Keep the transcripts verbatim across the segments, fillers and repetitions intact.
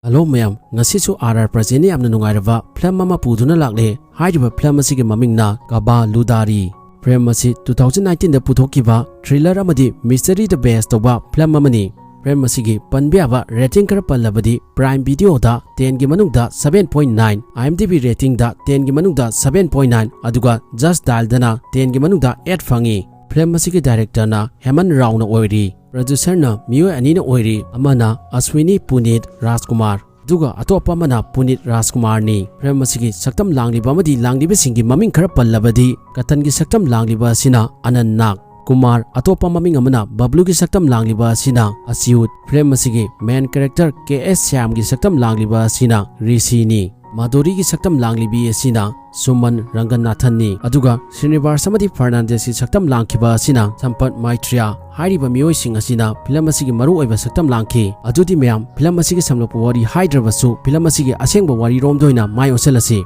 Hello ꯃꯌꯥꯝ, ꯉꯁꯤꯁꯨ R R ꯄ꯭ꯔꯖꯦꯟꯅ ꯌꯥꯝꯅ ꯅꯨꯡꯉꯥꯏꯔꯕ ꯐꯤꯂꯝ ꯑꯃ ꯄꯨꯗꯨꯅ ꯂꯥꯛꯂꯦ꯫ ꯍꯥꯏꯔꯤꯕ ꯐꯤꯂꯝ ꯑꯁꯤꯒꯤ ꯃꯃꯤꯡꯅ ꯀꯕꯥ ꯂꯨꯗꯥꯔꯤ꯫ ꯐꯤꯂꯝ ꯑꯁꯤ two thousand nineteen ꯗ ꯄꯨꯊꯣꯛꯈꯤꯕ ꯊ꯭ꯔꯤꯂꯔ ꯑꯃꯗꯤ ꯃꯤꯁꯇꯔꯤꯗ ꯕꯦꯁ ꯇꯧꯕ ꯐꯤꯂꯝ ꯑꯃꯅꯤ꯫ ꯐꯤꯂꯝ ꯑꯁꯤꯒꯤ ꯄꯟꯕ ꯌꯥꯕ ꯔꯦꯇꯤꯡ ꯈꯔ ꯄꯜꯂꯕꯗꯤ, ꯄ꯭ꯔꯥꯏꯝ ꯚꯤꯗꯤꯑꯣꯗ ten ꯒꯤ ꯃꯅꯨꯡꯗ seven point nine, IMDb ꯔꯦꯇꯤꯡꯗ ten ꯒꯤ ꯃꯅꯨꯡꯗ seven point nine, ꯑꯗꯨꯒ ꯖꯁ ꯗꯥꯏꯜꯗꯅ ten ꯒꯤ ꯃꯅꯨꯡꯗ eight ꯐꯪꯉꯤ꯫ ꯐꯤꯂꯝ ꯑꯁꯤꯒꯤ ꯗꯥꯏꯔꯦꯛꯇꯔꯅ ꯍꯦꯃꯟ ꯔꯥꯎꯅ ꯑꯣꯏꯔꯤ꯫ ꯄ꯭ꯔꯣꯗ꯭ꯌꯨꯁꯔꯅ ꯃꯤꯑꯣꯏ ꯑꯅꯤꯅ ꯑꯣꯏꯔꯤ, ꯑꯃꯅ ꯑꯁ꯭ꯋꯤꯅꯤ ꯄꯨꯅꯤꯠ ꯔꯥꯖꯀꯨꯃꯥꯔ, ꯑꯗꯨꯒ ꯑꯇꯣꯞꯄ ꯑꯃꯅ ꯄꯨꯅꯤꯠ ꯔꯥꯖꯀꯨꯃꯥꯔꯅꯤ꯫ ꯐꯤꯂꯝ ꯑꯁꯤꯒꯤ ꯁꯛꯇꯝ ꯂꯥꯡꯂꯤꯕ ꯑꯃꯗꯤ ꯂꯥꯡꯂꯤꯕꯁꯤꯡꯒꯤ ꯃꯃꯤꯡ ꯈꯔ ꯄꯜꯂꯕꯗꯤ, ꯀꯇꯟꯒꯤ ꯁꯛꯇꯝ ꯂꯥꯡꯂꯤꯕ ꯑꯁꯤꯅ ꯑꯅꯟ ꯅꯥꯒ ꯀꯨꯃꯥꯔ, ꯑꯇꯣꯞꯄ ꯃꯃꯤꯡ ꯑꯃꯅ ꯕꯕ꯭ꯂꯨꯒꯤ ꯁꯛꯇꯝ ꯂꯥꯡꯂꯤꯕ ꯑꯁꯤꯅ ꯑꯆꯤꯎꯠ꯫ ꯐꯤꯂꯝ ꯑꯁꯤꯒꯤ ꯃꯦꯟ ꯀꯦꯔꯦꯛꯇꯔ ꯀꯦ ꯑꯦꯁ ꯁ꯭ꯌꯥꯝꯒꯤ ꯁꯛꯇꯝ ꯂꯥꯡꯂꯤꯕ ꯑꯁꯤꯅ ꯔꯤꯁꯤꯅꯤ꯫ ꯃꯥꯙꯨꯔꯤꯒꯤ ꯁꯛꯇꯝ ꯂꯥꯡꯂꯤꯕꯤ ꯑꯁꯤꯅ ꯁꯨꯃꯟ ꯔꯪꯒꯅꯥꯊꯟꯅꯤ, ꯑꯗꯨꯒ ꯁ꯭ꯔꯤꯅꯤꯕꯥꯁ ꯑꯃꯗꯤ ꯐꯔꯅꯥꯟꯗꯦꯁꯀꯤ ꯁꯛꯇꯝ ꯂꯥꯡꯈꯤꯕ ꯑꯁꯤꯅ ꯁꯝꯄꯠ ꯃꯥꯏꯇ꯭ꯔꯤꯌꯥ꯫ ꯍꯥꯏꯔꯤꯕ ꯃꯤꯑꯣꯏꯁꯤꯡ ꯑꯁꯤꯅ ꯐꯤꯂꯝ ꯑꯁꯤꯒꯤ ꯃꯔꯨꯑꯣꯏꯕ ꯁꯛꯇꯝ ꯂꯥꯡꯈꯤ꯫ ꯑꯗꯨꯗꯤ ꯃꯌꯥꯝ, ꯐꯤꯂꯝ ꯑꯁꯤꯒꯤ ꯁꯝꯂꯞꯄ ꯋꯥꯔꯤ ꯍꯥꯏꯗ꯭ꯔꯕꯁꯨ, ꯐꯤꯂꯝ ꯑꯁꯤꯒꯤ ꯑꯁꯦꯡꯕ ꯋꯥꯔꯤꯔꯣꯝꯗ ꯑꯣꯏꯅ ꯃꯥꯏ ꯑꯣꯟꯁꯤꯜꯂꯁꯤ꯫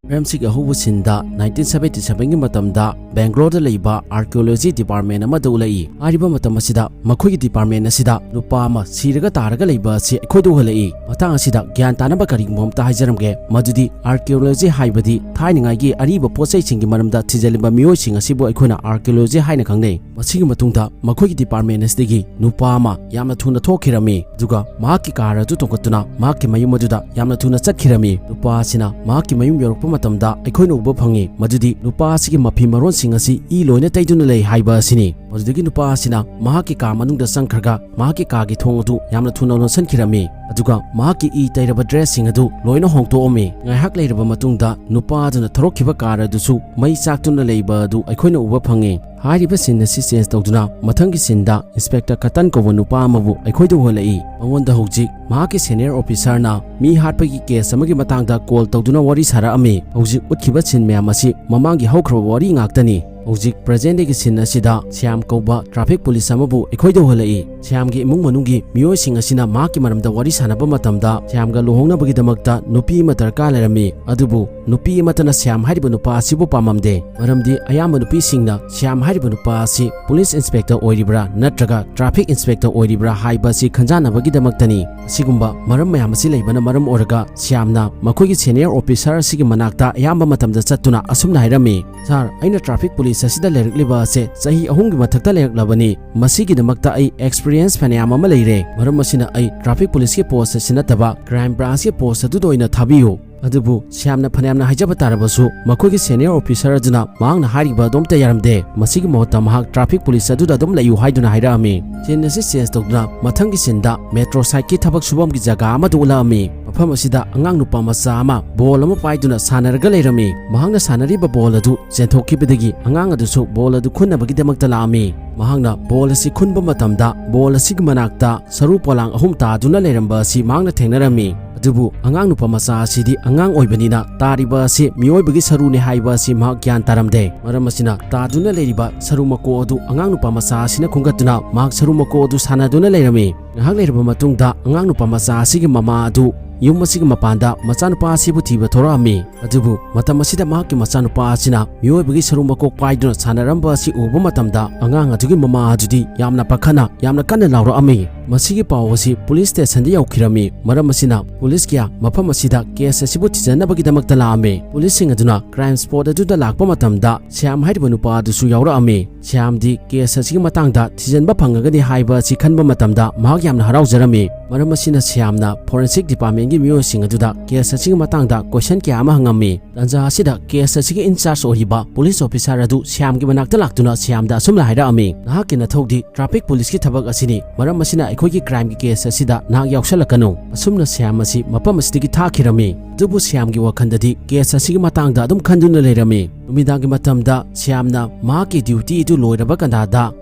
ꯐꯤꯂꯝꯁꯤꯒꯤ ꯑꯍꯧꯕ ꯁꯤꯟꯗ nineteen seventy seven ꯒꯤ ꯃꯇꯝꯗ ꯕꯦꯡꯒ꯭ꯂꯣꯔꯗ ꯂꯩꯕ ꯑꯥꯔꯀꯤꯑꯣꯂꯣꯖꯤ ꯗꯤꯄꯥꯔꯠꯃꯦꯟ ꯑꯃꯗ ꯎꯠꯂꯛꯏ꯫ ꯍꯥꯏꯔꯤꯕ ꯃꯇꯝ ꯑꯁꯤꯗ ꯃꯈꯣꯏꯒꯤ ꯗꯤꯄꯥꯔꯠꯃꯦꯟ ꯑꯁꯤꯗ ꯅꯨꯄꯥ ꯑꯃ ꯁꯤꯔꯒ ꯇꯥꯔꯒ ꯂꯩꯕ ꯑꯁꯤ ꯑꯩꯈꯣꯏꯗ ꯎꯍꯜꯂꯛꯏ꯫ ꯃꯇꯥꯡ ꯑꯁꯤꯗ ꯒ꯭ꯌꯥꯟ ꯇꯥꯅꯕ ꯀꯔꯤꯒꯨꯝꯕ ꯑꯝꯇ ꯍꯥꯏꯖꯔꯝꯒꯦ, ꯃꯗꯨꯗꯤ ꯑꯥꯔꯀꯤꯑꯣꯂꯣꯖꯤ ꯍꯥꯏꯕꯗꯤ ꯊꯥꯏꯅꯉꯥꯏꯒꯤ ꯑꯔꯤꯕ ꯄꯣꯠ ꯆꯩꯁꯤꯡꯒꯤ ꯃꯔꯝꯗ ꯊꯤꯖꯤꯜꯂꯤꯕ ꯃꯤꯑꯣꯏꯁꯤꯡ ꯑꯁꯤꯕꯨ ꯑꯩꯈꯣꯏꯅ ꯑꯥꯔꯀꯤꯑꯣꯂꯣꯖꯤ ꯍꯥꯏꯅ ꯈꯪꯅꯩ꯫ ꯃꯁꯤꯒꯤ ꯃꯇꯨꯡꯗ ꯃꯈꯣꯏꯒꯤ ꯗꯤꯄꯥꯔꯠꯃꯦꯟ ꯑꯁꯤꯗꯒꯤ ꯅꯨꯄꯥ ꯑꯃ ꯌꯥꯝꯅ ꯊꯨꯅ ꯊꯣꯛꯈꯤꯔꯝꯃꯤ, ꯑꯗꯨꯒ ꯃꯍꯥꯛꯀꯤ ꯀꯥꯔ ꯑꯗꯨ ꯇꯣꯡꯈꯠꯇꯨꯅ ꯃꯍꯥꯛꯀꯤ ꯃꯌꯨꯝ ꯑꯗꯨꯗ ꯌꯥꯝꯅ ꯊꯨꯅ ꯆꯠꯈꯤꯔꯝꯃꯤ꯫ ꯅꯨꯄꯥ ꯑꯁꯤꯅ ꯃꯍꯥꯛꯀꯤ ꯃꯌꯨꯝ ꯌꯧꯔꯛꯄ ꯃꯇꯝꯗ ꯑꯩꯈꯣꯏꯅ ꯎꯕ ꯐꯪꯉꯤ ꯃꯗꯨꯗꯤ ꯅꯨꯄꯥ ꯑꯁꯤꯒꯤ ꯃꯐꯤ ꯃꯔꯣꯟꯁꯤꯡ ꯑꯁꯤ ꯏ ꯂꯣꯏꯅ ꯇꯩꯗꯨꯅ ꯂꯩ ꯍꯥꯏꯕ ꯑꯁꯤꯅꯤ꯫ ꯃꯗꯨꯗꯒꯤ ꯅꯨꯄꯥ ꯑꯁꯤꯅ ꯃꯍꯥꯛꯀꯤ ꯀꯥ ꯃꯅꯨꯡꯗ ꯆꯪꯈ꯭ꯔꯒ ꯃꯍꯥꯛꯀꯤ ꯀꯥꯒꯤ ꯊꯣꯡ ꯑꯗꯨ ꯌꯥꯝꯅ ꯊꯨꯅ ꯂꯣꯟꯁꯤꯟꯈꯤꯔꯝꯃꯤ, ꯑꯗꯨꯒ ꯃꯍꯥꯛꯀꯤ ꯏ ꯇꯩꯔꯕ ꯗ꯭ꯔꯦꯁꯁꯤꯡ ꯑꯗꯨ ꯂꯣꯏꯅ ꯍꯣꯡꯗꯣꯛꯑꯝꯃꯤ꯫ ꯉꯥꯏꯍꯥꯛ ꯂꯩꯔꯕ ꯃꯇꯨꯡꯗ ꯅꯨꯄꯥ ꯑꯗꯨꯅ ꯊꯧꯔꯛꯈꯤꯕ ꯀꯥꯔ ꯑꯗꯨꯁꯨ ꯃꯩ ꯆꯥꯛꯇꯨꯅ ꯂꯩꯕ ꯑꯗꯨ ꯑꯩꯈꯣꯏꯅ ꯎꯕ ꯐꯪꯉꯤ꯫ ꯍꯥꯏꯔꯤꯕ ꯁꯤꯟ ꯑꯁꯤ ꯆꯦꯟꯖ ꯇꯧꯗꯨꯅ ꯃꯊꯪꯒꯤ ꯁꯤꯟꯗ ꯏꯟꯁꯄꯦꯛꯇꯔ ꯀꯇꯟ ꯀꯧꯕ ꯅꯨꯄꯥ ꯑꯃꯕꯨ ꯑꯩꯈꯣꯏꯗ ꯎꯍꯜꯂꯛꯏ꯫ ꯃꯉꯣꯟꯗ ꯍꯧꯖꯤꯛ ꯃꯍꯥꯛꯀꯤ ꯁꯦꯅꯤꯌꯔ ꯑꯣꯐꯤꯁꯥꯔꯅ ꯃꯤ ꯍꯥꯠꯄꯒꯤ ꯀꯦꯁ ꯑꯃꯒꯤ ꯃꯇꯥꯡꯗ ꯀꯣꯜ ꯇꯧꯗꯨꯅ ꯋꯥꯔꯤ ꯁꯥꯔꯛꯑꯝꯃꯤ꯫ ꯍꯧꯖꯤꯛ ꯎꯠꯈꯤꯕ ꯁꯤꯟ ꯃꯌꯥꯝ ꯑꯁꯤ ꯃꯃꯥꯡꯒꯤ ꯍꯧꯈ꯭ꯔꯕ ꯋꯥꯔꯤ ꯉꯥꯛꯇꯅꯤ꯫ ꯍꯧꯖꯤꯛ present dayꯒꯤ scene ꯑꯁꯤꯗ ꯁ꯭ꯌꯥꯝ ꯀꯧꯕ traffic police ꯑꯃꯕꯨ ꯑꯩꯈꯣꯏꯗ ꯎꯍꯜꯂꯛꯏ꯫ ꯁ꯭ꯌꯥꯝꯒꯤ ꯏꯃꯨꯡ ꯃꯅꯨꯡꯒꯤ ꯃꯤꯑꯣꯏꯁꯤꯡ ꯑꯁꯤꯅ ꯃꯍꯥꯛꯀꯤ ꯃꯔꯝꯗ ꯋꯥꯔꯤ ꯁꯥꯟꯅꯕ ꯃꯇꯝꯗ ꯁ꯭ꯌꯥꯝꯒ ꯂꯨꯍꯣꯡꯅꯕꯒꯤꯗꯃꯛꯇ ꯅꯨꯄꯤ ꯑꯃ ꯗꯔꯀꯥꯔ ꯂꯩꯔꯝꯃꯤ꯫ ꯑꯗꯨꯕꯨ ꯅꯨꯄꯤ ꯑꯃꯠꯇꯅ ꯁ꯭ꯌꯥꯝ ꯍꯥꯏꯔꯤꯕ ꯅꯨꯄꯥ ꯑꯁꯤꯕꯨ ꯄꯥꯝꯃꯝꯗꯦ꯫ ꯃꯔꯝꯗꯤ ꯑꯌꯥꯝꯕ ꯅꯨꯄꯤꯁꯤꯡꯅ ꯁ꯭ꯌꯥꯝ ꯍꯥꯏꯔꯤꯕ ꯅꯨꯄꯥ ꯑꯁꯤ police inspector ꯑꯣꯏꯔꯤꯕ꯭ꯔꯥ ꯅꯠꯇ꯭ꯔꯒ traffic inspector ꯑꯣꯏꯔꯤꯕ꯭ꯔꯥ ꯍꯥꯏꯕ ꯑꯁꯤ ꯈꯟꯖꯥꯟꯅꯕꯒꯤꯗꯃꯛꯇꯅꯤ꯫ ꯑꯁꯤꯒꯨꯝꯕ ꯃꯔꯝ ꯃꯌꯥꯝ ꯑꯁꯤ ꯂꯩꯕꯅ ꯃꯔꯝ ꯑꯣꯏꯔꯒ ꯁ꯭ꯌꯥꯝꯅ ꯃꯈꯣꯏꯒꯤ senior officer ꯑꯁꯤꯒꯤ ꯃꯅꯥꯛꯇ ꯑꯌꯥꯝꯕ ꯃꯇꯝꯗ ꯆꯠꯇꯨꯅ ꯑꯁꯨꯝꯅ ꯍꯥꯏꯔꯝꯃꯤ, "Sir, ꯑꯩꯅ traffic police ꯑꯁꯤꯗ ꯂꯩꯔꯛꯂꯤꯕ ꯑꯁꯦ ꯆꯍꯤ ꯑꯍꯨꯝꯒꯤ ꯃꯊꯛꯇ ꯂꯩꯔꯛꯂꯕꯅꯤ꯫ ꯃꯁꯤꯒꯤꯗꯃꯛꯇ ꯑꯩ experience ꯐꯅꯌꯥꯝ ꯑꯃ ꯂꯩꯔꯦ꯫ ꯃꯔꯝ ꯑꯁꯤꯅ ꯑꯩ traffic policeꯀꯤ post ꯑꯁꯤ ꯅꯠꯇꯕ crime branchꯀꯤ post ꯑꯗꯨꯗ ꯑꯣꯏꯅ ꯊꯥꯕꯤꯌꯨ"꯫ ꯑꯗꯨꯕꯨ ꯁ꯭ꯌꯥꯝꯅ ꯐꯅꯌꯥꯝꯅ ꯍꯥꯏꯖꯕ ꯇꯥꯔꯕꯁꯨ ꯃꯈꯣꯏꯒꯤ senior officer ꯑꯗꯨꯅ ꯃꯍꯥꯛꯅ ꯍꯥꯏꯔꯤꯕ ꯑꯗꯨꯝꯇ ꯌꯥꯔꯝꯗꯦ꯫ ꯃꯁꯤꯒꯤ ꯃꯍꯨꯠꯇ ꯃꯍꯥꯛ traffic police ꯑꯗꯨꯗ ꯑꯗꯨꯝ ꯂꯩꯌꯨ ꯍꯥꯏꯗꯨꯅ ꯍꯥꯏꯔꯛꯑꯝꯃꯤ꯫ Scene ꯑꯁꯤ change ꯇꯧꯗꯨꯅ ꯃꯊꯪꯒꯤ sceneꯗ metro siteꯀꯤ ꯊꯕꯛ ꯁꯨꯐꯝꯒꯤ ꯖꯒꯥ ꯑꯃꯗ ꯎꯠꯂꯛꯑꯝꯃꯤ꯫ ꯃꯐꯝ ꯑꯁꯤꯗ ꯑꯉꯥꯡ ꯅꯨꯄꯥ ꯃꯆꯥ ꯑꯃ ball ꯑꯃ ꯄꯥꯏꯗꯨꯅ ꯁꯥꯟꯅꯔꯒ ꯂꯩꯔꯝꯃꯤ꯫ ꯃꯍꯥꯛꯅ ꯁꯥꯟꯅꯔꯤꯕ ball ꯑꯗꯨ ꯆꯦꯟꯊꯣꯛꯈꯤꯕꯗꯒꯤ ꯑꯉꯥꯡ ꯑꯗꯨꯁꯨ ball ꯑꯗꯨ ꯈꯨꯟꯅꯕꯒꯤꯗꯃꯛꯇ ꯂꯥꯛꯑꯝꯃꯤ꯫ ꯃꯍꯥꯛꯅ ball ꯑꯁꯤ ꯈꯨꯟꯕ ꯃꯇꯝꯗ ball ꯑꯁꯤꯒꯤ ꯃꯅꯥꯛꯇ ꯁꯔꯨ ꯄꯣꯂꯥꯡ ꯑꯍꯨꯝ ꯇꯥꯗꯨꯅ ꯂꯩꯔꯝꯕ ꯑꯁꯤ ꯃꯍꯥꯛꯅ ꯊꯦꯡꯅꯔꯝꯃꯤ꯫ ꯑꯗꯨꯕꯨ ꯑꯉꯥꯡ ꯅꯨꯄꯥ ꯃꯆꯥ ꯑꯁꯤꯗꯤ ꯑꯉꯥꯡ ꯑꯣꯏꯕꯅꯤꯅ ꯇꯥꯔꯤꯕ ꯑꯁꯤ ꯃꯤꯑꯣꯏꯕꯒꯤ ꯁꯔꯨꯅꯤ ꯍꯥꯏꯕ ꯑꯁꯤ ꯃꯍꯥꯛ ꯒ꯭ꯌꯥꯟ ꯇꯥꯔꯝꯗꯦ꯫ ꯃꯔꯝ ꯑꯁꯤꯅ ꯇꯥꯗꯨꯅ ꯂꯩꯔꯤꯕ ꯁꯔꯨ ꯃꯀꯣꯛ ꯑꯗꯨ ꯑꯉꯥꯡ ꯅꯨꯄꯥ ꯃꯆꯥ ꯑꯁꯤꯅ ꯈꯨꯟꯒꯠꯇꯨꯅ ꯃꯍꯥꯛ ꯁꯔꯨ ꯃꯀꯣꯛ ꯑꯗꯨ ꯁꯥꯟꯅꯗꯨꯅ ꯂꯩꯔꯝꯃꯤ꯫ ꯉꯥꯏꯍꯥꯛ ꯂꯩꯔꯕ ꯃꯇꯨꯡꯗ ꯑꯉꯥꯡ ꯅꯨꯄꯥ ꯃꯆꯥ ꯑꯁꯤꯒꯤ ꯃꯃꯥ ꯑꯗꯨ ꯌꯨꯝ ꯑꯁꯤꯒꯤ ꯃꯄꯥꯟꯗ ꯃꯆꯥꯅꯨꯄꯥ ꯑꯁꯤꯕꯨ ꯊꯤꯕ ꯊꯣꯔꯛꯑꯝꯃꯤ꯫ ꯑꯗꯨꯕꯨ ꯃꯇꯝ ꯑꯁꯤꯗ ꯃꯍꯥꯛꯀꯤ ꯃꯆꯥꯅꯨꯄꯥ ꯑꯁꯤꯅ ꯃꯤꯑꯣꯏꯕꯒꯤ ꯁꯔꯨ ꯃꯀꯣꯛ ꯄꯥꯏꯗꯨꯅ ꯁꯥꯟꯅꯔꯝꯕ ꯑꯁꯤ ꯎꯕ ꯃꯇꯝꯗ ꯑꯉꯥꯡ ꯑꯗꯨꯒꯤ ꯃꯃꯥ ꯑꯗꯨꯗꯤ ꯌꯥꯝꯅ ꯄꯥꯈꯠꯅ ꯌꯥꯝꯅ ꯀꯟꯅ ꯂꯥꯎꯔꯛꯑꯝꯃꯤ꯫ ꯃꯁꯤꯒꯤ ꯄꯥꯎ ꯑꯁꯤ police stationꯗ ꯌꯧꯈꯤꯔꯝꯃꯤ꯫ ꯃꯔꯝ ꯑꯁꯤꯅ police ꯀꯌꯥ ꯃꯐꯝ ꯑꯁꯤꯗ case ꯑꯁꯤꯕꯨ ꯊꯤꯖꯤꯟꯅꯕꯒꯤꯗꯃꯛꯇ ꯂꯥꯛꯑꯝꯃꯤ꯫ Policeꯁꯤꯡ ꯑꯗꯨꯅ crime spot ꯑꯗꯨꯗ ꯂꯥꯛꯄ ꯃꯇꯝꯗ ꯁ꯭ꯌꯥꯝ ꯍꯥꯏꯔꯤꯕ ꯅꯨꯄꯥ ꯑꯗꯨꯁꯨ ꯌꯥꯎꯔꯛꯑꯝꯃꯤ꯫ ꯁ꯭ꯌꯥꯝꯗꯤ case ꯑꯁꯤꯒꯤ ꯃꯇꯥꯡꯗ ꯊꯤꯖꯤꯟꯕ ꯐꯪꯉꯒꯅꯤ ꯍꯥꯏꯕ ꯑꯁꯤ ꯈꯟꯕ ꯃꯇꯝꯗ ꯃꯍꯥꯛ ꯌꯥꯝꯅ ꯍꯔꯥꯎꯖꯔꯝꯃꯤ꯫ ꯃꯔꯝ ꯑꯁꯤꯅ ꯁ꯭ꯌꯥꯝꯅ forensic departmentꯀꯤ ꯃꯤꯑꯣꯏꯁꯤꯡ ꯑꯗꯨꯗ case ꯑꯁꯤꯒꯤ ꯃꯇꯥꯡꯗ question ꯀꯌꯥ ꯑꯃ ꯍꯪꯉꯝꯃꯤ꯫ ꯇꯥꯟꯖꯥ ꯑꯁꯤꯗ case ꯑꯁꯤꯒꯤ in charge ꯑꯣꯏꯔꯤꯕ police officer ꯑꯗꯨ ꯁ꯭ꯌꯥꯝꯒꯤ ꯃꯅꯥꯛꯇ ꯂꯥꯛꯇꯨꯅ ꯁ꯭ꯌꯥꯝꯗ ꯑꯁꯨꯝꯅ ꯍꯥꯏꯔꯛꯑꯝꯃꯤ, "ꯅꯍꯥꯛꯀꯤ ꯅꯊꯧꯗꯤ traffic policeꯀꯤ ꯊꯕꯛ ꯑꯁꯤꯅꯤ꯫ ꯃꯔꯝ ꯑꯁꯤꯅ ꯑꯩꯈꯣꯏꯒꯤ crimeꯒꯤ case ꯑꯁꯤꯗ ꯅꯍꯥꯛ ꯌꯥꯎꯁꯜꯂꯛꯀꯅꯨ"꯫ ꯑꯁꯨꯝꯅ ꯁ꯭ꯌꯥꯝ ꯑꯁꯤ ꯃꯐꯝ ꯑꯁꯤꯗꯒꯤ ꯊꯥꯈꯤꯔꯝꯃꯤ꯫ ꯑꯗꯨꯕꯨ ꯁ꯭ꯌꯥꯝꯒꯤ ꯋꯥꯈꯜꯗꯗꯤ case ꯑꯁꯤꯒꯤ ꯃꯇꯥꯡꯗ ꯑꯗꯨꯝ ꯈꯟꯗꯨꯅ ꯂꯩꯔꯝꯃꯤ꯫ ꯅꯨꯃꯤꯗꯥꯡꯒꯤ ꯃꯇꯝꯗ ꯁ꯭ꯌꯥꯝꯅ ꯃꯍꯥꯛꯀꯤ duty ꯑꯗꯨ ꯂꯣꯏꯔꯕ ꯀꯟꯗꯥꯗ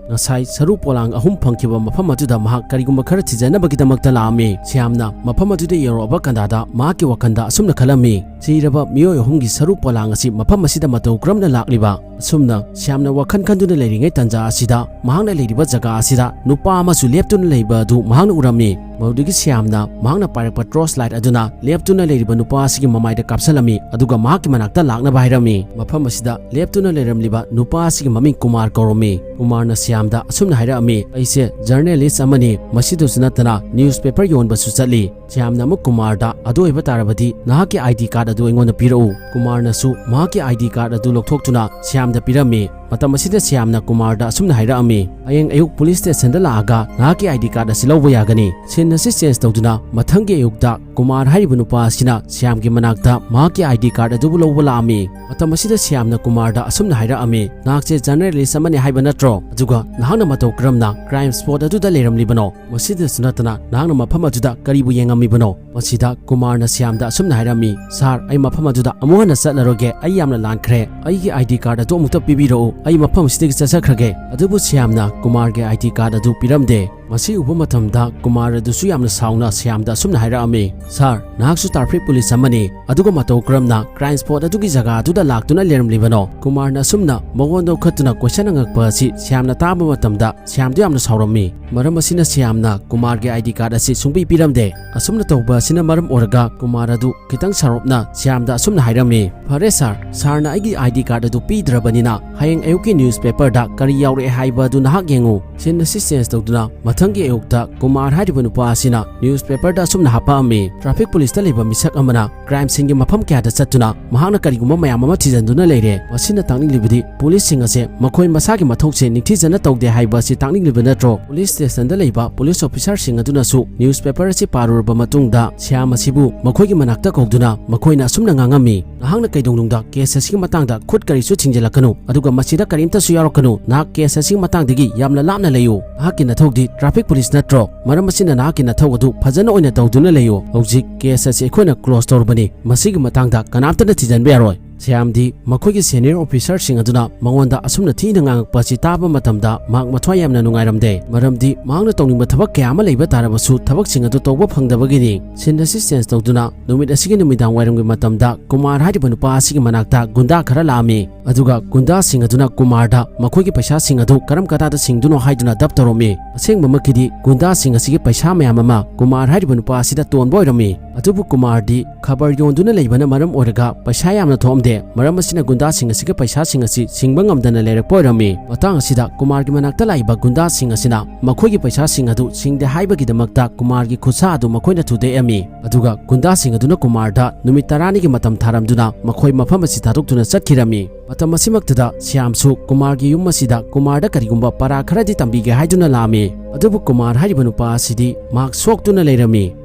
ꯉꯁꯥꯏ ꯁꯔꯨ ꯄꯣꯂꯥꯡ ꯑꯍꯨꯝ ꯐꯪꯈꯤꯕ ꯃꯐꯝ ꯑꯗꯨꯗ ꯃꯍꯥꯛ ꯀꯔꯤꯒꯨꯝꯕ ꯈꯔ ꯊꯤꯖꯅꯕꯒꯤꯗꯃꯛꯇ ꯂꯥꯛꯑꯝꯃꯤ꯫ ꯁ꯭ꯌꯥꯝꯅ ꯃꯐꯝ ꯑꯗꯨꯗ ꯌꯧꯔꯛꯑꯕ ꯀꯟꯗꯥꯗ ꯃꯍꯥꯛꯀꯤ ꯋꯥꯈꯜꯗ ꯑꯁꯨꯝꯅ ꯈꯜꯂꯝꯃꯤ, "ꯁꯤꯔꯕ ꯃꯤꯑꯣꯏ ꯑꯍꯨꯝꯒꯤ ꯁꯔꯨ ꯄꯣꯂꯥꯡ ꯑꯁꯤ ꯃꯐꯝ ꯑꯁꯤꯗ ꯃꯇꯧ ꯀꯔꯝꯅ ꯂꯥꯛꯂꯤꯕ? ꯑꯁꯨꯝꯅ ꯁ꯭ꯌꯥꯝꯅ ꯋꯥꯈꯜ ꯈꯟꯗꯨꯅ ꯂꯩꯔꯤꯉꯩ ꯇꯥꯟꯖꯥ ꯑꯁꯤꯗ ꯃꯍꯥꯛꯅ ꯂꯩꯔꯤꯕ ꯖꯒꯥ ꯑꯁꯤꯗ ꯅꯨꯄꯥ ꯑꯃꯁꯨ ꯂꯦꯞꯇꯨꯅ ꯂꯩꯕ ꯑꯗꯨ ꯃꯍꯥꯛꯅ ꯎꯔꯝꯃꯤ꯫ ꯃꯗꯨꯗꯒꯤ ꯁ꯭ꯌꯥꯝꯅ ꯃꯍꯥꯛꯅ ꯄꯥꯏꯔꯛꯄ ꯇꯣꯔꯆ ꯂꯥꯏꯠ ꯑꯗꯨꯅ ꯂꯦꯞꯇꯨꯅ ꯂꯩꯔꯤꯕ ꯅꯨꯄꯥ ꯑꯁꯤꯒꯤ ꯃꯃꯥꯏꯗ ꯀꯥꯞꯁꯤꯜꯂꯝꯃꯤ, ꯑꯗꯨꯒ ꯃꯍꯥꯛꯀꯤ ꯃꯅꯥꯛꯇ ꯂꯥꯛꯅꯕ ꯍꯥꯏꯔꯝꯃꯤ꯫ ꯃꯐꯝ ꯑꯁꯤꯗ ꯂꯦꯞꯇꯨꯅ ꯂꯩꯔꯝꯂꯤꯕ ꯅꯨꯄꯥ ꯑꯁꯤꯒꯤ ꯃꯃꯤꯡ ꯀꯨꯃꯥꯔ ꯀꯧꯔꯝꯃꯤ꯫ ꯀꯨꯃꯥꯔꯅ ꯁ꯭ꯌꯥꯝꯗ ꯑꯁꯨꯝꯅ ꯍꯥꯏꯔꯛꯑꯝꯃꯤ, "ꯑꯩꯁꯦ ꯖꯔꯅꯦꯂꯤꯁ ꯑꯃꯅꯤ, ꯃꯁꯤꯗꯁꯨ ꯅꯠꯇꯅ ꯅ꯭ꯌꯨꯁꯄꯦꯄꯔ ꯌꯣꯟꯕꯁꯨ ꯆꯠꯂꯤ꯫" ꯁ꯭ꯌꯥꯝꯅ ꯑꯃꯨꯛ ꯀꯨꯃꯥꯔꯗ, "ꯑꯗꯨ ꯑꯣꯏꯕ ꯇꯥꯔꯕꯗꯤ ꯅꯍꯥꯛꯀꯤ ꯑꯥꯏ ꯗꯤ ꯀꯥꯔꯗ ꯑꯗꯨ ꯑꯩꯉꯣꯟꯗ ꯄꯤꯔꯛꯎ꯫" ꯀꯨꯃꯥꯔꯅꯁꯨ ꯃꯍꯥꯛꯀꯤ ꯑꯥꯏ ꯗꯤ ꯀꯥꯔꯗ ꯑꯗꯨ ꯂꯧꯊꯣꯛꯇꯨꯅ ꯁ꯭ꯌꯥꯝꯗ ꯄꯤꯔꯝꯃꯤ꯫ ꯃꯇꯝ ꯑꯁꯤꯗ ꯁ꯭ꯌꯥꯝꯅ ꯀꯨꯃꯥꯔꯗ ꯑꯁꯨꯝꯅ ꯍꯥꯏꯔꯛꯑꯝꯃꯤ, "ꯍꯌꯦꯡ ꯑꯌꯨꯛ ꯄꯨꯂꯤꯁ ꯁ꯭ꯇꯦꯁꯟꯗ ꯂꯥꯛꯑꯒ ꯅꯍꯥꯛꯀꯤ ꯑꯥꯏ ꯗꯤ ꯀꯥꯔꯗ ꯑꯁꯤ ꯂꯧꯕ ꯌꯥꯒꯅꯤ꯫" ꯁꯤꯟ ꯑꯁꯤ ꯆꯦꯟꯖ ꯇꯧꯗꯨꯅ ꯃꯊꯪꯒꯤ ꯑꯌꯨꯛꯇ ꯀꯨꯃꯥꯔ ꯍꯥꯏꯔꯤꯕ ꯅꯨꯄꯥ ꯑꯁꯤꯅ ꯁ꯭ꯌꯥꯝꯒꯤ ꯃꯅꯥꯛꯇ ꯃꯍꯥꯛꯀꯤ ꯑꯥꯏ ꯗꯤ ꯀꯥꯔꯗ ꯑꯗꯨꯕꯨ ꯂꯧꯕ ꯂꯥꯛꯑꯝꯃꯤ꯫ ꯃꯇꯝ ꯑꯁꯤꯗ ꯁ꯭ꯌꯥꯝꯅ ꯀꯨꯃꯥꯔꯗ ꯑꯁꯨꯝꯅ ꯍꯥꯏꯔꯛꯑꯝꯃꯤ, "ꯅꯍꯥꯛꯁꯦ ꯖꯔꯅꯦꯂꯤꯁ ꯑꯃꯅꯤ ꯍꯥꯏꯕ ꯅꯠꯇ꯭ꯔꯣ? ꯑꯗꯨꯒ ꯅꯍꯥꯛꯅ ꯃꯇꯧ ꯀꯔꯝꯅ ꯀ꯭ꯔꯥꯏꯝ ꯁ꯭ꯄꯣꯠ ꯑꯗꯨꯗ ꯂꯩꯔꯝꯂꯤꯕꯅꯣ? ꯃꯁꯤꯗꯁꯨ ꯅꯠꯇꯅ ꯅꯍꯥꯛꯅ ꯃꯐꯝ ꯑꯗꯨꯗ ꯀꯔꯤꯕꯨ ꯌꯦꯡꯉꯝꯃꯤꯕꯅꯣ?" ꯃꯁꯤꯗ ꯀꯨꯃꯥꯔꯅ ꯁ꯭ꯌꯥꯝꯗ ꯑꯁꯨꯝꯅ ꯍꯥꯏꯔꯝꯃꯤ, "ꯁꯥꯔ, ꯑꯩ ꯃꯐꯝ ꯑꯗꯨꯗ ꯑꯃꯨꯛ ꯍꯟꯅ ꯆꯠꯂꯔꯣꯏꯒꯦ꯫ ꯑꯩ ꯌꯥꯝꯅ ꯂꯥꯟꯈ꯭ꯔꯦ꯫ ꯑꯩꯒꯤ ꯑꯥꯏ ꯗꯤ ꯀꯥꯔꯗ ꯑꯗꯨ ꯑꯃꯨꯛꯇ ꯄꯤꯕꯤꯔꯛꯎ꯫ ꯑꯩ ꯃꯐꯝ ꯑꯁꯤꯗꯒꯤ ꯆꯠꯆꯈ꯭ꯔꯒꯦ꯫" ꯑꯗꯨꯕꯨ ꯁ꯭ꯌꯥꯝꯅ ꯀꯨꯃꯥꯔꯒꯤ ꯑꯥꯏ ꯗꯤ ꯀꯥꯔꯗ ꯑꯗꯨ ꯄꯤꯔꯝꯗꯦ꯫ ꯃꯁꯤ ꯎꯕ ꯃꯇꯝꯗ ꯀꯨꯃꯥꯔ ꯑꯗꯨꯁꯨ ꯌꯥꯝꯅ ꯁꯥꯎꯅ ꯁ꯭ꯌꯥꯝꯗ ꯑꯁꯨꯝꯅ ꯍꯥꯏꯔꯛꯑꯝꯃꯤ, "ꯁꯥꯔ, ꯅꯍꯥꯛꯁꯨ ꯇ꯭ꯔꯥꯐꯤꯛ ꯄꯨꯂꯤꯁ ꯑꯃꯅꯤ, ꯑꯗꯨꯒ ꯃꯇꯧ ꯀꯔꯝꯅ ꯀ꯭ꯔꯥꯏꯝ ꯁ꯭ꯄꯣꯠ ꯑꯗꯨꯒꯤ ꯖꯒꯥ ꯑꯗꯨꯗ ꯂꯥꯛꯇꯨꯅ ꯂꯩꯔꯝꯂꯤꯕꯅꯣ?" ꯀꯨꯃꯥꯔꯅ ꯑꯁꯨꯝꯅ ꯃꯉꯣꯟꯗ ꯎꯈꯠꯇꯨꯅ ꯀꯣꯏꯁꯟ ꯍꯪꯉꯛꯄ ꯑꯁꯤ ꯁ꯭ꯌꯥꯝꯅ ꯇꯥꯕ ꯃꯇꯝꯗ ꯁ꯭ꯌꯥꯝꯗꯨ ꯌꯥꯝꯅ ꯁꯥꯎꯔꯝꯃꯤ꯫ ꯃꯔꯝ ꯑꯁꯤꯅ ꯁ꯭ꯌꯥꯝꯅ ꯀꯨꯃꯥꯔꯒꯤ ꯑꯥꯏ ꯗꯤ ꯀꯥꯔꯗ ꯑꯁꯤ ꯁꯨꯡꯄꯤ ꯄꯤꯔꯝꯗꯦ꯫ ꯑꯁꯨꯝꯅ ꯇꯧꯕ ꯑꯁꯤꯅ ꯃꯔꯝ ꯑꯣꯏꯔꯒ ꯀꯨꯃꯥꯔ ꯑꯗꯨ ꯈꯤꯇꯪ ꯁꯥꯎꯔꯞꯅ ꯁ꯭ꯌꯥꯝꯗ ꯑꯁꯨꯝꯅ ꯍꯥꯏꯔꯝꯃꯤ, "ꯐꯔꯦ ꯁꯥꯔ, ꯁꯥꯔꯅ ꯑꯩꯒꯤ ꯑꯥꯏ ꯗꯤ ꯀꯥꯔꯗ ꯑꯗꯨ ꯄꯤꯗ꯭ꯔꯕꯅꯤꯅ ꯍꯌꯦꯡ ꯑꯌꯨꯛꯀꯤ ꯅ꯭ꯌꯨꯁꯄꯦꯄꯔꯗ ꯀꯔꯤ ꯌꯥꯎꯔꯛꯑꯦ ꯍꯥꯏꯕ ꯑꯗꯨ ꯅꯍꯥꯛ ꯌꯦꯡꯉꯨ꯫" ꯁꯤꯟ ꯑꯁꯤ ꯆꯦꯟꯖ ꯇꯧꯗꯨꯅ ꯃꯊꯪꯒꯤ ꯑꯌꯨꯛꯇ ꯀꯨꯃꯥꯔ ꯍꯥꯏꯔꯤꯕ ꯅꯨꯄꯥ ꯑꯁꯤꯅ ꯅ꯭ꯌꯨꯁꯄꯦꯄꯔꯗ ꯑꯁꯨꯝꯅ ꯍꯥꯞꯄꯛꯑꯝꯃꯤ, ꯇ꯭ꯔꯥꯐꯤꯛ ꯄꯨꯂꯤꯁꯇ ꯂꯩꯕ ꯃꯤꯁꯛ ꯑꯃꯅ ꯀ꯭ꯔꯥꯏꯝ ꯁꯤꯟꯒꯤ ꯃꯐꯝ ꯀꯌꯥꯗ ꯆꯠꯇꯨꯅ ꯃꯍꯥꯛꯅ ꯀꯔꯤꯒꯨꯝꯕ ꯃꯌꯥꯝ ꯑꯃ ꯊꯤꯖꯤꯟꯗꯨꯅ ꯂꯩꯔꯦ꯫ ꯃꯁꯤꯅ ꯇꯥꯛꯅꯤꯡꯂꯤꯕꯗꯤ ꯄꯨꯂꯤꯁꯁꯤꯡ ꯑꯁꯦ ꯃꯈꯣꯏ ꯃꯁꯥꯒꯤ ꯃꯊꯧꯁꯦ ꯅꯤꯡꯊꯤꯖꯅ ꯇꯧꯗꯦ ꯍꯥꯏꯕ ꯑꯁꯤ ꯇꯥꯛꯅꯤꯡꯂꯤꯕ ꯅꯠꯇ꯭ꯔꯣ? ꯄꯨꯂꯤꯁ ꯁ꯭ꯇꯦꯁꯟꯗ ꯂꯩꯕ ꯄꯨꯂꯤꯁ ꯑꯣꯐꯤꯁꯥꯔꯁꯤꯡ ꯑꯗꯨꯅꯁꯨ ꯅ꯭ꯌꯨꯁꯄꯦꯄꯔ ꯑꯁꯤ ꯄꯥꯔꯨꯔꯕ ꯃꯇꯨꯡꯗ ꯁ꯭ꯌꯥꯝ ꯑꯁꯤꯕꯨ ꯃꯈꯣꯏꯒꯤ ꯃꯅꯥꯛꯇ ꯀꯧꯗꯨꯅ ꯃꯈꯣꯏꯅ ꯑꯁꯨꯝꯅ ꯉꯥꯡꯉꯝꯃꯤ, "ꯅꯍꯥꯛꯅ ꯀꯩꯗꯧꯅꯨꯡꯗ ꯀꯦꯁ ꯑꯁꯤꯒꯤ ꯃꯇꯥꯡꯗ ꯈꯨꯠ ꯀꯔꯤꯁꯨ ꯊꯤꯡꯖꯤꯜꯂꯛꯀꯅꯨ, ꯑꯗꯨꯒ ꯃꯁꯤꯗ ꯀꯔꯤꯝꯇꯁꯨ ꯌꯥꯎꯔꯛꯀꯅꯨ꯫ ꯅꯍꯥꯛ ꯀꯦꯁ ꯑꯁꯤꯒꯤ ꯃꯇꯥꯡꯗꯒꯤ ꯌꯥꯝꯅ ꯂꯥꯞꯅ ꯂꯩꯌꯨ꯫ ꯅꯍꯥꯛꯀꯤ ꯅꯊꯧꯗꯤ ꯇ꯭ꯔꯥꯐꯤꯛ ꯄꯨꯂꯤꯁ ꯅꯠꯇ꯭ꯔꯣ? ꯃꯔꯝ ꯑꯁꯤꯅ ꯅꯍꯥꯛꯀꯤ ꯅꯊꯧ ꯑꯗꯨ ꯐꯖꯅ ꯑꯣꯏꯅ ꯇꯧꯗꯨꯅ ꯂꯩꯌꯨ꯫ ꯍꯧꯖꯤꯛ ꯀꯦꯁ ꯑꯁꯤ ꯑꯩꯈꯣꯏꯅ ꯀ꯭ꯂꯣꯖ ꯇꯧꯔꯕꯅꯤ, ꯃꯁꯤꯒꯤ ꯃꯇꯥꯡꯗ ꯀꯅꯥꯝꯇꯅ ꯊꯤꯖꯤꯟꯕ ꯌꯥꯔꯣꯏ꯫" ꯁ꯭ꯌꯥꯝꯗꯤ ꯃꯈꯣꯏꯒꯤ senior officerꯁꯤꯡ ꯑꯗꯨꯅ ꯃꯉꯣꯟꯗ ꯑꯁꯨꯝꯅ ꯊꯤꯅ ꯉꯥꯡꯉꯛꯄ ꯑꯁꯤ ꯇꯥꯕ ꯃꯇꯝꯗ ꯃꯍꯥꯛ ꯃꯊ꯭ꯋꯥꯏ ꯌꯥꯝꯅ ꯅꯨꯡꯉꯥꯏꯔꯝꯗꯦ꯫ ꯃꯔꯝꯗꯤ ꯃꯍꯥꯛꯅ ꯇꯧꯅꯤꯡꯕ ꯊꯕꯛ ꯀꯌꯥ ꯑꯃ ꯂꯩꯕ ꯇꯥꯔꯕꯁꯨ ꯊꯕꯛꯁꯤꯡ ꯑꯗꯨ ꯇꯧꯕ ꯐꯪꯗꯕꯒꯤꯅꯤ꯫ Scene ꯑꯁꯤ change ꯇꯧꯗꯨꯅ ꯅꯨꯃꯤꯠ ꯑꯁꯤꯒꯤ ꯅꯨꯃꯤꯗꯥꯡ ꯋꯥꯏꯔꯝꯒꯤ ꯃꯇꯝꯗ ꯀꯨꯃꯥꯔ ꯍꯥꯏꯔꯤꯕ ꯅꯨꯄꯥ ꯑꯁꯤꯒꯤ ꯃꯅꯥꯛꯇ ꯒꯨꯟꯗꯥ ꯈꯔ ꯂꯥꯛꯑꯝꯃꯤ꯫ ꯑꯗꯨꯒ ꯒꯨꯟꯗꯥꯁꯤꯡ ꯑꯗꯨꯅ ꯀꯨꯃꯥꯔꯗ ꯃꯈꯣꯏꯒꯤ ꯄꯩꯁꯥꯁꯤꯡ ꯑꯗꯨ ꯀꯔꯝ ꯀꯗꯥꯏꯗ ꯁꯤꯡꯗꯨꯅꯣ ꯍꯥꯏꯗꯨꯅ ꯗꯞ ꯇꯧꯔꯝꯃꯤ꯫ ꯑꯁꯦꯡꯕꯃꯛꯀꯤꯗꯤ ꯒꯨꯟꯗꯥꯁꯤꯡ ꯑꯁꯤꯒꯤ ꯄꯩꯁꯥ ꯃꯌꯥꯝ ꯑꯃ ꯀꯨꯃꯥꯔ ꯍꯥꯏꯔꯤꯕ ꯅꯨꯄꯥ ꯑꯁꯤꯗ ꯇꯣꯟꯕ ꯑꯣꯏꯔꯝꯃꯤ꯫ ꯑꯗꯨꯕꯨ ꯀꯨꯃꯥꯔꯗꯤ ꯈꯕꯔ ꯌꯣꯟꯗꯨꯅ ꯂꯩꯕꯅ ꯃꯔꯝ ꯑꯣꯏꯔꯒ ꯄꯩꯁꯥ ꯌꯥꯝꯅ ꯊꯣꯛꯑꯝꯗꯦ꯫ ꯃꯔꯝ ꯑꯁꯤꯅ ꯒꯨꯟꯗꯥꯁꯤꯡ ꯑꯁꯤꯒꯤ ꯄꯩꯁꯥꯁꯤꯡ ꯑꯁꯤ ꯁꯤꯡꯕ ꯉꯝꯗꯅ ꯂꯩꯔꯛꯄ ꯑꯣꯏꯔꯝꯃꯤ꯫ ꯃꯇꯥꯡ ꯑꯁꯤꯗ ꯀꯨꯃꯥꯔꯒꯤ ꯃꯅꯥꯛꯇ ꯂꯥꯛꯏꯕ ꯒꯨꯟꯗꯥꯁꯤꯡ ꯑꯁꯤꯅ ꯃꯈꯣꯏꯒꯤ ꯄꯩꯁꯥꯁꯤꯡ ꯑꯗꯨ ꯁꯤꯡꯗꯦ ꯍꯥꯏꯕꯒꯤꯗꯃꯛꯇ ꯀꯨꯃꯥꯔꯒꯤ ꯈꯨꯠꯁꯥ ꯑꯗꯨ ꯃꯈꯣꯏꯅ ꯊꯨꯗꯦꯛꯑꯝꯃꯤ꯫ ꯑꯗꯨꯒ ꯒꯨꯟꯗꯥꯁꯤꯡ ꯑꯗꯨꯅ ꯀꯨꯃꯥꯔꯗ ꯅꯨꯃꯤꯠ ꯇꯔꯥꯅꯤꯒꯤ ꯃꯇꯝ ꯊꯥꯔꯝꯗꯨꯅ ꯃꯈꯣꯏ ꯃꯐꯝ ꯑꯁꯤ ꯊꯥꯗꯣꯛꯇꯨꯅ ꯆꯠꯈꯤꯔꯝꯃꯤ꯫ ꯃꯇꯝ ꯑꯁꯤꯃꯛꯇꯗ ꯁ꯭ꯌꯥꯝꯁꯨ ꯀꯨꯃꯥꯔꯒꯤ ꯌꯨꯝ ꯑꯁꯤꯗ ꯀꯨꯃꯥꯔꯗ ꯀꯔꯤꯒꯨꯝꯕ ꯄꯔꯥ ꯈꯔꯗꯤ ꯇꯝꯕꯤꯒꯦ ꯍꯥꯏꯗꯨꯅ ꯂꯥꯛꯑꯝꯃꯤ꯫ ꯑꯗꯨꯕꯨ ꯀꯨꯃꯥꯔ ꯍꯥꯏꯔꯤꯕ ꯅꯨꯄꯥ ꯑꯁꯤꯗꯤ ꯃꯍꯥꯛ ꯁꯣꯛꯇꯨꯅ ꯂꯩꯔꯝꯃꯤ꯫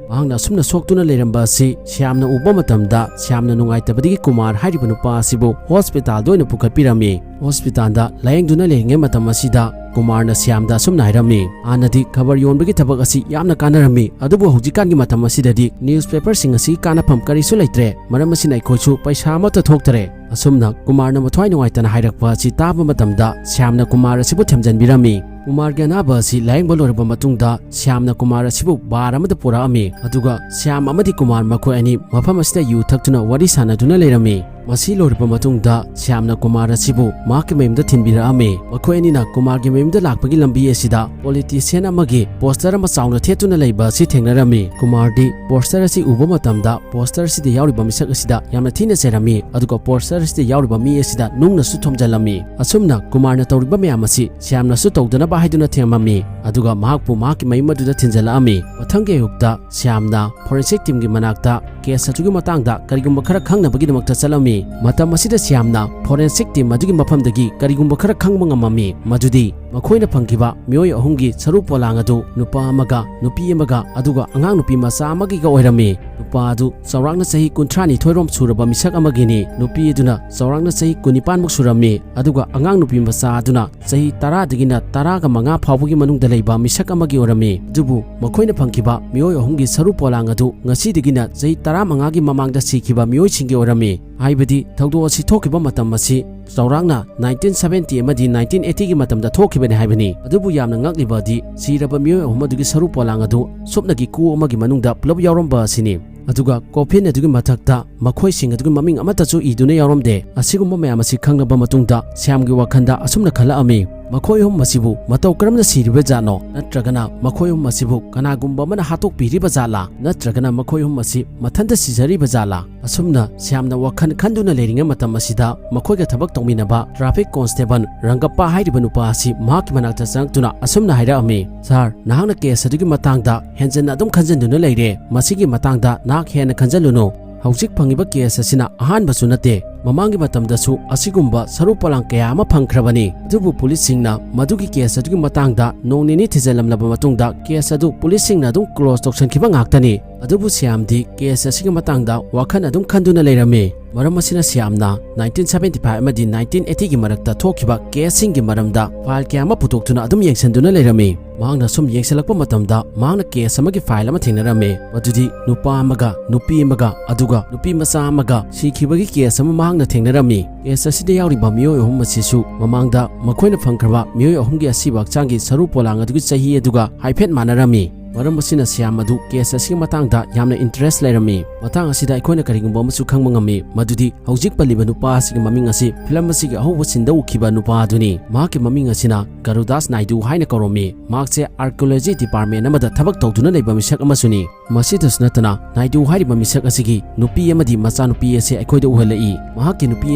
ꯃꯍꯥꯛꯅ ꯑꯁꯨꯝꯅ ꯁꯣꯛꯇꯨꯅ ꯂꯩꯔꯝꯕ ꯑꯁꯤ ꯁ꯭ꯌꯥꯝꯅ ꯎꯕ ꯃꯇꯝꯗ ꯁ꯭ꯌꯥꯝꯅ ꯅꯨꯡꯉꯥꯏꯇꯕꯗꯒꯤ ꯀꯨꯃꯥꯔ ꯍꯥꯏꯔꯤꯕ ꯅꯨꯄꯥ ꯑꯁꯤꯕꯨ ꯍꯣꯁꯄꯤꯇꯥꯜꯗ ꯑꯣꯏꯅ ꯄꯨꯈꯠꯄꯤꯔꯝꯃꯤ꯫ ꯍꯣꯁꯄꯤꯇꯥꯜꯗ ꯂꯥꯌꯦꯡꯗꯨꯅ ꯂꯩꯔꯤꯉꯩ ꯃꯇꯝ ꯑꯁꯤꯗ ꯀꯨꯃꯥꯔꯅ ꯁ꯭ꯌꯥꯝꯗ ꯑꯁꯨꯝꯅ ꯍꯥꯏꯔꯝꯃꯤ, "ꯍꯥꯟꯅꯗꯤ ꯈꯕꯔ ꯌꯣꯟꯕꯒꯤ ꯊꯕꯛ ꯑꯁꯤ ꯌꯥꯝꯅ ꯀꯥꯟꯅꯔꯝꯃꯤ, ꯑꯗꯨꯕꯨ ꯍꯧꯖꯤꯛꯀꯥꯟꯒꯤ ꯃꯇꯝ ꯑꯁꯤꯗꯗꯤ newspaperꯁꯤꯡ ꯑꯁꯤ ꯀꯥꯟꯅꯐꯝ ꯀꯔꯤꯁꯨ ꯂꯩꯇ꯭ꯔꯦ꯫ ꯃꯔꯝ ꯑꯁꯤꯅ ꯑꯩꯈꯣꯏꯁꯨ ꯄꯩꯁꯥ ꯑꯃꯠꯇ ꯊꯣꯛꯇꯔꯦ"꯫ ꯑꯁꯨꯝꯅ ꯀꯨꯃꯥꯔꯅ ꯃꯊ꯭ꯋꯥꯏ ꯅꯨꯡꯉꯥꯏꯇꯅ ꯍꯥꯏꯔꯛꯄ ꯑꯁꯤ ꯇꯥꯕ ꯃꯇꯝꯗ ꯁ꯭ꯌꯥꯝꯅ ꯀꯨꯃꯥꯔ ꯑꯁꯤꯕꯨ ꯊꯦꯝꯖꯤꯟꯕꯤꯔꯝꯃꯤ꯫ ꯀꯨꯃꯥꯔꯒꯤ ꯑꯅꯥꯕ ꯑꯁꯤ ꯂꯥꯌꯦꯡꯕ ꯂꯣꯏꯔꯕ ꯃꯇꯨꯡꯗ ꯁ꯭ꯌꯥꯝꯅ ꯀꯨꯃꯥꯔ ꯑꯁꯤꯕꯨ ꯕꯥꯔ ꯑꯃꯗ ꯄꯨꯔꯛꯑꯝꯃꯤ꯫ ꯑꯗꯨꯒ ꯁ꯭ꯌꯥꯝ ꯑꯃꯗꯤ ꯀꯨꯃꯥꯔ ꯃꯈꯣꯏ ꯑꯅꯤ ꯃꯐꯝ ꯑꯁꯤꯗ ꯌꯨ ꯊꯛꯇꯨꯅ ꯋꯥꯔꯤ ꯁꯥꯟꯅꯗꯨꯅ ꯂꯩꯔꯝꯃꯤ꯫ ꯃꯁꯤ ꯂꯣꯏꯔꯕ ꯃꯇꯨꯡꯗ ꯁ꯭ꯌꯥꯝꯅ ꯀꯨꯃꯥꯔ ꯑꯁꯤꯕꯨ ꯃꯍꯥꯛꯀꯤ ꯃꯌꯨꯝꯗ ꯊꯤꯟꯕꯤꯔꯛꯑꯝꯃꯤ꯫ ꯃꯈꯣꯏ ꯑꯅꯤꯅ ꯀꯨꯃꯥꯔꯒꯤ ꯃꯌꯨꯝꯗ ꯂꯥꯛꯄꯒꯤ ꯂꯝꯕꯤ ꯑꯁꯤꯗ politician ꯑꯃꯒꯤ poster ꯑꯃ ꯆꯥꯎꯅ ꯊꯦꯠꯇꯨꯅ ꯂꯩꯕ ꯑꯁꯤ ꯊꯦꯡꯅꯔꯝꯃꯤ꯫ ꯀꯨꯃꯥꯔꯗꯤ poster ꯑꯁꯤ ꯎꯕ ꯃꯇꯝꯗ poster ꯑꯁꯤꯗ ꯌꯥꯎꯔꯤꯕ ꯃꯤꯁꯛ ꯑꯁꯤꯗ ꯌꯥꯝꯅ ꯊꯤꯅ ꯆꯩꯔꯝꯃꯤ, ꯑꯗꯨꯒ poster ꯑꯁꯤꯗ ꯌꯥꯎꯔꯤꯕ ꯃꯤ ꯑꯁꯤꯗ ꯅꯨꯡꯅꯁꯨ ꯊꯣꯝꯖꯤꯜꯂꯝꯃꯤ꯫ ꯑꯁꯨꯝꯅ ꯀꯨꯃꯥꯔꯅ ꯇꯧꯔꯤꯕ ꯃꯌꯥꯝ ꯑꯁꯤ ꯁ꯭ꯌꯥꯝꯅꯁꯨ ꯇꯧꯗꯅꯕ ꯍꯥꯏꯗꯨꯅ ꯊꯦꯝꯃꯝꯃꯤ, ꯑꯗꯨꯒ ꯃꯍꯥꯛꯄꯨ ꯃꯍꯥꯛꯀꯤ ꯃꯌꯨꯝ ꯑꯗꯨꯗ ꯊꯤꯟꯖꯤꯜꯂꯛꯑꯝꯃꯤ꯫ ꯃꯊꯪꯒꯤ ꯑꯌꯨꯛꯇ ꯁ꯭ꯌꯥꯝꯅ forensic teamꯒꯤ ꯃꯅꯥꯛꯇ case ꯑꯗꯨꯒꯤ ꯃꯇꯥꯡꯗ ꯀꯔꯤꯒꯨꯝꯕ ꯈꯔ ꯈꯪꯅꯕꯒꯤꯗꯃꯛꯇ ꯆꯠꯂꯝꯃꯤ꯫ ꯃꯇꯝ ꯑꯁꯤꯗ ꯁ꯭ꯌꯥꯝꯅ forensic team ꯑꯗꯨꯒꯤ ꯃꯐꯝꯗꯒꯤ ꯀꯔꯤꯒꯨꯝꯕ ꯈꯔ ꯈꯪꯕ ꯉꯝꯃꯝꯃꯤ, ꯃꯗꯨꯗꯤ ꯃꯈꯣꯏꯅ ꯐꯪꯈꯤꯕ ꯃꯤꯑꯣꯏ ꯑꯍꯨꯝꯒꯤ ꯁꯔꯨ ꯄꯣꯂꯥꯡ ꯑꯗꯨ ꯅꯨꯄꯥ ꯑꯃꯒ, ꯅꯨꯄꯤ ꯑꯃꯒ, ꯑꯗꯨꯒ ꯑꯉꯥꯡ ꯅꯨꯄꯤ ꯃꯆꯥ ꯑꯃꯒꯤꯒ ꯑꯣꯏꯔꯝꯃꯤ꯫ ꯅꯨꯄꯥ ꯑꯗꯨ ꯆꯥꯎꯔꯥꯛꯅ ꯆꯍꯤ ꯀꯨꯟꯊ꯭ꯔꯥ ꯅꯤꯊꯣꯏ ꯔꯣꯝ ꯁꯨꯔꯕ ꯃꯤꯁꯛ ꯑꯃꯒꯤꯅꯤ꯫ ꯅꯨꯄꯤ ꯑꯗꯨꯅ ꯆꯥꯎꯔꯥꯛꯅ ꯆꯍꯤ ꯀꯨꯟꯅꯤꯄꯥꯟ ꯃꯨꯛ ꯁꯨꯔꯝꯃꯤ, ꯑꯗꯨꯒ ꯑꯉꯥꯡ ꯅꯨꯄꯤ ꯃꯆꯥ ꯑꯗꯨꯅ ꯆꯍꯤ ꯇꯔꯥꯗꯒꯤꯅ ꯇꯔꯥꯒ ꯃꯉꯥ ꯐꯥꯎꯕꯒꯤ ꯃꯅꯨꯡꯗ ꯂꯩꯕ ꯃꯤꯁꯛ ꯑꯃꯒꯤ ꯑꯣꯏꯔꯝꯃꯤ꯫ ꯑꯗꯨꯕꯨ ꯃꯈꯣꯏꯅ ꯐꯪꯈꯤꯕ ꯃꯤꯑꯣꯏ ꯑꯍꯨꯝꯒꯤ ꯁꯔꯨ ꯄꯣꯂꯥꯡ ꯑꯗꯨ ꯉꯁꯤꯗꯒꯤꯅ ꯆꯍꯤ ꯇꯔꯥꯃꯉꯥꯒꯤ ꯃꯃꯥꯡꯗ ꯁꯤꯈꯤꯕ ꯃꯤꯑꯣꯏꯁꯤꯡꯒꯤ ꯑꯣꯏꯔꯝꯃꯤ꯫ ꯍꯥꯏꯕꯗꯤ ꯊꯧꯗꯣꯛ ꯑꯁꯤ ꯊꯣꯛꯈꯤꯕ ꯃꯇꯝ ꯑꯁꯤ ꯆꯥꯎꯔꯥꯛꯅ ꯅꯥꯏꯟꯇꯤꯟ ꯁꯚꯦꯟꯇꯤ ꯑꯃꯗꯤ ꯅꯥꯏꯟꯇꯤꯟ ꯑꯩꯠꯇꯤꯒꯤ ꯃꯇꯝꯗ ꯊꯣꯛꯈꯤꯕꯅꯤ ꯍꯥꯏꯕꯅꯤ꯫ ꯑꯗꯨꯕꯨ ꯌꯥꯝꯅ ꯉꯛꯂꯤꯕꯗꯤ ꯁꯤꯔꯕ ꯃꯤꯑꯣꯏ ꯑꯍꯨꯝ ꯑꯗꯨꯒꯤ ꯁꯔꯨ ꯄꯣꯂꯥꯡ ꯑꯗꯨ ꯁꯨꯞꯅꯒꯤ ꯀꯨ ꯑꯃꯒꯤ ꯃꯅꯨꯡꯗ ꯄꯨꯂꯞ ꯌꯥꯎꯔꯝꯕ ꯑꯁꯤꯅꯤ꯫ ꯑꯗꯨꯒ ꯀꯣꯐꯤꯟ ꯑꯗꯨꯒꯤ ꯃꯊꯛꯇ ꯃꯈꯣꯏꯁꯤꯡ ꯑꯗꯨꯒꯤ ꯃꯃꯤꯡ ꯑꯃꯠꯇꯁꯨ ꯏꯗꯨꯅ ꯌꯥꯎꯔꯝꯗꯦ꯫ ꯑꯁꯤꯒꯨꯝꯕ ꯃꯌꯥꯝ ꯑꯁꯤ ꯈꯪꯂꯕ ꯃꯇꯨꯡꯗ ꯁ꯭ꯌꯥꯝꯒꯤ ꯋꯥꯈꯜꯗ ꯑꯁꯨꯝꯅ ꯈꯜꯂꯛꯑꯝꯃꯤ, ꯃꯈꯣꯏ ꯑꯍꯨꯝ ꯑꯁꯤꯕꯨ ꯃꯇꯧ ꯀꯔꯝꯅ ꯁꯤꯔꯤꯕ ꯖꯥꯠꯅꯣ? ꯅꯠꯇ꯭ꯔꯒꯅ ꯃꯈꯣꯏ ꯑꯍꯨꯝ ꯑꯁꯤꯕꯨ ꯀꯅꯥꯒꯨꯝꯕ ꯑꯃꯅ ꯍꯥꯠꯇꯣꯛꯄꯤꯔꯤꯕ ꯖꯥꯠꯂꯥ? ꯅꯠꯇ꯭ꯔꯒꯅ ꯃꯈꯣꯏ ꯑꯍꯨꯝ ꯑꯁꯤ ꯃꯊꯟꯇ ꯁꯤꯖꯔꯤꯕ ꯖꯥꯠꯂꯥ? ꯑꯁꯨꯝꯅ ꯁ꯭ꯌꯥꯝꯅ ꯋꯥꯈꯜ ꯈꯟꯗꯨꯅ ꯂꯩꯔꯤꯉꯩ ꯃꯇꯝ ꯑꯁꯤꯗ ꯃꯈꯣꯏꯒ ꯊꯕꯛ ꯇꯧꯃꯤꯟꯅꯕ ꯇ꯭ꯔꯥꯐꯤꯛ ꯀꯣꯟꯁꯇꯦꯕꯜ ꯔꯪꯒꯞꯄꯥ ꯍꯥꯏꯔꯤꯕ ꯅꯨꯄꯥ ꯑꯁꯤ ꯃꯍꯥꯛꯀꯤ ꯃꯅꯥꯛꯇ ꯆꯪꯂꯛꯇꯨꯅ ꯑꯁꯨꯝꯅ ꯍꯥꯏꯔꯛꯑꯝꯃꯤ, "ꯁꯥꯔ, ꯅꯍꯥꯛꯅ ꯀꯦꯁ ꯑꯗꯨꯒꯤ ꯃꯇꯥꯡꯗ ꯍꯦꯟꯖꯟꯅ ꯑꯗꯨꯝ ꯈꯟꯖꯟꯗꯨꯅ ꯂꯩꯔꯦ꯫ ꯃꯁꯤꯒꯤ ꯃꯇꯥꯡꯗ ꯅꯍꯥꯛ ꯍꯦꯟꯅ ꯈꯟꯖꯜꯂꯨꯅꯨ꯫ ꯍꯧꯖꯤꯛ ꯐꯪꯉꯤꯕ ꯀꯦꯁ ꯑꯁꯤꯅ ꯑꯍꯥꯟꯕꯁꯨ ꯅꯠꯇꯦ꯫ ꯃꯃꯥꯡꯒꯤ ꯃꯇꯝꯗꯁꯨ ꯑꯁꯤꯒꯨꯝꯕ ꯁꯔꯨ ꯄꯣꯂꯥꯡ ꯀꯌꯥ ꯑꯃ ꯐꯪꯈ꯭ꯔꯕꯅꯤ꯫ ꯑꯗꯨꯕꯨ ꯄꯨꯂꯤꯁꯁꯤꯡꯅ ꯃꯗꯨꯒꯤ ꯀꯦꯁ ꯑꯗꯨꯒꯤ ꯃꯇꯥꯡꯗ ꯅꯣꯡ ꯅꯤꯅꯤ ꯊꯤꯖꯤꯜꯂꯝꯂꯕ ꯃꯇꯨꯡꯗ ꯀꯦꯁ ꯑꯗꯨ ꯄꯨꯂꯤꯁꯁꯤꯡꯅ ꯑꯗꯨꯝ ꯀ꯭ꯂꯣꯖ ꯇꯧꯁꯟꯈꯤꯕ ꯉꯥꯛꯇꯅꯤ"꯫ ꯑꯗꯨꯕꯨ ꯁ꯭ꯌꯥꯝꯗꯤ ꯀꯦꯁ ꯑꯁꯤꯒꯤ ꯃꯇꯥꯡꯗ ꯋꯥꯈꯜ ꯑꯗꯨꯝ ꯈꯟꯗꯨꯅ ꯂꯩꯔꯝꯃꯤ꯫ ꯃꯔꯝ ꯑꯁꯤꯅ ꯁ꯭ꯌꯥꯝꯅ ꯅꯥꯏꯟꯇꯤꯟ ꯁꯚꯦꯟꯇꯤ ꯐꯥꯏꯚ ꯑꯃꯗꯤ ꯅꯥꯏꯟꯇꯤꯟ ꯑꯩꯠꯇꯤꯒꯤ ꯃꯔꯛꯇ ꯊꯣꯛꯈꯤꯕ ꯀꯦꯁꯁꯤꯡꯒꯤ ꯃꯔꯝꯗ ꯐꯥꯏꯜ ꯀꯌꯥ ꯑꯃ ꯄꯨꯊꯣꯛꯇꯨꯅ ꯑꯗꯨꯝ ꯌꯦꯡꯁꯤꯟꯗꯨꯅ ꯂꯩꯔꯝꯃꯤ꯫ ꯃꯍꯥꯛꯅ ꯁꯨꯝ ꯌꯦꯡꯁꯤꯜꯂꯛꯄ ꯃꯇꯝꯗ ꯃꯍꯥꯛꯅ ꯀꯦꯁ ꯑꯃꯒꯤ ꯐꯥꯏꯜ ꯑꯃ ꯊꯦꯡꯅꯔꯝꯃꯤ꯫ ꯃꯗꯨꯗꯤ ꯅꯨꯄꯥ ꯑꯃꯒ ꯅꯨꯄꯤ ꯑꯃꯒ ꯑꯗꯨꯒ ꯅꯨꯄꯤ ꯃꯆꯥ ꯑꯃꯒ ꯁꯤꯈꯤꯕꯒꯤ ꯀꯦꯁ ꯑꯃ ꯃꯍꯥꯛꯅ ꯊꯦꯡꯅꯔꯝꯃꯤ꯫ ꯀꯦꯁ ꯑꯁꯤꯗ ꯌꯥꯎꯔꯤꯕ ꯃꯤꯑꯣꯏ ꯑꯍꯨꯝ ꯑꯁꯤꯁꯨ ꯃꯃꯥꯡꯗ ꯃꯈꯣꯏꯅ ꯐꯪꯈ꯭ꯔꯕ ꯃꯤꯑꯣꯏ ꯑꯍꯨꯝꯒꯤ ꯑꯁꯤꯕ ꯍꯛꯆꯥꯡꯒꯤ ꯁꯔꯨ ꯄꯣꯂꯥꯡ ꯑꯗꯨꯒꯤ ꯆꯍꯤ ꯑꯗꯨꯒ ꯍꯥꯏꯐꯦꯠ ꯃꯥꯟꯅꯔꯝꯃꯤ꯫ ꯃꯔꯝ ꯑꯁꯤꯅ ꯁ꯭ꯌꯥꯝ ꯑꯗꯨ ꯀꯦꯁ ꯑꯁꯤꯒꯤ ꯃꯇꯥꯡꯗ ꯌꯥꯝꯅ ꯏꯟꯇꯔꯦꯁ ꯂꯩꯔꯝꯃꯤ꯫ ꯃꯇꯥꯡ ꯑꯁꯤꯗ ꯑꯩꯈꯣꯏꯅ ꯀꯔꯤꯒꯨꯝꯕ ꯑꯃꯁꯨ ꯈꯪꯕ ꯉꯝꯃꯤ, ꯃꯗꯨꯗꯤ ꯍꯧꯖꯤꯛ ꯄꯜꯂꯤꯕ ꯅꯨꯄꯥ ꯑꯁꯤꯒꯤ ꯃꯃꯤꯡ ꯑꯁꯤ ꯐꯤꯂꯝ ꯑꯁꯤꯒꯤ ꯑꯍꯧꯕ ꯁꯤꯟꯗ ꯎꯈꯤꯕ ꯅꯨꯄꯥ ꯑꯗꯨꯅꯤ꯫ ꯃꯍꯥꯛꯀꯤ ꯃꯃꯤꯡ ꯑꯁꯤꯅ ꯒꯔꯨꯗꯥꯁ ꯅꯥꯏꯗꯨ ꯍꯥꯏꯅ ꯀꯧꯔꯝꯃꯤ꯫ ꯃꯍꯥꯛꯁꯦ ꯑꯥꯔꯀꯤꯑꯣꯂꯣꯖꯤ ꯗꯤꯄꯥꯔꯠꯃꯦꯟ ꯑꯃꯗ ꯊꯕꯛ ꯇꯧꯗꯨꯅ ꯂꯩꯕ ꯃꯤꯁꯛ ꯑꯃꯁꯨꯅꯤ꯫ ꯃꯁꯤꯗꯁꯨ ꯅꯠꯇꯅ, ꯅꯥꯏꯗꯨ ꯍꯥꯏꯔꯤꯕ ꯃꯤꯁꯛ ꯑꯁꯤꯒꯤ ꯅꯨꯄꯤ ꯑꯃꯗꯤ ꯃꯆꯥꯅꯨꯄꯤ ꯑꯁꯤ ꯑꯩꯈꯣꯏꯗ ꯎꯍꯜꯂꯛꯏ꯫ ꯃꯍꯥꯛꯀꯤ ꯅꯨꯄꯤ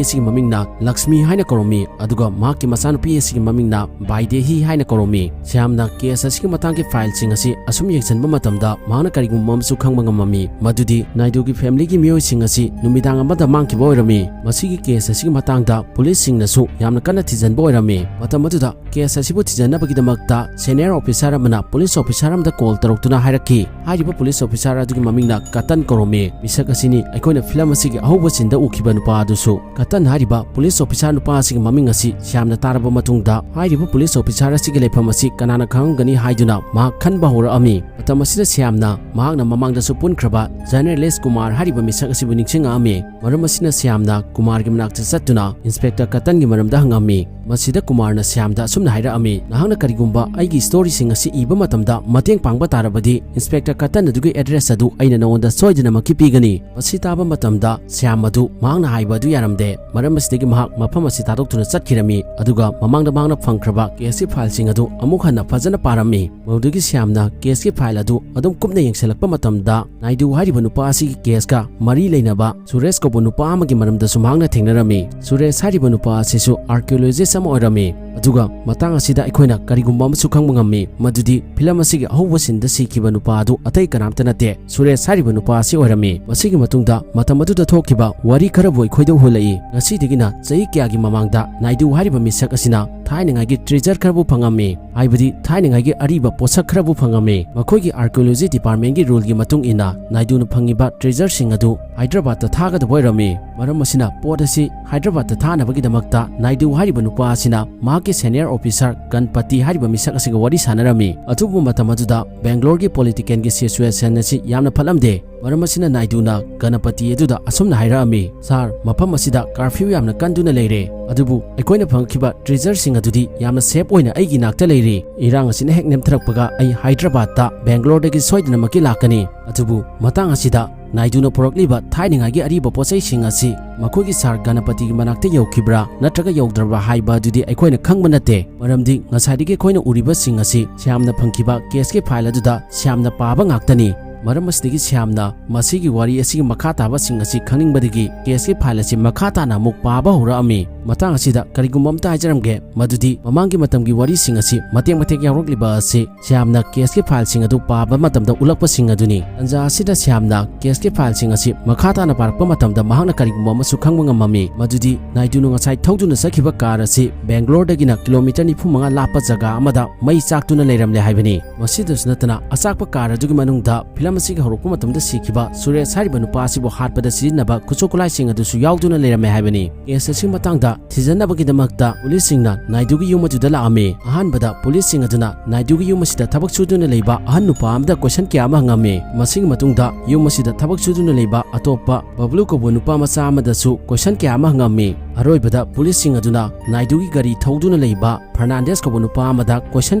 ꯑꯁꯤꯒꯤ ꯃꯃꯤꯡꯅ ꯂꯛꯁꯃꯤ ꯍꯥꯏꯅ ꯀꯧꯔꯝꯃꯤ, ꯑꯗꯨꯒ ꯃꯍꯥꯛꯀꯤ ꯃꯆꯥꯅꯨꯄꯤ ꯑꯁꯤꯒꯤ ꯃꯃꯤꯡꯅ ꯕꯥꯏꯗꯦꯍꯤ ꯍꯥꯏꯅ ꯀꯧꯔꯝꯃꯤ꯫ ꯁ꯭ꯌꯥꯝꯅ ꯀꯦꯁ ꯑꯁꯤꯒꯤ ꯃꯇꯥꯡꯒꯤ ꯐꯥꯏꯜꯁꯤꯡ ꯑꯁꯤ ꯑꯁꯨꯝ ꯌꯦꯡꯁꯤꯟꯕ ꯃꯇꯝꯗ ꯃꯍꯥꯛꯅ ꯀꯔꯤꯒꯨꯝꯕ ꯑꯃꯁꯨ ꯈꯪꯕ ꯉꯝꯃꯝꯃꯤ, ꯃꯗꯨꯗꯤ ꯅꯥꯏꯗꯨꯒꯤ ꯐꯦꯃꯤꯂꯤꯒꯤ ꯃꯤꯑꯣꯏꯁꯤꯡ ꯑꯁꯤ ꯅꯨꯃꯤꯗꯥꯡ ꯑꯃꯗ ꯃꯥꯡꯈꯤꯕ ꯑꯣꯏꯔꯝꯃꯤ꯫ ꯃꯁꯤꯒꯤ ꯀꯦꯁ ꯑꯁꯤꯒꯤ ꯃꯇꯥꯡꯗ ꯄꯨꯂꯤꯁꯁꯤꯡꯅꯁꯨ ꯌꯥꯝꯅ ꯀꯟꯅ ꯊꯤꯖꯤꯟꯕ ꯑꯣꯏꯔꯝꯃꯤ꯫ ꯃꯇꯝ ꯑꯗꯨꯗ ꯀꯦꯁ ꯑꯁꯤꯕꯨ ꯊꯤꯖꯤꯟꯅꯕꯒꯤꯗꯃꯛꯇ ꯁꯦꯅꯤꯌꯔ ꯑꯣꯐꯤꯁꯥꯔ ꯑꯃꯅ ꯄꯨꯂꯤꯁ ꯑꯣꯐꯤꯁꯥꯔ ꯑꯃꯗ ꯀꯣꯜ ꯇꯧꯔꯛꯇꯨꯅ ꯍꯥꯏꯔꯛꯈꯤ꯫ ꯍꯥꯏꯔꯤꯕ ꯄꯨꯂꯤꯁ ꯑꯣꯐꯤꯁꯥꯔ ꯑꯗꯨꯒꯤ ꯃꯃꯤꯡꯅ ꯀꯇꯟ ꯀꯧꯔꯝꯃꯤ꯫ ꯃꯤꯁꯛ ꯑꯁꯤꯅꯤ ꯑꯩꯈꯣꯏꯅ ꯐꯤꯂꯝ ꯑꯁꯤꯒꯤ ꯑꯍꯧꯕ ꯁꯤꯟꯗ ꯎꯈꯤꯕ ꯅꯨꯄꯥ ꯑꯗꯨꯁꯨ꯫ ꯀꯇꯟ ꯍꯥꯏꯔꯤꯕ ꯄꯨꯂꯤꯁ ꯑꯣꯐꯤꯁꯥꯔ ꯅꯨꯄꯥ ꯑꯁꯤꯒꯤ ꯃꯃꯤꯡ ꯑꯁꯤ ꯁ꯭ꯌꯥꯝꯅ ꯇꯥꯔꯕ ꯃꯇꯨꯡꯗ, ꯍꯥꯏꯔꯤꯕ ꯄꯨꯂꯤꯁ ꯑꯣꯐꯤꯁꯥꯔ ꯑꯁꯤꯒꯤ ꯂꯩꯐꯝ ꯑꯁꯤ ꯀꯅꯥꯅ ꯈꯪꯉꯝꯒꯅꯤ ꯍꯥꯏꯗꯨꯅ ꯃꯍꯥꯛ ꯈꯟꯕ ꯍꯧꯔꯛꯑꯝꯃꯤ꯫ ꯃꯇꯝ ꯑꯁꯤꯗ ꯁ꯭ꯌꯥꯝꯅ ꯃꯍꯥꯛꯅ ꯃꯃꯥꯡꯗꯁꯨ ꯄꯨꯟꯈ꯭ꯔꯕ ꯖꯔꯅꯦꯂꯤꯁ ꯀꯨꯃꯥꯔ ꯍꯥꯏꯔꯤꯕ ꯃꯤꯁꯛ ꯑꯁꯤꯕꯨ ꯅꯤꯡꯁꯤꯡꯉꯛꯑꯝꯃꯤ꯫ ꯃꯔꯝ ꯑꯁꯤꯅ ꯁ꯭ꯌꯥꯝꯅ ꯀꯨꯃꯥꯔꯒꯤ ꯃꯅꯥꯛꯇ ꯆꯠꯇꯨꯅ ꯏꯟꯁꯄꯦꯛꯇꯔ ꯀꯇꯟꯒꯤ ꯃꯔꯝꯗ ꯍꯪꯉꯝꯃꯤ꯫ ꯃꯁꯤꯗ ꯀꯨꯃꯥꯔꯅ ꯁ꯭ꯌꯥꯝꯗ ꯑꯁꯨꯝꯅ ꯍꯥꯏꯔꯛꯑꯝꯃꯤ, "ꯅꯍꯥꯛꯅ ꯀꯔꯤꯒꯨꯝꯕ ꯑꯩꯒꯤ ꯁ꯭ꯇꯣꯔꯤꯁꯤꯡ ꯑꯁꯤ ꯏꯕ ꯃꯇꯝꯗ ꯃꯇꯦꯡ ꯄꯥꯡꯕ ꯇꯥꯔꯕꯗꯤ, ꯏꯟꯁꯄꯦꯛꯇꯔ ꯀꯇꯟ ꯑꯗꯨꯒꯤ ꯑꯦꯗ꯭ꯔꯦꯁ ꯑꯗꯨ ꯑꯩꯅ ꯅꯉꯣꯟꯗ ꯁꯣꯏꯗꯅꯃꯛꯀꯤ ꯄꯤꯒꯅꯤ"꯫ ꯃꯁꯤ ꯇꯥꯕ ꯃꯇꯝꯗ ꯁ꯭ꯌꯥꯝ ꯑꯗꯨ ꯃꯍꯥꯛꯅ ꯍꯥꯏꯕ ꯑꯗꯨ ꯌꯥꯔꯝꯗꯦ꯫ ꯃꯔꯝ ꯑꯁꯤꯗꯒꯤ ꯃꯍꯥꯛ ꯃꯐꯝ ꯑꯁꯤ ꯊꯥꯗꯣꯛꯇꯨꯅ ꯆꯠꯈꯤꯔꯝꯃꯤ, ꯑꯗꯨꯒ ꯃꯃꯥꯡꯗ ꯃꯍꯥꯛꯅ ꯐꯪꯈ꯭ꯔꯕ ꯀꯦꯁꯀꯤ ꯐꯥꯏꯜꯁꯤꯡ ꯑꯗꯨ ꯑꯃꯨꯛ ꯍꯟꯅ ꯐꯖꯅ ꯄꯥꯔꯝꯃꯤ꯫ ꯃꯗꯨꯗꯒꯤ ꯁ꯭ꯌꯥꯝꯅ ꯀꯦꯁꯀꯤ ꯐꯥꯏꯜ ꯑꯗꯨ ꯑꯗꯨꯝ ꯀꯨꯞꯅ ꯌꯦꯡꯁꯤꯜꯂꯛꯄ ꯃꯇꯝꯗ, ꯅꯥꯏꯗꯨ ꯍꯥꯏꯔꯤꯕ ꯅꯨꯄꯥ ꯑꯁꯤꯒꯤ ꯀꯦꯁꯀ ꯃꯔꯤ ꯂꯩꯅꯕ ꯁꯨꯔꯦꯁ ꯀꯧꯕ ꯅꯨꯄꯥ ꯑꯃꯒꯤ ꯃꯔꯝꯗꯁꯨ ꯃꯍꯥꯛꯅ ꯊꯦꯡꯅꯔꯝꯃꯤ꯫ ꯁꯨꯔꯦꯁ ꯍꯥꯏꯔꯤꯕ ꯅꯨꯄꯥ ꯑꯁꯤꯁꯨ ꯑꯥꯔꯀꯤꯑꯣꯂꯣꯖꯤꯁ ꯑꯃ ꯑꯣꯏꯔꯝꯃꯤ꯫ ꯑꯗꯨꯒ ꯃꯇꯥꯡ ꯑꯁꯤꯗ ꯑꯩꯈꯣꯏꯅ ꯀꯔꯤꯒꯨꯝꯕ ꯑꯃꯁꯨ ꯈꯪꯕ ꯉꯝꯃꯤ, ꯃꯗꯨꯗꯤ ꯐꯤꯂꯝ ꯑꯁꯤꯒꯤ ꯑꯍꯧꯕ ꯁꯤꯟꯗ ꯁꯤꯈꯤꯕ ꯅꯨꯄꯥ ꯑꯗꯨ ꯑꯇꯩ ꯀꯅꯥꯝꯇ ꯅꯠꯇꯦ, ꯁꯨꯔꯦꯁ ꯍꯥꯏꯔꯤꯕ ꯅꯨꯄꯥ ꯑꯁꯤ ꯑꯣꯏꯔꯝꯃꯤ꯫ ꯃꯁꯤꯒꯤ ꯃꯇꯨꯡꯗ ꯃꯇꯝ ꯑꯗꯨꯗ ꯊꯣꯛꯈꯤꯕ ꯋꯥꯔꯤ ꯈꯔꯕꯨ ꯑꯩꯈꯣꯏꯗ ꯎꯍꯜꯂꯛꯏ꯫ ꯉꯁꯤꯗꯒꯤꯅ ꯆꯍꯤ ꯀꯌꯥꯒꯤ ꯃꯃꯥꯡꯗ ꯅꯥꯏꯗꯨ ꯍꯥꯏꯔꯤꯕ ꯃꯤꯁꯛ ꯑꯁꯤꯅ ꯊꯥꯏꯅꯉꯥꯏꯒꯤ ꯇ꯭ꯔꯦꯖꯔ ꯈꯔꯕꯨ ꯐꯪꯉꯝꯃꯤ, ꯍꯥꯏꯕꯗꯤ ꯊꯥꯏꯅꯉꯥꯏꯒꯤ ꯑꯔꯤꯕ ꯄꯣꯠꯁꯛ ꯈꯔꯕꯨ ꯐꯪꯉꯝꯃꯤ꯫ ꯃꯈꯣꯏꯒꯤ ꯑꯥꯔꯀꯤꯑꯣꯂꯣꯖꯤ ꯗꯤꯄꯥꯔꯠꯃꯦꯟꯒꯤ ꯔꯨꯜꯒꯤ ꯃꯇꯨꯡ ꯏꯟꯅ ꯅꯥꯏꯗꯨꯅ ꯐꯪꯉꯤꯕ ꯇ꯭ꯔꯦꯖꯔꯁꯤꯡ ꯑꯗꯨ ꯍꯥꯏꯗ꯭ꯔꯕꯥꯗꯇ ꯊꯥꯒꯗꯕ ꯑꯣꯏꯔꯝꯃꯤ꯫ ꯃꯔꯝ ꯑꯁꯤꯅ ꯄꯣꯠ ꯑꯁꯤ ꯍꯥꯏꯗ꯭ꯔꯕꯥꯗꯇ ꯊꯥꯅꯕꯒꯤꯗꯃꯛꯇ ꯅꯥꯏꯗꯨ ꯍꯥꯏꯔꯤꯕ ꯅꯨꯄꯥ ꯑꯁꯤꯅ ꯃꯍꯥꯛꯀꯤ ꯁꯦꯅꯤꯌꯔ ꯑꯣꯐꯤꯁꯥꯔ ꯒꯟꯄꯇꯤ ꯍꯥꯏꯔꯤꯕ ꯃꯤꯁꯛ ꯑꯁꯤꯒ ꯋꯥꯔꯤ ꯁꯥꯟꯅꯔꯝꯃꯤ꯫ ꯑꯗꯨꯕꯨ ꯃꯇꯝ ꯑꯗꯨꯗ ꯕꯦꯡꯒ꯭ꯂꯣꯔꯒꯤ ꯄꯣꯂꯤꯇꯤꯀꯦꯜꯒꯤ ꯁꯤꯆꯨꯋꯦꯁꯟ ꯑꯁꯤ ꯌꯥꯝꯅ ꯐꯠꯂꯝꯗꯦ꯫ ꯃꯔꯝ ꯑꯁꯤꯅ ꯅꯥꯏꯗꯨꯅ ꯒꯅꯄꯇꯤ ꯑꯗꯨꯗ ꯑꯁꯨꯝꯅ ꯍꯥꯏꯔꯛꯑꯝꯃꯤ, "ꯁꯥꯔ, ꯃꯐꯝ ꯑꯁꯤꯗ ꯀꯥꯔꯐ꯭ꯌꯨ ꯌꯥꯝꯅ ꯀꯟꯗꯨꯅ ꯂꯩꯔꯦ, ꯑꯗꯨꯕꯨ ꯑꯩꯈꯣꯏꯅ ꯐꯪꯈꯤꯕ ꯇ꯭ꯔꯦꯖꯔꯁꯤꯡ ꯑꯗꯨꯗꯤ ꯌꯥꯝꯅ ꯁꯦꯐ ꯑꯣꯏꯅ ꯑꯩꯒꯤ ꯏꯅꯥꯛꯇ ꯂꯩꯔꯤ꯫ ꯏꯔꯥꯡ ꯑꯁꯤꯅ ꯍꯦꯛ ꯅꯦꯝꯊꯔꯛꯄꯒ ꯑꯩ ꯍꯥꯏꯗ꯭ꯔꯕꯥꯗꯇ ꯕꯦꯡꯒ꯭ꯂꯣꯔꯗꯒꯤ ꯁꯣꯏꯗꯅꯃꯛꯀꯤ ꯂꯥꯛꯀꯅꯤ꯫ ꯑꯗꯨꯕꯨ ꯃꯇꯥꯡ ꯑꯁꯤꯗ ꯅꯥꯏꯗꯨꯅ ꯄꯨꯔꯛꯂꯤꯕ ꯊꯥꯏꯅꯉꯥꯏꯒꯤ ꯑꯔꯤꯕ ꯄꯣꯠꯆꯩꯁꯤꯡ ꯑꯁꯤ ꯃꯈꯣꯏꯒꯤ ꯁꯥꯔ ꯒꯅꯄꯇꯤꯒꯤ ꯃꯅꯥꯛꯇ ꯌꯧꯈꯤꯕ꯭ꯔꯥ ꯅꯠꯇ꯭ꯔꯒ ꯌꯧꯗ꯭ꯔꯕ꯭ꯔꯥ ꯍꯥꯏꯕ ꯑꯗꯨꯗꯤ ꯑꯩꯈꯣꯏꯅ ꯈꯪꯕ ꯅꯠꯇꯦ, ꯃꯔꯝꯗꯤ ꯉꯁꯥꯏꯗꯒꯤ ꯑꯩꯈꯣꯏꯅ ꯎꯔꯤꯕꯁꯤꯡ ꯑꯁꯤ ꯁ꯭ꯌꯥꯝꯅ ꯐꯪꯈꯤꯕ ꯀꯦꯁꯀꯤ ꯐꯥꯏꯜ ꯑꯗꯨꯗ ꯁ꯭ꯌꯥꯝꯅ ꯄꯥꯕ ꯉꯥꯛꯇꯅꯤ"꯫ ꯃꯔꯝ ꯑꯁꯤꯗꯒꯤ ꯁ꯭ꯌꯥꯝꯅ ꯃꯁꯤꯒꯤ ꯋꯥꯔꯤ ꯑꯁꯤꯒꯤ ꯃꯈꯥ ꯇꯥꯕꯁꯤꯡ ꯑꯁꯤ ꯈꯪꯅꯤꯡꯕꯗꯒꯤ ꯀꯦꯁꯀꯤ ꯐꯥꯏꯜ ꯑꯁꯤ ꯃꯈꯥ ꯇꯥꯅ ꯑꯃꯨꯛ ꯄꯥꯕ ꯍꯧꯔꯛꯑꯝꯃꯤ꯫ ꯃꯇꯥꯡ ꯑꯁꯤꯗ ꯀꯔꯤꯒꯨꯝꯕ ꯑꯝꯇ ꯍꯥꯏꯖꯔꯝꯒꯦ, ꯃꯗꯨꯗꯤ ꯃꯃꯥꯡꯒꯤ ꯃꯇꯝꯒꯤ ꯋꯥꯔꯤꯁꯤꯡ ꯑꯁꯤ ꯃꯇꯦꯛ ꯃꯇꯦꯛ ꯌꯥꯎꯔꯛꯂꯤꯕ ꯑꯁꯤ ꯁ꯭ꯌꯥꯝꯅ ꯀꯦꯁꯀꯤ ꯐꯥꯏꯜꯁꯤꯡ ꯑꯗꯨ ꯄꯥꯕ ꯃꯇꯝꯗ ꯎꯠꯂꯛꯄꯁꯤꯡ ꯑꯗꯨꯅꯤ꯫ ꯇꯟꯖꯥ ꯑꯁꯤꯗ ꯁ꯭ꯌꯥꯝꯅ ꯀꯦꯁꯀꯤ ꯐꯥꯏꯜꯁꯤꯡ ꯑꯁꯤ ꯃꯈꯥ ꯇꯥꯅ ꯄꯥꯔꯛꯄ ꯃꯇꯝꯗ ꯃꯍꯥꯛꯅ ꯀꯔꯤꯒꯨꯝꯕ ꯑꯃꯁꯨ ꯈꯪꯕ ꯉꯝꯃꯝꯃꯤ, ꯃꯗꯨꯗꯤ ꯅꯥꯏꯗꯨꯅ ꯉꯁꯥꯏ ꯊꯧꯗꯨꯅ ꯆꯠꯈꯤꯕ ꯀꯥꯔ ꯑꯁꯤ ꯕꯦꯡꯒ꯭ꯂꯣꯔꯗꯒꯤꯅ ꯀꯤꯂꯣꯃꯤꯇꯔ ꯅꯤꯐꯨ ꯃꯉꯥ ꯂꯥꯞꯄ ꯖꯒꯥ ꯑꯃꯗ ꯃꯩ ꯆꯥꯛꯇꯨꯅ ꯂꯩꯔꯝꯂꯦ ꯍꯥꯏꯕꯅꯤ꯫ ꯃꯁꯤꯗꯁꯨ ꯅꯠꯇꯅ, ꯑꯆꯥꯛꯄ ꯀꯥꯔ ꯑꯗꯨꯒꯤ ꯃꯅꯨꯡꯗ ꯐꯤꯂꯝ ꯑꯁꯤꯒꯤ ꯍꯧꯔꯛꯄ ꯃꯇꯝꯗ ꯁꯤꯈꯤꯕ ꯁꯨꯔꯦꯁ ꯍꯥꯏꯔꯤꯕ ꯅꯨꯄꯥ ꯑꯁꯤꯕꯨ ꯍꯥꯠꯄꯗ ꯁꯤꯖꯤꯟꯅꯕ ꯈꯨꯠꯁꯨ ꯈꯨꯠꯂꯥꯏꯁꯤꯡ ꯑꯗꯨꯁꯨ ꯌꯥꯎꯗꯨꯅ ꯂꯩꯔꯝꯃꯦ ꯍꯥꯏꯕꯅꯤ꯫ ꯀꯦꯁ ꯑꯁꯤꯒꯤ ꯃꯇꯥꯡꯗ ꯊꯤꯖꯤꯟꯅꯕꯒꯤꯗꯃꯛꯇ ꯄꯨꯂꯤꯁꯁꯤꯡꯅ ꯅꯥꯏꯗꯨꯒꯤ ꯌꯨꯝ ꯑꯗꯨꯗ ꯂꯥꯛꯑꯝꯃꯤ꯫ ꯑꯍꯥꯟꯕꯗ ꯄꯨꯂꯤꯁꯁꯤꯡ ꯑꯗꯨꯅ ꯅꯥꯏꯗꯨꯒꯤ ꯌꯨꯝ ꯑꯁꯤꯗ ꯊꯕꯛ ꯁꯨꯗꯨꯅ ꯂꯩꯕ ꯑꯍꯟ ꯅꯨꯄꯥ ꯑꯃꯗ ꯀꯣꯏꯁꯟ ꯀꯌꯥ ꯑꯃ ꯍꯪꯉꯝꯃꯤ꯫ ꯃꯁꯤꯒꯤ ꯃꯇꯨꯡꯗ ꯌꯨꯝ ꯑꯁꯤꯗ ꯊꯕꯛ ꯁꯨꯗꯨꯅ ꯂꯩꯕ ꯑꯇꯣꯞꯄ ꯕꯕ꯭ꯂꯨ ꯀꯧꯕ ꯅꯨꯄꯥ ꯃꯆꯥ ꯑꯃꯗꯁꯨ ꯀꯣꯏꯁꯟ ꯀꯌꯥ ꯑꯃ ꯍꯪꯉꯝꯃꯤ꯫ ꯑꯔꯣꯏꯕꯗ ꯄꯨꯂꯤꯁꯁꯤꯡ ꯑꯗꯨꯅ ꯅꯥꯏꯗꯨꯒꯤ ꯒꯥꯔꯤ ꯊꯧꯗꯨꯅ ꯂꯩꯕ ꯐꯔꯅꯥꯟꯗꯦꯁ ꯀꯧꯕ ꯅꯨꯄꯥ ꯑꯃꯗ ꯀꯣꯏꯁꯟ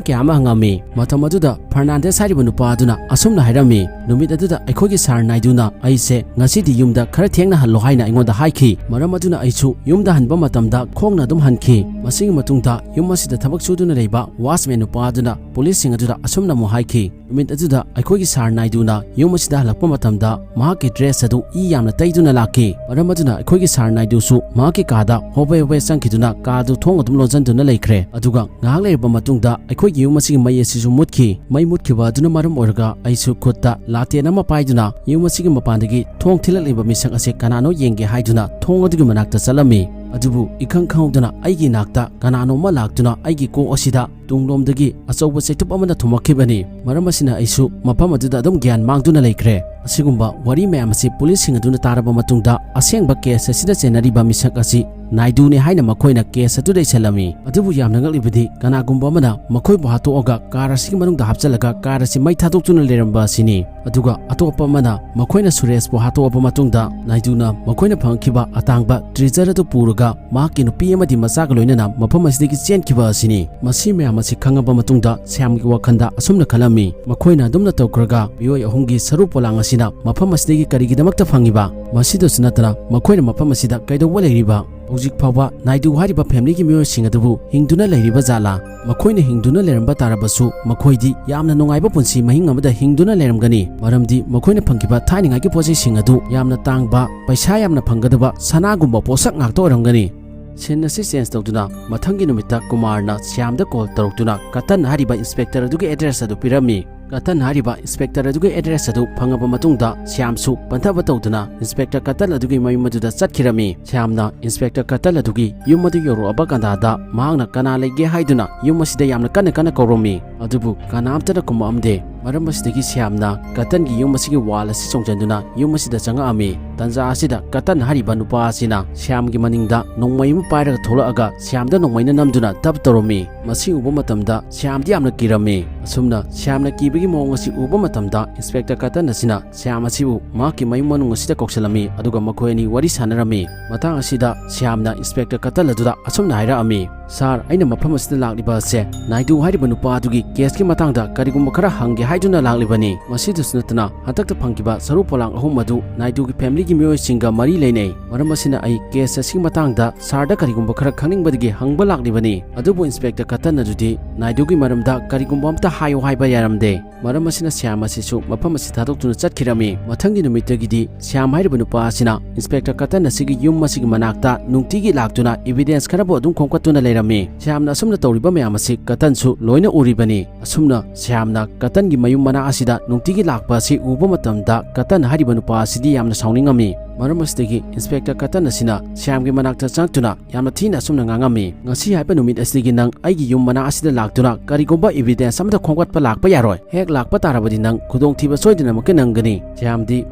ꯀꯌꯥ ꯑꯃ ꯍꯪꯉꯝꯃꯤ꯫ ꯃꯇꯝ ꯑꯗꯨꯗ ꯐꯔꯅꯥꯟꯗꯦꯁ ꯍꯥꯏꯔꯤꯕ ꯅꯨꯄꯥ ꯑꯗꯨꯅ ꯑꯁꯨꯝꯅ ꯍꯥꯏꯔꯝꯃꯤ, "ꯅꯨꯃꯤꯠ ꯑꯗꯨꯗ ꯑꯩꯈꯣꯏꯒꯤ ꯁꯥꯔ ꯅꯥꯏꯗꯨꯅ ꯑꯩꯁꯦ ꯉꯁꯤꯗꯤ ꯌꯨꯝꯗ ꯈꯔ ꯊꯦꯡꯅ ꯍꯜꯂꯣ ꯍꯥꯏꯅ ꯑꯩꯉꯣꯟꯗ ꯍꯥꯏꯈꯤ꯫ ꯃꯔꯝ ꯑꯗꯨꯅ ꯑꯩꯁꯨ ꯌꯨꯝꯗ ꯍꯟꯕ ꯃꯇꯝꯗ ꯈꯣꯡꯅ ꯑꯗꯨꯝ ꯍꯟꯈꯤ꯫ ꯃꯁꯤꯒꯤ ꯃꯇꯨꯡꯗ ꯌꯨꯝ ꯑꯁꯤꯗ ꯊꯕꯛ ꯁꯨꯗꯨꯅ ꯂꯩꯕ ꯋꯥꯆꯃꯦꯟ ꯅꯨꯄꯥ ꯑꯗꯨꯅ ꯄꯨꯂꯤꯁꯁꯤꯡ ꯑꯗꯨꯗ ꯑꯁꯨꯝꯅ ꯑꯃꯨꯛ ꯍꯥꯏꯈꯤ, ꯅꯨꯃꯤꯠ ꯑꯗꯨꯗ ꯑꯩꯈꯣꯏꯒꯤ ꯁꯥꯔ ꯅꯥꯏꯗꯨꯅ ꯌꯨꯝ ꯑꯁꯤꯗ ꯍꯜꯂꯛꯄ ꯃꯇꯝꯗ ꯃꯍꯥꯛꯀꯤ ꯗ꯭ꯔꯦꯁ ꯑꯗꯨ ꯏ ꯌꯥꯝꯅ ꯇꯩꯗꯨꯅ ꯂꯥꯛꯈꯤ꯫ ꯃꯔꯝ ꯑꯗꯨꯅ ꯑꯩꯈꯣꯏꯒꯤ ꯁꯥꯔ ꯅꯥꯏꯗꯨꯁꯨ ꯃꯍꯥꯛꯀꯤ ꯀꯥꯗ ꯍꯣꯕꯦ ꯍꯣꯕꯦ ꯆꯪꯈꯤꯗꯨꯅ ꯀꯥꯗꯨ ꯊꯣꯡ ꯑꯗꯨꯝ ꯂꯣꯟꯁꯤꯟꯗꯨꯅ ꯂꯩꯈ꯭ꯔꯦ꯫ ꯑꯗꯨꯒ ꯉꯥꯏꯍꯥꯛ ꯂꯩꯔꯕ ꯃꯇꯨꯡꯗ ꯑꯩꯈꯣꯏꯒꯤ ꯌꯨꯝ ꯑꯁꯤꯒꯤ ꯃꯩ ꯑꯁꯤꯁꯨ ꯃꯨꯠꯈꯤ꯫ ꯃꯩ ꯃꯨꯠꯈꯤꯕ ꯑꯗꯨꯅ ꯃꯔꯝ ꯑꯣꯏꯔꯒ ꯑꯩꯁꯨ ꯈꯨꯠꯇ ꯂꯥꯇꯦꯟ ꯑꯃ ꯄꯥꯏꯗꯨꯅ ꯌꯨꯝ ꯑꯁꯤꯒꯤ ꯃꯄꯥꯟꯗꯒꯤ ꯊꯣꯡ ꯊꯤꯜꯂꯛꯂꯤꯕ ꯃꯤꯁꯛ ꯑꯁꯤ ꯀꯅꯥꯅꯣ ꯌꯦꯡꯒꯦ ꯍꯥꯏꯗꯨꯅ ꯊꯣꯡ ꯑꯗꯨꯒꯤ ꯃꯅꯥꯛꯇ ꯆꯠꯂꯝꯃꯤ꯫ ꯑꯗꯨꯕꯨ ꯏꯈꯪ ꯈꯪꯍꯧꯗꯅ ꯑꯩꯒꯤ ꯏꯅꯥꯛꯇ ꯀꯅꯥꯅꯣꯝꯃ ꯂꯥꯛꯇꯨꯅ ꯑꯩꯒꯤ ꯀꯣꯛ ꯑꯁꯤꯗ ꯇꯨꯡꯂꯣꯝꯗꯒꯤ ꯑꯆꯧꯕ ꯆꯩꯇꯨꯞ ꯑꯃꯅ ꯊꯣꯝꯃꯛꯈꯤꯕꯅꯤ꯫ ꯃꯔꯝ ꯑꯁꯤꯅ ꯑꯩꯁꯨ ꯃꯐꯝ ꯑꯗꯨꯗ ꯑꯗꯨꯝ ꯒ꯭ꯌꯥꯟ ꯃꯥꯡꯗꯨꯅ ꯂꯩꯈ꯭ꯔꯦ꯫ ꯑꯁꯤꯒꯨꯝꯕ ꯋꯥꯔꯤ ꯃꯌꯥꯝ ꯑꯁꯤ ꯄꯨꯂꯤꯁꯁꯤꯡ ꯑꯗꯨꯅ ꯇꯥꯔꯕ ꯃꯇꯨꯡꯗ ꯑꯁꯦꯡꯕ ꯀꯦꯁ ꯑꯁꯤꯗ ꯆꯦꯟꯅꯔꯤꯕ ꯃꯤꯁꯛ ꯑꯁꯤ ꯅꯥꯏꯗꯨꯅꯤ ꯍꯥꯏꯅ ꯃꯈꯣꯏꯅ ꯀꯦꯁ ꯑꯗꯨꯗ ꯏꯁꯤꯜꯂꯝꯃꯤ꯫ ꯑꯗꯨꯕꯨ ꯌꯥꯝꯅ ꯉꯛꯂꯤꯕꯗꯤ ꯀꯅꯥꯒꯨꯝꯕ ꯑꯃꯅ ꯃꯈꯣꯏꯕꯨ ꯍꯥꯠꯇꯣꯛꯑꯒ ꯀꯥꯔ ꯑꯁꯤꯒꯤ ꯃꯅꯨꯡꯗ ꯍꯥꯞꯆꯤꯜꯂꯒ ꯀꯥꯔ ꯑꯁꯤ ꯃꯩ ꯊꯥꯗꯣꯛꯇꯨꯅ ꯂꯩꯔꯝꯕ ꯑꯁꯤꯅꯤ꯫ ꯑꯗꯨꯒ ꯑꯇꯣꯞꯄ ꯑꯃꯅ ꯃꯈꯣꯏꯅ ꯁꯨꯔꯦꯁꯄꯨ ꯍꯥꯠꯇꯣꯛꯑꯕ ꯃꯇꯨꯡꯗ ꯅꯥꯏꯗꯨꯅ ꯃꯈꯣꯏꯅ ꯐꯪꯈꯤꯕ ꯑꯇꯥꯡꯕ ꯇ꯭ꯔꯤꯖꯔ ꯑꯗꯨ ꯄꯨꯔꯒ ꯃꯍꯥꯛꯀꯤ ꯅꯨꯄꯤ ꯑꯃꯗꯤ ꯃꯆꯥꯒ ꯂꯣꯏꯅꯅ ꯃꯐꯝ ꯑꯁꯤꯗꯒꯤ ꯆꯦꯟꯈꯤꯕ ꯑꯁꯤꯅꯤ꯫ ꯃꯁꯤ ꯃꯌꯥꯝ ꯑꯁꯤ ꯈꯪꯉꯕ ꯃꯇꯨꯡꯗ ꯁ꯭ꯌꯥꯝꯒꯤ ꯋꯥꯈꯜꯗ ꯑꯁꯨꯝꯅ ꯈꯜꯂꯝꯃꯤ, "ꯃꯈꯣꯏꯅ ꯑꯗꯨꯝꯅ ꯇꯧꯈ꯭ꯔꯒ ꯃꯤꯑꯣꯏ ꯑꯍꯨꯝꯒꯤ ꯁꯔꯨ ꯄꯣꯂꯥꯡ ꯑꯁꯤꯅ ꯃꯐꯝ ꯑꯁꯤꯗꯒꯤ ꯀꯔꯤꯒꯤꯗꯃꯛꯇ ꯐꯪꯉꯤꯕ? ꯃꯁꯤꯗꯁꯨ ꯅꯠꯇꯅ ꯃꯈꯣꯏꯅ ꯃꯐꯝ ꯑꯁꯤꯗ ꯀꯩꯗꯧꯕ ꯂꯩꯔꯤꯕ?" ꯍꯧꯖꯤꯛ ꯐꯥꯎꯕ ꯅꯥꯏꯗꯨ ꯍꯥꯏꯔꯤꯕ ꯐꯦꯃꯤꯂꯤꯒꯤ ꯃꯤꯑꯣꯏꯁꯤꯡ ꯑꯗꯨꯕꯨ ꯍꯤꯡꯗꯨꯅ ꯂꯩꯔꯤꯕ ꯖꯥꯠꯂꯥ? ꯃꯈꯣꯏꯅ ꯍꯤꯡꯗꯨꯅ ꯂꯩꯔꯝꯕ ꯇꯥꯔꯕꯁꯨ ꯃꯈꯣꯏꯗꯤ ꯌꯥꯝꯅ ꯅꯨꯡꯉꯥꯏꯕ ꯄꯨꯟꯁꯤ ꯃꯍꯤꯡ ꯑꯃꯗ ꯍꯤꯡꯗꯨꯅ ꯂꯩꯔꯝꯒꯅꯤ, ꯃꯔꯝꯗꯤ ꯃꯈꯣꯏꯅ ꯐꯪꯈꯤꯕ ꯊꯥꯏꯅꯉꯥꯏꯒꯤ ꯄꯣꯠꯆꯩꯁꯤꯡ ꯑꯗꯨ ꯌꯥꯝꯅ ꯇꯥꯡꯕ, ꯄꯩꯁꯥ ꯌꯥꯝꯅ ꯐꯪꯒꯗꯕ ꯁꯅꯥꯒꯨꯝꯕ ꯄꯣꯠꯁꯛ ꯉꯥꯛꯇ ꯑꯣꯏꯔꯝꯒꯅꯤ꯫ ꯁꯤꯟ ꯑꯁꯤ ꯆꯦꯟꯖ ꯇꯧꯗꯨꯅ ꯃꯊꯪꯒꯤ ꯅꯨꯃꯤꯠꯇ ꯀꯨꯃꯥꯔꯅ ꯁ꯭ꯌꯥꯝꯗ ꯀꯣꯜ ꯇꯧꯔꯛꯇꯨꯅ ꯀꯇꯟ ꯍꯥꯏꯔꯤꯕ ꯏꯟꯁꯄꯦꯛꯇꯔ ꯑꯗꯨꯒꯤ ꯑꯦꯗ꯭ꯔꯦꯁ ꯑꯗꯨ ꯄꯤꯔꯝꯃꯤ꯫ ꯀꯇꯟ ꯍꯥꯏꯔꯤꯕ ꯏꯟꯁꯄꯦꯛꯇꯔ ꯑꯗꯨꯒꯤ ꯑꯦꯗ꯭ꯔꯦꯁ ꯑꯗꯨ ꯐꯪꯉꯕ ꯃꯇꯨꯡꯗ ꯁ꯭ꯌꯥꯝꯁꯨ ꯄꯟꯊꯕ ꯇꯧꯗꯨꯅ ꯏꯟꯁꯄꯦꯛꯇꯔ ꯀꯇꯟ ꯑꯗꯨꯒꯤ ꯃꯌꯨꯝ ꯑꯗꯨꯗ ꯆꯠꯈꯤꯔꯝꯃꯤ꯫ ꯁ꯭ꯌꯥꯝꯅ ꯏꯟꯁꯄꯦꯛꯇꯔ ꯀꯇꯟ ꯑꯗꯨꯒꯤ ꯌꯨꯝ ꯑꯗꯨ ꯌꯧꯔꯛꯑꯕ ꯀꯥꯟꯗꯥꯗ ꯃꯍꯥꯛꯅ ꯀꯅꯥ ꯂꯩꯒꯦ ꯍꯥꯏꯗꯨꯅ ꯌꯨꯝ ꯑꯁꯤꯗ ꯌꯥꯝꯅ ꯀꯟꯅ ꯀꯟꯅ ꯀꯧꯔꯝꯃꯤ, ꯑꯗꯨꯕꯨ ꯀꯅꯥꯝꯇꯅ ꯈꯨꯝꯃꯛꯑꯝꯗꯦ꯫ ꯃꯔꯝ ꯑꯁꯤꯗꯒꯤ ꯁ꯭ꯌꯥꯝꯅ ꯀꯇꯟꯒꯤ ꯌꯨꯝ ꯑꯁꯤꯒꯤ ꯋꯥꯜ ꯑꯁꯤ ꯆꯣꯡꯁꯤꯟꯗꯨꯅ ꯌꯨꯝ ꯑꯁꯤꯗ ꯆꯪꯉꯛꯑꯝꯃꯤ꯫ ꯇꯟꯖꯥ ꯑꯁꯤꯗ ꯀꯇꯟ ꯍꯥꯏꯔꯤꯕ ꯅꯨꯄꯥ ꯑꯁꯤꯅ ꯁ꯭ꯌꯥꯝꯒꯤ ꯃꯅꯤꯡꯗ ꯅꯣꯡꯃꯩ ꯑꯃ ꯄꯥꯏꯔꯒ ꯊꯣꯛꯂꯛꯑꯒ ꯁ꯭ꯌꯥꯝꯗ ꯅꯣꯡꯃꯩꯅ ꯅꯝꯗꯨꯅ ꯗꯞ ꯇꯧꯔꯝꯃꯤ꯫ ꯃꯁꯤ ꯎꯕ ꯃꯇꯝꯗ ꯁ꯭ꯌꯥꯝꯗꯤ ꯌꯥꯝꯅ ꯀꯤꯔꯝꯃꯤ꯫ ꯑꯁꯨꯝꯅ ꯁ꯭ꯌꯥꯝꯅ ꯀꯤꯕꯒꯤ ꯃꯑꯣꯡ ꯑꯁꯤ ꯎꯕ ꯃꯇꯝꯗ ꯏꯟꯁꯄꯦꯛꯇꯔ ꯀꯇꯟ ꯑꯁꯤꯅ ꯁ꯭ꯌꯥꯝ ꯑꯁꯤꯕꯨ ꯃꯍꯥꯛꯀꯤ ꯃꯌꯨꯝ ꯃꯅꯨꯡ ꯑꯁꯤꯗ ꯀꯧꯁꯤꯜꯂꯝꯃꯤ, ꯑꯗꯨꯒ ꯃꯈꯣꯏ ꯑꯅꯤ ꯋꯥꯔꯤ ꯁꯥꯟꯅꯔꯝꯃꯤ꯫ ꯃꯇꯥꯡ ꯑꯁꯤꯗ ꯁ꯭ꯌꯥꯝꯅ ꯏꯟꯁꯄꯦꯛꯇꯔ ꯀꯇꯟ ꯑꯗꯨꯗ ꯑꯁꯨꯝꯅ ꯍꯥꯏꯔꯛꯑꯝꯃꯤ, "ꯁꯥꯔ, ꯑꯩꯅ ꯃꯐꯝ ꯑꯁꯤꯗ ꯂꯥꯛꯂꯤꯕ ꯑꯁꯦ ꯅꯥꯏꯗꯨ ꯍꯥꯏꯔꯤꯕ ꯅꯨꯄꯥ ꯑꯗꯨꯒꯤ ꯀꯦꯁꯀꯤ ꯃꯇꯥꯡꯗ ꯀꯔꯤꯒꯨꯝꯕ ꯈꯔ ꯍꯪꯒꯦ ꯍꯥꯏꯗꯨꯅ ꯂꯥꯛꯂꯤꯕꯅꯤ꯫ ꯃꯁꯤꯗꯁꯨ ꯅꯠꯇꯅ ꯍꯟꯗꯛꯇ ꯐꯪꯈꯤꯕ ꯁꯔꯨ ꯄꯣꯂꯥꯡ ꯑꯍꯨꯝ ꯑꯗꯨ ꯅꯥꯏꯗꯨꯒꯤ ꯐꯦꯃꯤꯂꯤꯒꯤ ꯃꯤꯑꯣꯏꯁꯤꯡꯒ ꯃꯔꯤ ꯂꯩꯅꯩ꯫ ꯃꯔꯝ ꯑꯁꯤꯅ ꯑꯩ ꯀꯦꯁ ꯑꯁꯤꯒꯤ ꯃꯇꯥꯡꯗ ꯁꯥꯔꯗ ꯀꯔꯤꯒꯨꯝꯕ ꯈꯔ ꯈꯪꯅꯤꯡꯕꯗꯒꯤ ꯍꯪꯕ ꯂꯥꯛꯂꯤꯕꯅꯤ꯫" ꯑꯗꯨꯕꯨ ꯏꯟꯁꯄꯦꯛꯇꯔ ꯀꯇꯟ ꯑꯗꯨꯗꯤ ꯅꯥꯏꯗꯨꯒꯤ ꯃꯔꯝꯗ ꯀꯔꯤꯒꯨꯝꯕ ꯑꯝꯇ ꯍꯥꯏꯌꯨ ꯍꯥꯏꯕ ꯌꯥꯔꯝꯗꯦ꯫ ꯃꯔꯝ ꯑꯁꯤꯅ ꯁ꯭ꯌꯥꯝ ꯑꯁꯤꯁꯨ ꯃꯐꯝ ꯑꯁꯤ ꯊꯥꯗꯣꯛꯇꯨꯅ ꯆꯠꯈꯤꯔꯝꯃꯤ꯫ ꯃꯊꯪꯒꯤ ꯅꯨꯃꯤꯠꯇꯒꯤꯗꯤ ꯁ꯭ꯌꯥꯝ ꯍꯥꯏꯔꯤꯕ ꯅꯨꯄꯥ ꯑꯁꯤꯅ ꯏꯟꯁꯄꯦꯛꯇꯔ ꯀꯇꯟ ꯑꯁꯤꯒꯤ ꯌꯨꯝ ꯑꯁꯤꯒꯤ ꯃꯅꯥꯛꯇ ꯅꯨꯡꯇꯤꯒꯤ ꯂꯥꯛꯇꯨꯅ ꯏꯕꯤꯗꯦꯟꯁ ꯈꯔꯕꯨ ꯑꯗꯨꯝ ꯈꯣꯝꯀꯠꯇꯨꯅ ꯂꯩꯔꯝꯃꯤ꯫ ꯁ꯭ꯌꯥꯝꯅ ꯑꯁꯨꯝꯅ ꯇꯧꯔꯤꯕ ꯃꯌꯥꯝ ꯑꯁꯤ ꯀꯇꯟꯁꯨ ꯂꯣꯏꯅ ꯎꯔꯤꯕꯅꯤ꯫ ꯑꯁꯨꯝꯅ ꯁ꯭ꯌꯥꯝꯅ ꯀꯇꯟꯒꯤ ꯃꯌꯨꯝ ꯃꯅꯥꯛ ꯑꯁꯤꯗ ꯅꯨꯡꯇꯤꯒꯤ ꯂꯥꯛꯄ ꯑꯁꯤ ꯎꯕ ꯃꯇꯝꯗ ꯀꯇꯟ ꯍꯥꯏꯔꯤꯕ ꯅꯨꯄꯥ ꯑꯁꯤꯗꯤ ꯌꯥꯝꯅ ꯁꯥꯎꯅꯤꯡꯉꯝꯃꯤ꯫ ꯃꯔꯝ ꯑꯁꯤꯗꯒꯤ ꯏꯟꯁꯄꯦꯛꯇꯔ ꯀꯇꯟ ꯑꯁꯤꯅ ꯁ꯭ꯌꯥꯝꯒꯤ ꯃꯅꯥꯛꯇ ꯆꯪꯂꯛꯇꯨꯅ ꯌꯥꯝꯅ ꯊꯤꯅ ꯑꯁꯨꯝꯅ ꯉꯥꯡꯉꯝꯃꯤ, "ꯉꯁꯤ ꯍꯥꯏꯕ ꯅꯨꯃꯤꯠ ꯑꯁꯤꯗꯒꯤ ꯅꯪ ꯑꯩꯒꯤ ꯌꯨꯝ ꯃꯅꯥꯛ ꯑꯁꯤꯗ ꯂꯥꯛꯇꯨꯅ ꯀꯔꯤꯒꯨꯝꯕ ꯏꯕꯤꯗꯦꯟꯁ ꯑꯃꯠꯇ ꯈꯣꯝꯒꯠꯄ ꯂꯥꯛꯄ ꯌꯥꯔꯣꯏ꯫ ꯍꯦꯛ ꯂꯥꯛꯄ ꯇꯥꯔꯕꯗꯤ ꯅꯪ ꯈꯨꯗꯣꯡꯊꯤꯕ ꯁꯣꯏꯗꯅꯃꯛꯀꯤ ꯅꯪꯒꯅꯤ꯫" ꯁ꯭ꯌꯥꯝꯗꯤ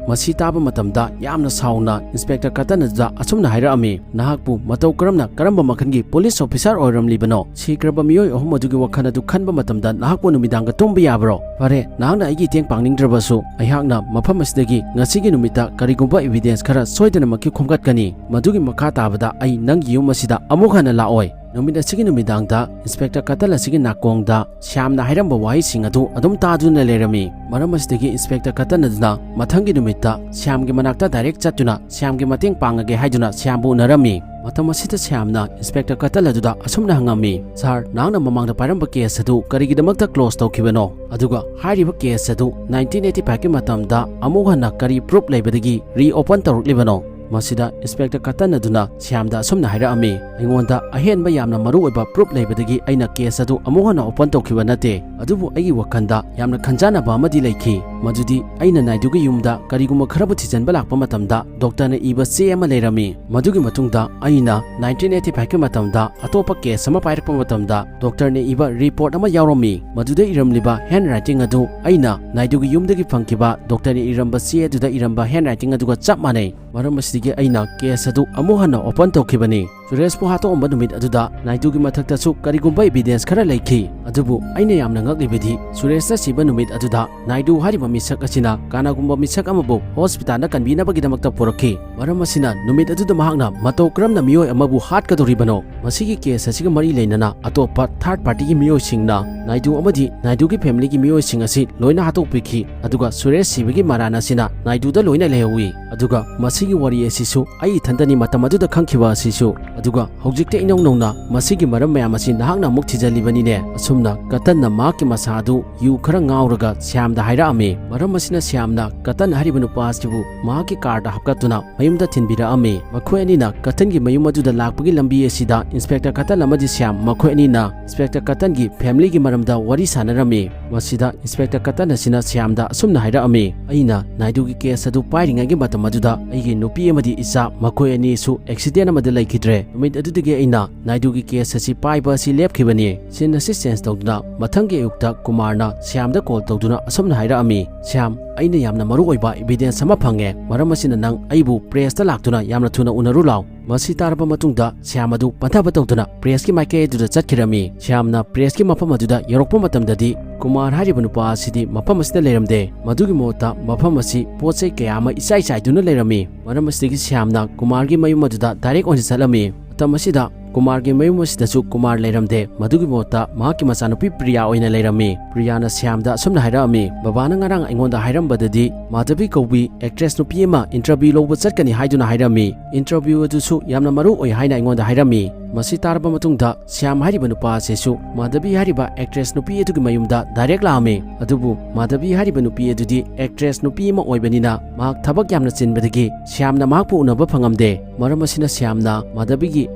ꯃꯁꯤ ꯇꯥꯕ ꯃꯇꯝꯗ ꯌꯥꯝꯅ ꯁꯥꯎꯅ ꯏꯟꯁꯄꯦꯛꯇꯔ ꯀꯇꯟ ꯑꯗꯨꯗ ꯑꯁꯨꯝꯅ ꯍꯥꯏꯔꯛꯑꯝꯃꯤ, "ꯅꯍꯥꯛꯄꯨ ꯃꯇꯧ ꯀꯔꯝꯅ, ꯀꯔꯝꯕ ꯃꯈꯜꯒꯤ ꯄꯨꯂꯤꯁ ꯑꯣꯐꯤꯁꯥꯔ ꯑꯣꯏꯔꯝꯂꯤꯕꯅꯣ? ꯁꯤꯈ꯭ꯔꯕ ꯃꯤꯑꯣꯏ ꯑꯍꯨꯝ ꯑꯗꯨꯒꯤ ꯋꯥꯈꯜ ꯑꯗꯨ ꯈꯟꯕ ꯃꯇꯝꯗ ꯅꯍꯥꯛꯄꯨ ꯅꯨꯃꯤꯗꯥꯡꯒ ꯇꯨꯝꯕ ꯌꯥꯕ꯭ꯔꯣ? ꯐꯔꯦ, ꯅꯍꯥꯛꯅ ꯑꯩꯒꯤ ꯃꯇꯦꯡ ꯄꯥꯡꯅꯤꯡꯗ꯭ꯔꯕꯁꯨ ꯑꯩꯍꯥꯛꯅ ꯃꯐꯝ ꯑꯁꯤꯗꯒꯤ ꯉꯁꯤꯒꯤ ꯅꯨꯃꯤꯠꯇ ꯀꯔꯤꯒꯨꯝꯕ ꯏꯕꯤꯗꯦꯟꯁ ꯈꯔ ꯁꯣꯏꯗꯅꯃꯛꯀꯤ ꯈꯣꯝꯒꯠꯀꯅꯤ꯫ ꯃꯗꯨꯒꯤ ꯃꯈꯥ ꯇꯥꯕꯗ ꯑꯩ ꯅꯪꯒꯤ ꯌꯨꯝ ꯑꯁꯤꯗ ꯑꯃꯨꯛ ꯍꯟꯅ ꯂꯥꯛꯑꯣꯏ꯫ ꯅꯨꯃꯤꯠ ꯑꯁꯤꯒꯤ ꯅꯨꯃꯤꯗꯥꯡꯗ ꯏꯟꯁꯄꯦꯛꯇꯔ ꯀꯇꯟ ꯑꯁꯤꯒꯤ ꯅꯥꯀꯣꯡꯗ ꯁ꯭ꯌꯥꯝꯅ ꯍꯥꯏꯔꯝꯕ ꯋꯥꯍꯩꯁꯤꯡ ꯑꯗꯨ ꯑꯗꯨꯝ ꯇꯥꯗꯨꯅ ꯂꯩꯔꯝꯃꯤ꯫ ꯃꯔꯝ ꯑꯁꯤꯗꯒꯤ ꯏꯟꯁꯄꯦꯛꯇꯔ ꯀꯇꯟ ꯑꯗꯨꯅ ꯃꯊꯪꯒꯤ ꯅꯨꯃꯤꯠꯇ ꯁ꯭ꯌꯥꯝꯒꯤ ꯃꯅꯥꯛꯇ ꯗꯥꯏꯔꯦꯛ ꯆꯠꯇꯨꯅ ꯁ꯭ꯌꯥꯝꯒꯤ ꯃꯇꯦꯡ ꯄꯥꯡꯉꯒꯦ ꯍꯥꯏꯗꯨꯅ ꯁ꯭ꯌꯥꯝꯕꯨ ꯎꯅꯔꯝꯃꯤ꯫ ꯃꯇꯝ ꯑꯁꯤꯗ ꯁ꯭ꯌꯥꯝꯅ ꯏꯟꯁꯄꯦꯛꯇꯔ ꯀꯇꯟ ꯑꯗꯨꯗ ꯑꯁꯨꯝꯅ ꯍꯪꯉꯝꯃꯤ, "ꯁꯥꯔ, ꯅꯍꯥꯛꯅ ꯃꯃꯥꯡꯗ ꯄꯥꯏꯔꯝꯕ ꯀꯦꯁ ꯑꯗꯨ ꯀꯔꯤꯒꯤꯗꯃꯛꯇ ꯀ꯭ꯂꯣꯖ ꯇꯧꯈꯤꯕꯅꯣ? ꯑꯗꯨꯒ ꯍꯥꯏꯔꯤꯕ ꯀꯦꯁ ꯑꯗꯨ ꯅꯥꯏꯟꯇꯤꯟ ꯑꯩꯠꯇꯤ ꯐꯥꯏꯚꯀꯤ ꯃꯇꯝꯗ ꯑꯃꯨꯛ ꯍꯟꯅ ꯀꯔꯤ ꯄ꯭ꯔꯨꯐ ꯂꯩꯕꯗꯒꯤ ꯔꯤꯑꯣꯄꯟ ꯇꯧꯔꯛꯂꯤꯕꯅꯣ?" ꯃꯁꯤꯗ ꯏꯟꯁꯄꯦꯛꯇꯔ ꯀꯇꯟ ꯑꯗꯨꯅ ꯁ꯭ꯌꯥꯝꯗ ꯑꯁꯨꯝꯅ ꯍꯥꯏꯔꯛꯑꯝꯃꯤ, "ꯑꯩꯉꯣꯟꯗ ꯑꯍꯦꯟꯕ ꯌꯥꯝꯅ ꯃꯔꯨ ꯑꯣꯏꯕ ꯄ꯭ꯔꯨꯐ ꯂꯩꯕꯗꯒꯤ ꯑꯩꯅ ꯀꯦꯁ ꯑꯗꯨ ꯑꯃꯨꯛ ꯍꯟꯅ ꯑꯣꯄꯟ ꯇꯧꯈꯤꯕ ꯅꯠꯇꯦ꯫ ꯑꯗꯨꯕꯨ ꯑꯩꯒꯤ ꯋꯥꯈꯜꯗ ꯌꯥꯝꯅ ꯈꯟꯖꯥꯟꯅꯕ ꯑꯃꯗꯤ ꯂꯩꯈꯤ꯫ ꯃꯗꯨꯗꯤ ꯑꯩꯅ ꯅꯥꯏꯗꯨꯒꯤ ꯌꯨꯝꯗ ꯀꯔꯤꯒꯨꯝꯕ ꯈꯔꯕꯨ ꯊꯤꯖꯤꯟꯕ ꯂꯥꯛꯄ ꯃꯇꯝꯗ ꯗꯣꯛꯇꯔꯅ ꯏꯕ ꯆꯦ ꯑꯃ ꯂꯩꯔꯝꯃꯤ꯫ ꯃꯗꯨꯒꯤ ꯃꯇꯨꯡꯗ ꯑꯩꯅ ꯅꯥꯏꯟꯇꯤꯟ ꯑꯩꯠꯇꯤ ꯐꯥꯏꯚꯀꯤ ꯃꯇꯝꯗ ꯑꯇꯣꯞꯄ ꯀꯦꯁ ꯑꯃ ꯄꯥꯏꯔꯛꯄ ꯃꯇꯝꯗ ꯗꯣꯛꯇꯔꯅ ꯏꯕ ꯔꯤꯄꯣꯔꯠ ꯑꯃ ꯌꯥꯎꯔꯝꯃꯤ꯫ ꯃꯗꯨꯗ ꯏꯔꯝꯂꯤꯕ ꯍꯦꯟ ꯔꯥꯏꯇꯤꯡ ꯑꯗꯨ ꯑꯩꯅ ꯅꯥꯏꯗꯨꯒꯤ ꯌꯨꯝꯗꯒꯤ ꯐꯪꯈꯤꯕ ꯗꯣꯛꯇꯔꯅ ꯏꯔꯝꯕ ꯆꯦ ꯑꯗꯨꯗ ꯏꯔꯝꯕ ꯍꯦꯟ ꯔꯥꯏꯇꯤꯡ ꯑꯗꯨꯒ ꯆꯞ ꯃꯥꯟꯅꯩ꯫ ꯃꯔꯝ ꯑꯁꯤꯗꯒꯤ ꯑꯩꯅ ꯀꯦꯁ ꯑꯗꯨ ꯑꯃꯨꯛ ꯍꯟꯅ ꯑꯣꯄꯟ ꯇꯧꯈꯤꯕꯅꯤ꯫ ꯁꯨꯔꯦꯁꯄꯨ ꯍꯥꯠꯇꯣꯛꯑꯝꯕ ꯅꯨꯃꯤꯠ ꯑꯗꯨꯗ ꯅꯥꯏꯗꯨꯒꯤ ꯃꯊꯛꯇꯁꯨ ꯀꯔꯤꯒꯨꯝꯕ ꯏꯕꯤꯗꯦꯟꯁ ꯈꯔ ꯂꯩꯈꯤ꯫ ꯑꯗꯨꯕꯨ ꯑꯩꯅ ꯌꯥꯝꯅ ꯉꯛꯂꯤꯕꯗꯤ ꯁꯨꯔꯦꯁꯅ ꯁꯤꯕ ꯅꯨꯃꯤꯠ ꯑꯗꯨꯗ ꯅꯥꯏꯗꯨ ꯍꯥꯏꯔꯤꯕ ꯃꯤꯁꯛ ꯑꯁꯤꯅ ꯀꯅꯥꯒꯨꯝꯕ ꯃꯤꯁꯛ ꯑꯃꯕꯨ ꯍꯣꯁꯄꯤꯇꯥꯜꯗ ꯀꯟꯕꯤꯅꯕꯒꯤꯗꯃꯛꯇ ꯄꯨꯔꯛꯈꯤ꯫ ꯃꯔꯝ ꯑꯁꯤꯅ ꯅꯨꯃꯤꯠ ꯑꯗꯨꯗ ꯃꯍꯥꯛꯅ ꯃꯇꯧ ꯀꯔꯝꯅ ꯃꯤꯑꯣꯏ ꯑꯃꯕꯨ ꯍꯥꯠꯀꯗꯧꯔꯤꯕꯅꯣ? ꯃꯁꯤꯒꯤ ꯀꯦꯁ ꯑꯁꯤꯒ ꯃꯔꯤ ꯂꯩꯅꯅ ꯑꯇꯣꯞꯄ ꯊꯥꯔꯗ ꯄꯥꯔꯇꯤꯒꯤ ꯃꯤꯑꯣꯏꯁꯤꯡꯅ ꯅꯥꯏꯗꯨ ꯑꯃꯗꯤ ꯅꯥꯏꯗꯨꯒꯤ ꯐꯦꯃꯤꯂꯤꯒꯤ ꯃꯤꯑꯣꯏꯁꯤꯡ ꯑꯁꯤ ꯂꯣꯏꯅ ꯍꯥꯠꯇꯣꯛꯄꯤꯈꯤ꯫ ꯑꯗꯨꯒ ꯁꯨꯔꯦꯁ ꯁꯤꯕꯒꯤ ꯃꯔꯥꯟ ꯑꯁꯤꯅ ꯅꯥꯏꯗꯨꯗ ꯂꯣꯏꯅ ꯂꯩꯍꯧꯏ꯫ ꯑꯗꯨꯒ ꯃꯁꯤꯒꯤ ꯋꯥꯔꯤ ꯑꯁꯤꯁꯨ ꯑꯩ ꯏꯊꯟꯇꯅꯤ ꯃꯇꯝ ꯑꯗꯨꯗ ꯈꯪꯈꯤꯕ ꯑꯁꯤꯁꯨ꯫ ꯑꯗꯨꯒ ꯍꯧꯖꯤꯛꯇ ꯏꯅꯧ ꯅꯧꯅ ꯃꯁꯤꯒꯤ ꯃꯔꯝ ꯃꯌꯥꯝ ꯑꯁꯤ ꯅꯍꯥꯛꯅ ꯑꯃꯨꯛ ꯊꯤꯖꯤꯜꯂꯤꯕꯅꯤꯅꯦ꯫ ꯑꯁꯨꯝꯅ ꯀꯇꯟꯅ ꯃꯍꯥꯛꯀꯤ ꯃꯁꯥ ꯑꯗꯨ ꯌꯨ ꯈꯔ ꯉꯥꯎꯔꯒ ꯁ꯭ꯌꯥꯝꯗ ꯍꯥꯏꯔꯛꯑꯝꯃꯤ꯫ ꯃꯔꯝ ꯑꯁꯤꯅ ꯁ꯭ꯌꯥꯝꯅ ꯀꯇꯟ ꯍꯥꯏꯔꯤꯕ ꯅꯨꯄꯥ ꯑꯁꯤꯕꯨ ꯃꯍꯥꯛꯀꯤ ꯀꯥꯔꯗ ꯍꯥꯞꯀꯠꯇꯨꯅ ꯃꯌꯨꯝꯗ ꯊꯤꯟꯕꯤꯔꯛꯑꯝꯃꯤ꯫ ꯃꯈꯣꯏ ꯑꯅꯤꯅ ꯀꯇꯟꯒꯤ ꯃꯌꯨꯝ ꯑꯗꯨꯗ ꯂꯥꯛꯄꯒꯤ ꯂꯝꯕꯤ ꯑꯁꯤꯗ ꯏꯟꯁꯄꯦꯛꯇꯔ ꯀꯇꯟ ꯑꯃꯗꯤ ꯁ꯭ꯌꯥꯝ ꯃꯈꯣꯏ ꯑꯅꯤꯅ ꯏꯟꯁꯄꯦꯛꯇꯔ ꯀꯇꯟꯒꯤ ꯐꯦꯃꯤꯂꯤꯒꯤ ꯃꯔꯝꯗ ꯋꯥꯔꯤ ꯁꯥꯟꯅꯔꯝꯃꯤ꯫ ꯃꯁꯤꯗ ꯏꯟꯁꯄꯦꯛꯇꯔ ꯀꯇꯟ ꯑꯁꯤꯅ ꯁ꯭ꯌꯥꯝꯗ ꯑꯁꯨꯝꯅ ꯍꯥꯏꯔꯛꯑꯝꯃꯤ, "ꯑꯩꯅ ꯅꯥꯏꯗꯨꯒꯤ ꯀꯦꯁ ꯑꯗꯨ ꯄꯥꯏꯔꯤꯉꯩꯒꯤ ꯃꯇꯝ ꯑꯗꯨꯗ ꯑꯩꯒꯤ ꯅꯨꯄꯤ ꯑꯃꯗꯤ ꯏꯆꯥ ꯃꯈꯣꯏ ꯑꯅꯤꯁꯨ ꯑꯦꯛꯁꯤꯗꯦꯟ ꯑꯃꯗ ꯂꯩꯈꯤꯗ꯭ꯔꯦ꯫ ꯅꯨꯃꯤꯠ ꯑꯗꯨꯗꯒꯤ ꯑꯩꯅ ꯅꯥꯏꯗꯨꯒꯤ ꯀꯦꯁ ꯑꯁꯤ ꯄꯥꯏꯕ ꯑꯁꯤ ꯂꯦꯞꯈꯤꯕꯅꯤ꯫" ꯁꯤꯟ ꯑꯁꯤ ꯆꯦꯟꯖ ꯇꯧꯗꯨꯅ ꯃꯊꯪꯒꯤ ꯑꯌꯨꯛꯇ ꯀꯨꯃꯥꯔꯅ ꯁ꯭ꯌꯥꯝꯗ ꯀꯣꯜ ꯇꯧꯗꯨꯅ ꯑꯁꯨꯝꯅ ꯍꯥꯏꯔꯛꯑꯝꯃꯤ, "ꯁ꯭ꯌꯥꯝ, ꯑꯩꯅ ꯌꯥꯝꯅ ꯃꯔꯨ ꯑꯣꯏꯕ ꯏꯕꯤꯗꯦꯟꯁ ꯑꯃ ꯐꯪꯉꯦ꯫ ꯃꯔꯝ ꯑꯁꯤꯅ ꯅꯪ ꯑꯩꯕꯨ ꯄ꯭ꯔꯦꯁꯇ ꯂꯥꯛꯇꯨꯅ ꯌꯥꯝꯅ ꯊꯨꯅ ꯎꯅꯔꯨ ꯂꯥꯎ꯫" ꯃꯁꯤ ꯇꯥꯔꯕ ꯃꯇꯨꯡꯗ ꯁ꯭ꯌꯥꯝ ꯑꯗꯨ ꯄꯟꯊꯕ ꯇꯧꯗꯨꯅ ꯄ꯭ꯔꯦꯁꯀꯤ ꯃꯥꯏꯀꯩ ꯑꯗꯨꯗ ꯆꯠꯈꯤꯔꯝꯃꯤ꯫ ꯁ꯭ꯌꯥꯝꯅ ꯄ꯭ꯔꯦꯁꯀꯤ ꯃꯐꯝ ꯑꯗꯨꯗ ꯌꯧꯔꯛꯄ ꯃꯇꯝꯗꯗꯤ ꯀꯨꯃꯥꯔ ꯍꯥꯏꯔꯤꯕ ꯅꯨꯄꯥ ꯑꯁꯤꯗꯤ ꯃꯐꯝ ꯑꯁꯤꯗ ꯂꯩꯔꯝꯗꯦ꯫ ꯃꯗꯨꯒꯤ ꯃꯍꯨꯠꯇ ꯃꯐꯝ ꯑꯁꯤ ꯄꯣꯠ ꯆꯩ ꯀꯌꯥ ꯑꯃ ꯏꯆꯥꯏ ꯆꯥꯏꯗꯨꯅ ꯂꯩꯔꯝꯃꯤ꯫ ꯃꯔꯝ ꯑꯁꯤꯗꯒꯤ ꯁ꯭ꯌꯥꯝꯅ ꯀꯨꯃꯥꯔꯒꯤ ꯃꯌꯨꯝ ꯑꯗꯨꯗ ꯗꯥꯏꯔꯦꯛ ꯑꯣꯏꯅ ꯆꯠꯂꯝꯃꯤ꯫ ꯃꯇꯝ ꯑꯁꯤꯗ ꯀꯨꯃꯥꯔꯒꯤ ꯃꯌꯨꯝ ꯑꯁꯤꯗꯁꯨ ꯀꯨꯃꯥꯔ ꯂꯩꯔꯝꯗꯦ꯫ ꯃꯗꯨꯒꯤ ꯃꯍꯨꯠꯇ ꯃꯍꯥꯛꯀꯤ ꯃꯆꯥꯅꯨꯄꯤ ꯄ꯭ꯔꯤꯌꯥ ꯑꯣꯏꯅ ꯂꯩꯔꯝꯃꯤ꯫ ꯄ꯭ꯔꯤꯌꯥꯅ ꯁ꯭ꯌꯥꯝꯗ ꯑꯁꯨꯝꯅ ꯍꯥꯏꯔꯛꯑꯝꯃꯤ, "ꯕꯕꯥꯅ ꯉꯔꯥꯡ ꯑꯩꯉꯣꯟꯗ ꯍꯥꯏꯔꯝꯕꯗꯗꯤ ꯃꯥꯙꯕꯤ ꯀꯧꯕꯤ ꯑꯦꯛꯇ꯭ꯔꯦꯁ ꯅꯨꯄꯤ ꯑꯃ ꯏꯟꯇꯔꯚ꯭ꯌꯨ ꯂꯧꯕ ꯆꯠꯀꯅꯤ ꯍꯥꯏꯗꯨꯅ ꯍꯥꯏꯔꯝꯃꯤ꯫ ꯏꯟꯇꯔꯚ꯭ꯌꯨ ꯑꯗꯨꯁꯨ ꯌꯥꯝꯅ ꯃꯔꯨ ꯑꯣꯏ ꯍꯥꯏꯅ ꯑꯩꯉꯣꯟꯗ ꯍꯥꯏꯔꯝꯃꯤ꯫" ꯃꯁꯤ ꯇꯥꯔꯕ ꯃꯇꯨꯡꯗ ꯁ꯭ꯌꯥꯝ ꯍꯥꯏꯔꯤꯕ ꯅꯨꯄꯥ ꯑꯁꯤꯁꯨ ꯃꯥꯙꯕꯤ ꯍꯥꯏꯔꯤꯕ ꯑꯦꯛꯇ꯭ꯔꯦꯁ ꯅꯨꯄꯤ ꯑꯗꯨꯒꯤ ꯃꯌꯨꯝꯗ ꯗꯥꯏꯔꯦꯛ ꯂꯥꯛꯑꯝꯃꯤ꯫ ꯑꯗꯨꯕꯨ ꯃꯥꯙꯕꯤ ꯍꯥꯏꯔꯤꯕ ꯅꯨꯄꯤ ꯑꯗꯨꯗꯤ ꯑꯦꯛꯇ꯭ꯔꯦꯁ ꯅꯨꯄꯤ ꯑꯃ ꯑꯣꯏꯕꯅꯤꯅ ꯃꯍꯥꯛ ꯊꯕꯛ ꯌꯥꯝꯅ ꯆꯤꯟꯕꯗꯒꯤ ꯁ꯭ꯌꯥꯝꯅ ꯃꯍꯥꯛꯄꯨ ꯎꯅꯕ ꯐꯪꯉꯝꯗꯦ꯫ ꯃꯔꯝ ꯑꯁꯤꯅ ꯁ꯭ꯌꯥꯝꯅ ꯃꯥꯙꯕꯤꯒꯤ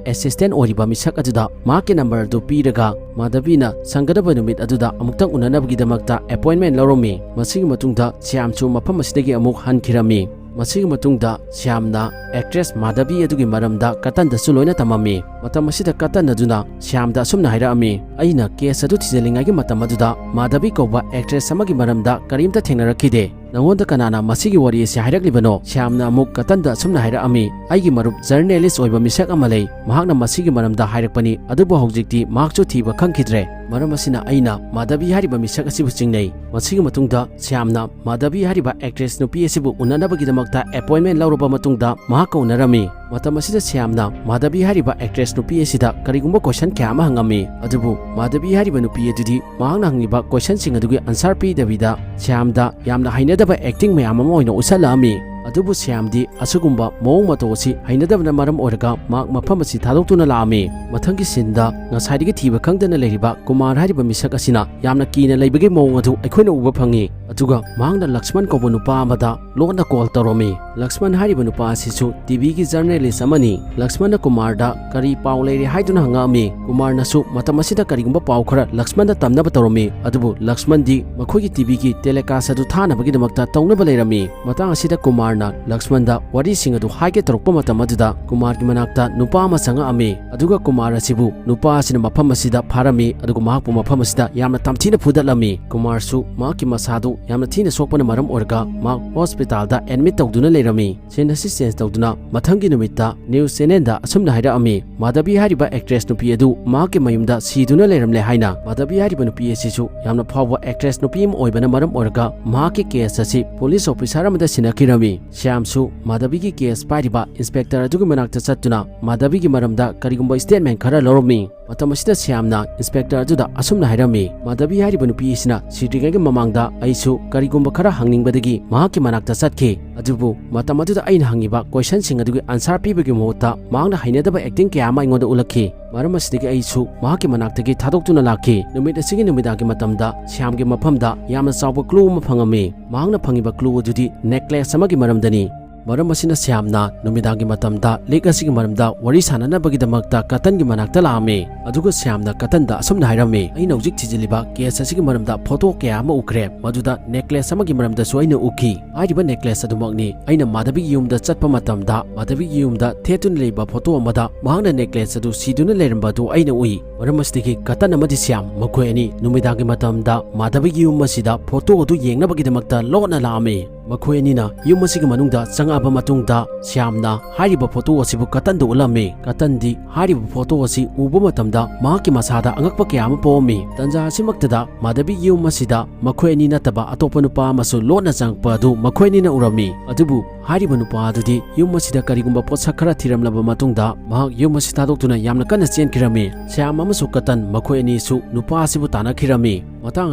ꯑꯦꯁꯤꯁꯇꯦꯟ ꯑꯣꯏꯔꯤꯕ ꯃꯤꯁꯛ ꯑꯗꯨꯗ ꯃꯍꯥꯛꯀꯤ ꯅꯝꯕꯔ ꯑꯗꯨ ꯄꯤꯔꯒ ꯃꯥꯙꯕꯤꯅ ꯁꯪꯒꯗꯕ ꯅꯨꯃꯤꯠ ꯑꯗꯨꯗ ꯑꯃꯨꯛꯇꯪ ꯎꯅꯅꯕꯒꯤꯗꯃꯛꯇ ꯑꯦꯄꯣꯏꯟꯃꯦꯟ ꯂꯧꯔꯝꯃꯤ꯫ ꯃꯁꯤꯒꯤ ꯃꯇꯨꯡꯗ ꯁ꯭ꯌꯥꯝꯁꯨ ꯃꯐꯝ ꯑꯁꯤꯗꯒꯤ ꯑꯃꯨꯛ ꯍꯟꯈꯤꯔꯝꯃꯤ꯫ ꯃꯁꯤꯒꯤ ꯃꯇꯨꯡꯗ ꯁ꯭ꯌꯥꯝꯅ ꯑꯦꯛꯇ꯭ꯔꯦꯁ ꯃꯥꯙꯕꯤ ꯑꯗꯨꯒꯤ ꯃꯔꯝꯗ ꯀꯇꯟꯗꯁꯨ ꯂꯣꯏꯅ ꯇꯝꯃꯝꯃꯤ꯫ ꯃꯇꯝ ꯑꯁꯤꯗ ꯀꯇꯟ ꯑꯗꯨꯅ ꯁ꯭ꯌꯥꯝꯗ ꯑꯁꯨꯝꯅ ꯍꯥꯏꯔꯛꯑꯝꯃꯤ, "ꯑꯩꯅ ꯀꯦꯁ ꯑꯗꯨ ꯊꯤꯖꯤꯜꯂꯤꯉꯩꯒꯤ ꯃꯇꯝ ꯑꯗꯨꯗ ꯃꯥꯙꯕꯤ ꯀꯧꯕ ꯑꯦꯛꯇ꯭ꯔꯦꯁ ꯑꯃꯒꯤ ꯃꯔꯝꯗ ꯀꯔꯤꯝꯇ ꯊꯦꯡꯅꯔꯛꯈꯤꯗꯦ꯫ ꯅꯉꯣꯟꯗ ꯀꯅꯥꯅ ꯃꯁꯤꯒꯤ ꯋꯥꯔꯤ ꯑꯁꯤ ꯍꯥꯏꯔꯛꯂꯤꯕꯅꯣ?" ꯁ꯭ꯌꯥꯝꯅ ꯑꯃꯨꯛ ꯀꯇꯟꯗ ꯑꯁꯨꯝꯅ ꯍꯥꯏꯔꯛꯑꯝꯃꯤ, "ꯑꯩꯒꯤ ꯃꯔꯨꯞ ꯖꯔꯅꯦꯂꯤꯁ ꯑꯣꯏꯕ ꯃꯤꯁꯛ ꯑꯃ ꯂꯩ꯫ ꯃꯍꯥꯛꯅ ꯃꯁꯤꯒꯤ ꯃꯔꯝꯗ ꯍꯥꯏꯔꯛꯄꯅꯤ, ꯑꯗꯨꯕꯨ ꯍꯧꯖꯤꯛꯇꯤ ꯃꯍꯥꯛꯁꯨ ꯊꯤꯕ ꯈꯪꯈꯤꯗ꯭ꯔꯦ꯫ ꯃꯔꯝ ꯑꯁꯤꯅ ꯑꯩꯅ ꯃꯥꯙꯕꯤ ꯍꯥꯏꯔꯤꯕ ꯃꯤꯁꯛ ꯑꯁꯤꯕꯨ ꯆꯤꯡꯅꯩ꯫" ꯃꯁꯤꯒꯤ ꯃꯇꯨꯡꯗ ꯁ꯭ꯌꯥꯝꯅ ꯃꯥꯙꯕꯤ ꯍꯥꯏꯔꯤꯕ ꯑꯦꯛꯇ꯭ꯔꯦꯁ ꯅꯨꯄꯤ ꯑꯁꯤꯕꯨ ꯎꯅꯅꯕꯒꯤꯗꯃꯛꯇ ꯑꯦꯄꯣꯏꯟꯃꯦꯟ ꯂꯧꯔꯕ ꯃꯇꯨꯡꯗ ꯃꯍꯥꯛꯀ ꯎꯅꯔꯝꯃꯤ꯫ ꯃꯇꯝ ꯑꯁꯤꯗ ꯁ꯭ꯌꯥꯝꯅ ꯃꯥꯙꯕꯤ ꯍꯥꯏꯔꯤꯕ ꯑꯦꯛꯇ꯭ꯔꯦꯁ ꯅꯨꯄꯤ ꯑꯁꯤꯗ ꯀꯔꯤꯒꯨꯝꯕ ꯀꯣꯏꯁꯟ ꯀꯌꯥ ꯑꯃ ꯍꯪꯉꯝꯃꯤ꯫ ꯑꯗꯨꯕꯨ ꯃꯥꯙꯕꯤ ꯍꯥꯏꯔꯤꯕ ꯅꯨꯄꯤ ꯑꯗꯨꯗꯤ ꯃꯍꯥꯛꯅ ꯍꯪꯉꯤꯕ ꯀꯣꯏꯁꯟꯁꯤꯡ ꯑꯗꯨꯒꯤ ꯑꯟꯁꯔ ꯄꯤꯗꯕꯤꯗ ꯁ꯭ꯌꯥꯝꯗ ꯌꯥꯝꯅ ꯍꯩꯅꯗꯕ ꯑꯦꯛꯇꯤꯡ ꯃꯌꯥꯝ ꯑꯃ ꯑꯣꯏꯅ ꯎꯠꯁꯜꯂꯛꯑꯝꯃꯤ꯫ ꯑꯗꯨꯕꯨ ꯁ꯭ꯌꯥꯝꯗꯤ ꯑꯁꯤꯒꯨꯝꯕ ꯃꯑꯣꯡ ꯃꯇꯧ ꯑꯁꯤ ꯍꯩꯅꯗꯕꯅ ꯃꯔꯝ ꯑꯣꯏꯔꯒ ꯃꯍꯥꯛ ꯃꯐꯝ ꯑꯁꯤ ꯊꯥꯗꯣꯛꯇꯨꯅ ꯂꯥꯛꯑꯝꯃꯤ꯫ ꯃꯊꯪꯒꯤ ꯁꯤꯟꯗ ꯉꯁꯥꯏꯗꯒꯤ ꯊꯤꯕ ꯈꯪꯗꯅ ꯂꯩꯔꯤꯕ ꯀꯨꯃꯥꯔ ꯍꯥꯏꯔꯤꯕ ꯃꯤꯁꯛ ꯑꯁꯤꯅ ꯌꯥꯝꯅ ꯀꯤꯅ ꯂꯩꯕꯒꯤ ꯃꯑꯣꯡ ꯑꯗꯨ ꯑꯩꯈꯣꯏꯅ ꯎꯕ ꯐꯪꯉꯤ꯫ ꯑꯗꯨꯒ ꯃꯍꯥꯛꯅ ꯂꯛꯁꯃꯟ ꯀꯧꯕ ꯅꯨꯄꯥ ꯑꯃꯗ ꯂꯣꯟꯅ ꯀꯣꯜ ꯇꯧꯔꯝꯃꯤ꯫ ꯂꯛꯁꯃꯟ ꯍꯥꯏꯔꯤꯕ ꯅꯨꯄꯥ ꯑꯁꯤꯁꯨ ꯇꯤꯚꯤꯒꯤ ꯖꯔꯅꯦꯂꯤꯁ ꯑꯃꯅꯤ꯫ ꯂꯛꯁꯃꯟꯅ ꯀꯨꯃꯥꯔꯗ ꯀꯔꯤ ꯄꯥꯎ ꯂꯩꯔꯦ ꯍꯥꯏꯗꯨꯅ ꯍꯪꯉꯛꯑꯝꯃꯤ꯫ ꯀꯨꯃꯥꯔꯅꯁꯨ ꯃꯇꯝ ꯑꯁꯤꯗ ꯀꯔꯤꯒꯨꯝꯕ ꯄꯥꯎ ꯈꯔ ꯂꯛꯁꯃꯟꯗ ꯇꯝꯅꯕ ꯇꯧꯔꯝꯃꯤ꯫ ꯑꯗꯨꯕꯨ ꯂꯛꯁꯃꯟꯗꯤ ꯃꯈꯣꯏꯒꯤ ꯇꯤꯚꯤꯒꯤ ꯇꯦꯂꯤꯀꯥꯁ ꯑꯗꯨ ꯊꯥꯅꯕꯒꯤꯗꯃꯛꯇ ꯇꯧꯅꯕ ꯂꯩꯔꯝꯃꯤ꯫ ꯃꯇꯥꯡ ꯑꯁꯤꯗ ꯀꯨꯃꯥꯔꯅ ꯂꯛꯁꯃꯟꯗ ꯋꯥꯔꯤꯁꯤꯡ ꯑꯗꯨ ꯍꯥꯏꯒꯦ ꯇꯧꯔꯛꯄ ꯃꯇꯝ ꯑꯗꯨꯗ ꯀꯨꯃꯥꯔꯒꯤ ꯃꯅꯥꯛꯇ ꯅꯨꯄꯥ ꯑꯃ ꯆꯪꯉꯛꯑꯝꯃꯤ꯫ ꯑꯗꯨꯒ ꯀꯨꯃꯥꯔ ꯑꯁꯤꯕꯨ ꯅꯨꯄꯥ ꯑꯁꯤꯅ ꯃꯐꯝ ꯑꯁꯤꯗ ꯐꯥꯔꯝꯃꯤ, ꯑꯗꯨꯒ ꯃꯍꯥꯛꯄꯨ ꯃꯐꯝ ꯑꯁꯤꯗ ꯌꯥꯝꯅ ꯇꯝꯊꯤꯅ ꯐꯨꯗꯠꯂꯝꯃꯤ꯫ ꯀꯨꯃꯥꯔꯁꯨ ꯃꯍꯥꯛꯀꯤ ꯃꯁꯥꯗꯨ ꯌꯥꯝꯅ ꯊꯤꯅ ꯁꯣꯛꯄꯅ ꯃꯔꯝ ꯑꯣꯏꯔꯒ ꯃꯍꯥꯛ ꯍꯣꯁꯄꯤꯇꯥꯜꯗ ꯑꯦꯗꯃꯤꯠ ꯇꯧꯗꯨꯅ ꯂꯩꯔꯝꯃꯤ꯫ ꯁꯤꯟ ꯑꯁꯤ ꯆꯦꯟꯖ ꯇꯧꯗꯨꯅ ꯃꯊꯪꯒꯤ ꯅꯨꯃꯤꯠꯇ ꯅ꯭ꯌꯨꯁ ꯆꯦꯅꯦꯜꯗ ꯑꯁꯨꯝꯅ ꯍꯥꯏꯔꯛꯑꯝꯃꯤ, ꯃꯥꯙꯕꯤ ꯍꯥꯏꯔꯤꯕ ꯑꯦꯛꯇ꯭ꯔꯦꯁ ꯅꯨꯄꯤ ꯑꯗꯨ ꯃꯍꯥꯛꯀꯤ ꯃꯌꯨꯝꯗ ꯁꯤꯗꯨꯅ ꯂꯩꯔꯝꯂꯦ ꯍꯥꯏꯅ꯫ ꯃꯥꯙꯕꯤ ꯍꯥꯏꯔꯤꯕ ꯅꯨꯄꯤ ꯑꯁꯤꯁꯨ ꯌꯥꯝꯅ ꯐꯥꯎꯕ ꯑꯦꯛꯇ꯭ꯔꯦꯁ ꯅꯨꯄꯤ ꯑꯃ ꯑꯣꯏꯕꯅ ꯃꯔꯝ ꯑꯣꯏꯔꯒ ꯃꯍꯥꯛꯀꯤ ꯀꯦꯁ ꯑꯁꯤ ꯄꯨꯂꯤꯁ ꯑꯣꯐꯤꯁꯥꯔ ꯑꯃꯗ ꯁꯤꯟꯅꯈꯤꯔꯝꯃꯤ꯫ ꯁ꯭ꯌꯥꯝꯁꯨ ꯃꯥꯙꯕꯤꯒꯤ ꯀꯦꯁ ꯄꯥꯏꯔꯤꯕ ꯏꯟꯁꯄꯦꯛꯇꯔ ꯑꯗꯨꯒꯤ ꯃꯅꯥꯛꯇ ꯆꯠꯇꯨꯅ ꯃꯥꯙꯕꯤꯒꯤ ꯃꯔꯝꯗ ꯀꯔꯤꯒꯨꯝꯕ ꯁ꯭ꯇꯦꯠꯃꯦꯟ ꯈꯔ ꯂꯧꯔꯝꯃꯤ꯫ ꯃꯇꯝ ꯑꯁꯤꯗ ꯁ꯭ꯌꯥꯝꯅ ꯏꯟꯁꯄꯦꯛꯇꯔ ꯑꯗꯨꯗ ꯑꯁꯨꯝꯅ ꯍꯥꯏꯔꯝꯃꯤ, "ꯃꯥꯙꯕꯤ ꯍꯥꯏꯔꯤꯕ ꯅꯨꯄꯤ ꯑꯁꯤꯅ ꯁꯤꯗ꯭ꯔꯤꯉꯩꯒꯤ ꯃꯃꯥꯡꯗ ꯑꯩꯁꯨ ꯀꯔꯤꯒꯨꯝꯕ ꯈꯔ ꯍꯪꯅꯤꯡꯕꯗꯒꯤ ꯃꯍꯥꯛꯀꯤ ꯃꯅꯥꯛꯇ ꯆꯠꯈꯤ꯫ ꯑꯗꯨꯕꯨ ꯃꯇꯝ ꯑꯗꯨꯗ ꯑꯩꯅ ꯍꯪꯉꯤꯕ ꯀꯣꯏꯁꯟꯁꯤꯡ ꯑꯗꯨꯒꯤ ꯑꯟꯁꯥꯔ ꯄꯤꯕꯒꯤ ꯃꯍꯨꯠꯇ ꯃꯍꯥꯛꯅ ꯍꯩꯅꯗꯕ ꯑꯦꯛꯇꯤꯡ ꯀꯌꯥ ꯑꯃ ꯑꯩꯉꯣꯟꯗ ꯎꯠꯂꯛꯈꯤ꯫ ꯃꯔꯝ ꯑꯁꯤꯗꯒꯤ ꯑꯩꯁꯨ ꯃꯍꯥꯛꯀꯤ ꯃꯅꯥꯛꯇꯒꯤ ꯊꯥꯗꯣꯛꯇꯨꯅ ꯂꯥꯛꯈꯤ꯫ ꯅꯨꯃꯤꯠ ꯑꯁꯤꯒꯤ ꯅꯨꯃꯤꯗꯥꯡꯒꯤ ꯃꯇꯝꯗ ꯁ꯭ꯌꯥꯝꯒꯤ ꯃꯐꯝꯗ ꯌꯥꯝꯅ ꯆꯥꯎꯕ ꯀ꯭ꯂꯨ ꯑꯃ ꯐꯪꯉꯝꯃꯤ꯫ ꯃꯍꯥꯛꯅ ꯐꯪꯉꯤꯕ ꯀ꯭ꯂꯨ ꯑꯗꯨꯗꯤ ꯅꯦꯀ꯭ꯂꯦꯁ ꯑꯃꯒꯤ ꯃꯔꯝꯗꯅꯤ꯫ ꯃꯔꯝ ꯑꯁꯤꯅ ꯁ꯭ꯌꯥꯝꯅ ꯅꯨꯃꯤꯗꯥꯡꯒꯤ ꯃꯇꯝꯗ ꯂꯤꯛ ꯑꯁꯤꯒꯤ ꯃꯔꯝꯗ ꯋꯥꯔꯤ ꯁꯥꯟꯅꯅꯕꯒꯤꯗꯃꯛꯇ ꯀꯇꯟꯒꯤ ꯃꯅꯥꯛꯇ ꯂꯥꯛꯑꯝꯃꯤ꯫ ꯑꯗꯨꯒ ꯁ꯭ꯌꯥꯝꯅ ꯀꯇꯟꯗ ꯑꯁꯨꯝꯅ ꯍꯥꯏꯔꯝꯃꯤ, "ꯑꯩꯅ ꯍꯧꯖꯤꯛ ꯊꯤꯖꯤꯜꯂꯤꯕ ꯀꯦꯁ ꯑꯁꯤꯒꯤ ꯃꯔꯝꯗ ꯐꯣꯇꯣ ꯀꯌꯥ ꯑꯃ ꯎꯈ꯭ꯔꯦ, ꯃꯗꯨꯗ ꯅꯦꯀ꯭ꯂꯦꯁ ꯑꯃꯒꯤ ꯃꯔꯝꯗꯁꯨ ꯑꯩꯅ ꯎꯈꯤ꯫ ꯍꯥꯏꯔꯤꯕ ꯅꯦꯀ꯭ꯂꯦꯁ ꯑꯗꯨꯃꯛꯅꯤ꯫ ꯑꯩꯅ ꯃꯥꯙꯕꯤꯒꯤ ꯌꯨꯝꯗ ꯆꯠꯄ ꯃꯇꯝꯗ ꯃꯥꯙꯕꯤꯒꯤ ꯌꯨꯝꯗ ꯊꯦꯠꯇꯨꯅ ꯂꯩꯕ ꯐꯣꯇꯣ ꯑꯃꯗ ꯃꯍꯥꯛꯅ ꯅꯦꯀ꯭ꯂꯦꯁ ꯑꯗꯨ ꯁꯤꯗꯨꯅ ꯂꯩꯔꯝꯕ ꯑꯗꯨ ꯑꯩꯅ ꯎꯏ"꯫ ꯃꯔꯝ ꯑꯁꯤꯗꯒꯤ ꯀꯇꯟ ꯑꯃꯗꯤ ꯁ꯭ꯌꯥꯝ ꯃꯈꯣꯏ ꯑꯅꯤ ꯅꯨꯃꯤꯗꯥꯡꯒꯤ ꯃꯇꯝꯗ ꯃꯥꯙꯕꯤꯒꯤ ꯌꯨꯝ ꯑꯁꯤꯗ ꯐꯣꯇꯣ ꯑꯗꯨ ꯌꯦꯡꯅꯕꯒꯤꯗꯃꯛꯇ ꯂꯣꯠꯅ ꯂꯥꯛꯑꯝꯃꯤ꯫ ꯃꯈꯣꯏ ꯑꯅꯤꯅ ꯌꯨꯝ ꯑꯁꯤꯒꯤ ꯃꯅꯨꯡꯗ ꯆꯪꯉꯛꯑꯕ ꯃꯇꯨꯡꯗ ꯁ꯭ꯌꯥꯝꯅ ꯍꯥꯏꯔꯤꯕ ꯐꯣꯇꯣ ꯑꯁꯤꯕꯨ ꯀꯇꯟꯗ ꯎꯠꯂꯝꯃꯤ꯫ ꯀꯇꯟꯗꯤ ꯍꯥꯏꯔꯤꯕ ꯐꯣꯇꯣ ꯑꯁꯤ ꯎꯕ ꯃꯇꯝꯗ ꯃꯍꯥꯛꯀꯤ ꯃꯁꯥꯗ ꯑꯉꯛꯄ ꯀꯌꯥ ꯑꯃ ꯄꯣꯛꯑꯝꯃꯤ꯫ ꯇꯟꯖꯥ ꯑꯁꯤꯃꯛꯇꯗ ꯃꯥꯙꯕꯤꯒꯤ ꯌꯨꯝ ꯑꯁꯤꯗ ꯃꯈꯣꯏ ꯑꯅꯤ ꯅꯠꯇꯕ ꯑꯇꯣꯞꯄ ꯅꯨꯄꯥ ꯑꯃꯁꯨ ꯂꯣꯠꯅ ꯆꯪꯉꯛꯄ ꯑꯗꯨ ꯃꯈꯣꯏ ꯑꯅꯤꯅ ꯎꯔꯝꯃꯤ꯫ ꯑꯗꯨꯕꯨ ꯍꯥꯏꯔꯤꯕ ꯅꯨꯄꯥ ꯑꯗꯨꯗꯤ ꯌꯨꯝ ꯑꯁꯤꯗ ꯀꯔꯤꯒꯨꯝꯕ ꯄꯣꯠꯁꯛ ꯈꯔ ꯊꯤꯔꯝꯂꯕ ꯃꯇꯨꯡꯗ ꯃꯍꯥꯛ ꯌꯨꯝ ꯑꯁꯤ ꯊꯥꯗꯣꯛꯇꯨꯅ ꯌꯥꯝꯅ ꯀꯟꯅ ꯆꯦꯟꯈꯤꯔꯝꯃꯤ꯫ ꯁ꯭ꯌꯥꯝ ꯑꯃꯁꯨꯡ ꯀꯇꯟ ꯃꯈꯣꯏ ꯑꯅꯤꯁꯨ ꯅꯨꯄꯥ ꯑꯁꯤꯕꯨ ꯇꯥꯟꯅꯈꯤꯔꯝꯃꯤ꯫ ꯃꯇꯥꯡ